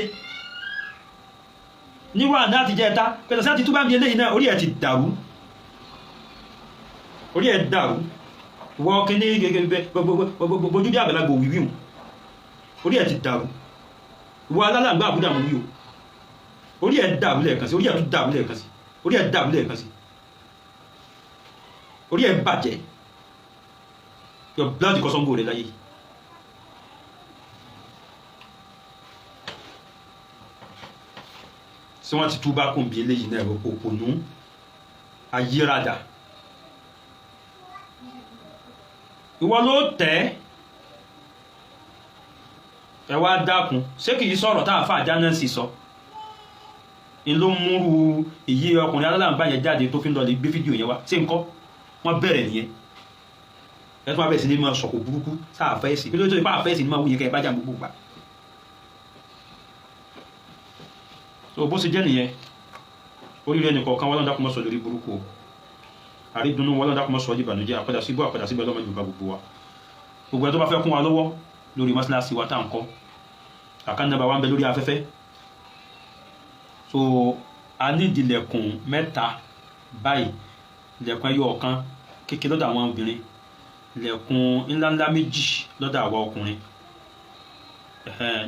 nírú àná àtijọ́ ẹ̀ta pẹ̀lú sáà ti túbà ń bí eléyìí náà, orí ẹ̀ ti dàrú, orí ẹ̀ dàrú. Wọ́n kíní gẹ́gẹ́ gbogbo bí àgbàlagbò wíwí hùn, orí ẹ̀ ti dàrú. Wọ́n alálàgbà àbúdà mú wí o, orí ẹ̀ dàrú lẹ́ẹ̀kan sí, orí ẹ̀ tún dàrú lẹ́ẹ̀kan sí, orí ẹ̀ dàrú lẹ́ẹ̀kan sí, orí ẹ̀ bàjẹ́. Your blood kọ́sọ́ngò rẹ̀ láyé. Ṣé wọ́n ti túbá kún bí eléyìí náà? Òpònú ayérada ìwọ ló tẹ́ ẹ wá dákun. Ṣé kìí sọ̀rọ̀ tá a fà jáná sí sọ ń ló múrú èyí ọkùnrin alálàǹgbá yẹn jáde tó fi ń lọ lè gbé fídíò yẹn wá? Ṣé nǹkan wọ́n bẹ̀rẹ̀ nìyẹn? Ẹ tún wá bẹ̀rẹ̀ sí ní máa sọ̀kò burúkú sáà fẹ́ sí kí ló tó ipá àfẹ́ sí ní máa wúyẹ kẹ́ ẹ bá jà gbogbo gbà. So bó ṣe jẹ́ nìyẹn. Oríire ẹnìkọ̀ọ̀kan wọ́n lọ́dà kó mọ́ sọ lórí burúkú o, àrídùnnú wọ́n lọ́dà kó mọ́ sọ ọ́ dìbànújẹ́, àpadà síbò àpadà síbẹ̀ lọ́mọ Yorùbá gbogbo wa. Gbogbo ẹ tó bá fẹ́ kún wa lọ́wọ́ lórí mọ́sálásí wa tá à ń kọ́, àkáǹtì nọ́mbà wa ń bẹ lórí afẹ́fẹ́. So a ní ìdílẹ̀kùn mẹ́ta báyìí, ilẹ̀kùn ẹyọ ọ̀kan kékeré lọ́dọ̀ àwọn obìnrin, ilẹ̀kùn ńláńlá méjì lọ́dọ̀ àwa ọkùnrin.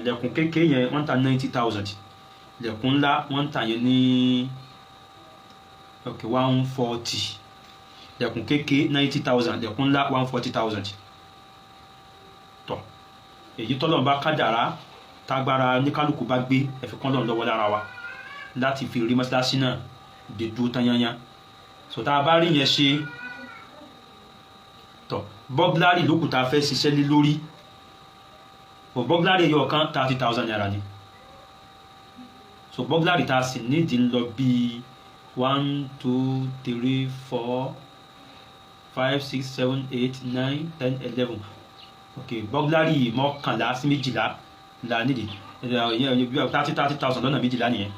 Ilẹ̀kùn kékeré yẹn wọ́n ń ta 90,000, ilẹ̀kùn ńlá wọ́n ń ta yẹn ní 140, ilẹ̀kùn kékeré 90,000, ilẹ̀kùn ńlá 140,000. Tọ́ èyí tọ́lọ́run bá kádàrá tágbára ní kálukú bá gbé ẹ̀fẹ̀ kan lọ́n lọ́wọ́ lára wa láti fi rí mọ́sálásí náà dé dúró tán yányán. So tá a bá rí yẹn ṣe, tọ́ bọ́gláàrì lókù tá a fẹ́ ṣiṣẹ́ lé lórí. Bọ̀ bọ́gláàrì ẹyọ kan 30,000 naira ni. So bọ́gláàrì tá a sì nídìí ń lọ bíi 1 2 3 4 5 6 7 8 9 10 11. Ok, bọ́gláàrì 11 sí 12 la nídìí, 30,000 lọ́nà 12 nìyẹn.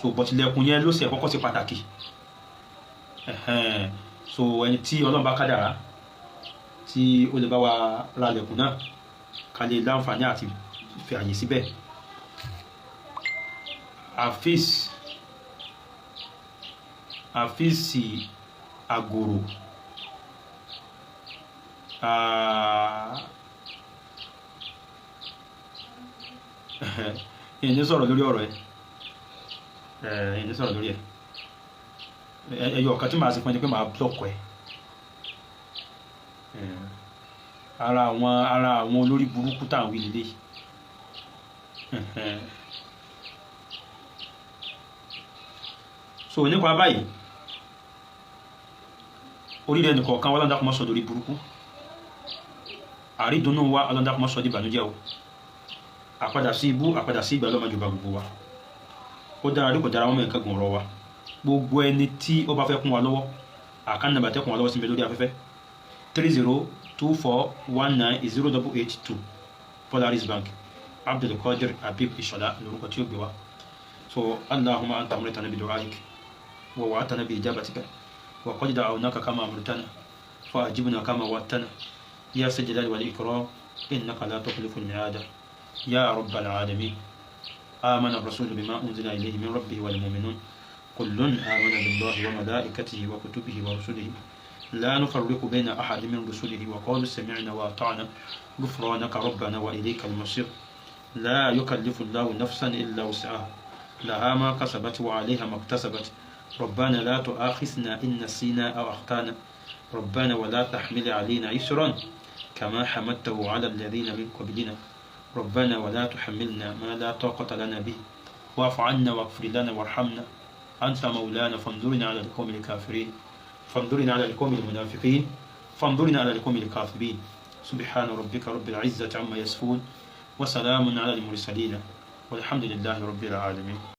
So bọ̀tìlẹ̀kùn yẹn ló ṣe kọ́kọ́ ṣe pàtàkì. So ẹni tí Ọlọ́run bá kádàrá tí ó lè bá wa ra lẹ̀kùn náà ká lè láǹfààní àti fi àyè síbẹ̀. Àfíìsì àgòrò ìní sọ̀rọ̀ lórí ọ̀rọ̀ ẹ̀, ìní sọ̀rọ̀ lórí ẹ̀. Ẹyọ ọ̀kan tí màá ṣe fún ẹni pé màá blọ́ọ̀kù ẹ̀. Ara àwọn olórí burúkú tá à ń wí lélẹ̀. So nípa báyìí, oríire ẹnìkọ̀ọ̀kan wa Ọlọ́run dákun má sọ lórí burúkú, àrídùnnú wa Ọlọ́run dákun má sọ di ìbànújẹ́ o, àpadà sí ibú àpadà sí ìgbà lọ́mọ Yorùbá gbogbo wa. Ó dára rí kò dára wọn mọ̀ nǹkan gùn ọ̀rọ̀ wa. Gbogbo ẹni tí ó bá fẹ́ kún wa lọ́wọ́, àkáǹtì nọ́mbà tẹ́ kún wa lọ́wọ́ sí mi lórí afẹ́fẹ́ 3024190882, Polaris Bank, Abdulkadir Habib Ishola lórúkọ tí ó gbé wa. So Allahumma anta amritana bi du'aik wa wa'adtana bi ijabatika wa qad da'awnaka kama amritana fa ajibna kama wa'adtana ya zal jalali wal ikram innaka la tukhlifu al mi'ada ya rabbal alamin. آمن الرسول بما أنزل إليه من ربه والمؤمنون كل آمن بالله وملائكته وكتبه ورسله لا نفرق بين أحد من رسله وقالوا سمعنا وأطعنا غفرانك ربنا وإليك المصير. لا يكلف الله نفسا إلا وسعها لها ما كسبت وعليها ما اكتسبت. ربنا لا تؤاخذنا إن نسينا أو أخطأنا. ربنا ولا تحمل علينا إصرا كما حملته على الذين من قبلنا. ربنا ولا تحملنا ما لا طاقة لنا به، واعف عنا واغفر لنا وارحمنا، أنت مولانا فانظرنا على القوم الكافرين، فانظرنا على القوم المنافقين، فانظرنا على القوم الكاذبين. سبحان ربك رب العزة عما يصفون، وسلام على المرسلين، والحمد لله رب العالمين.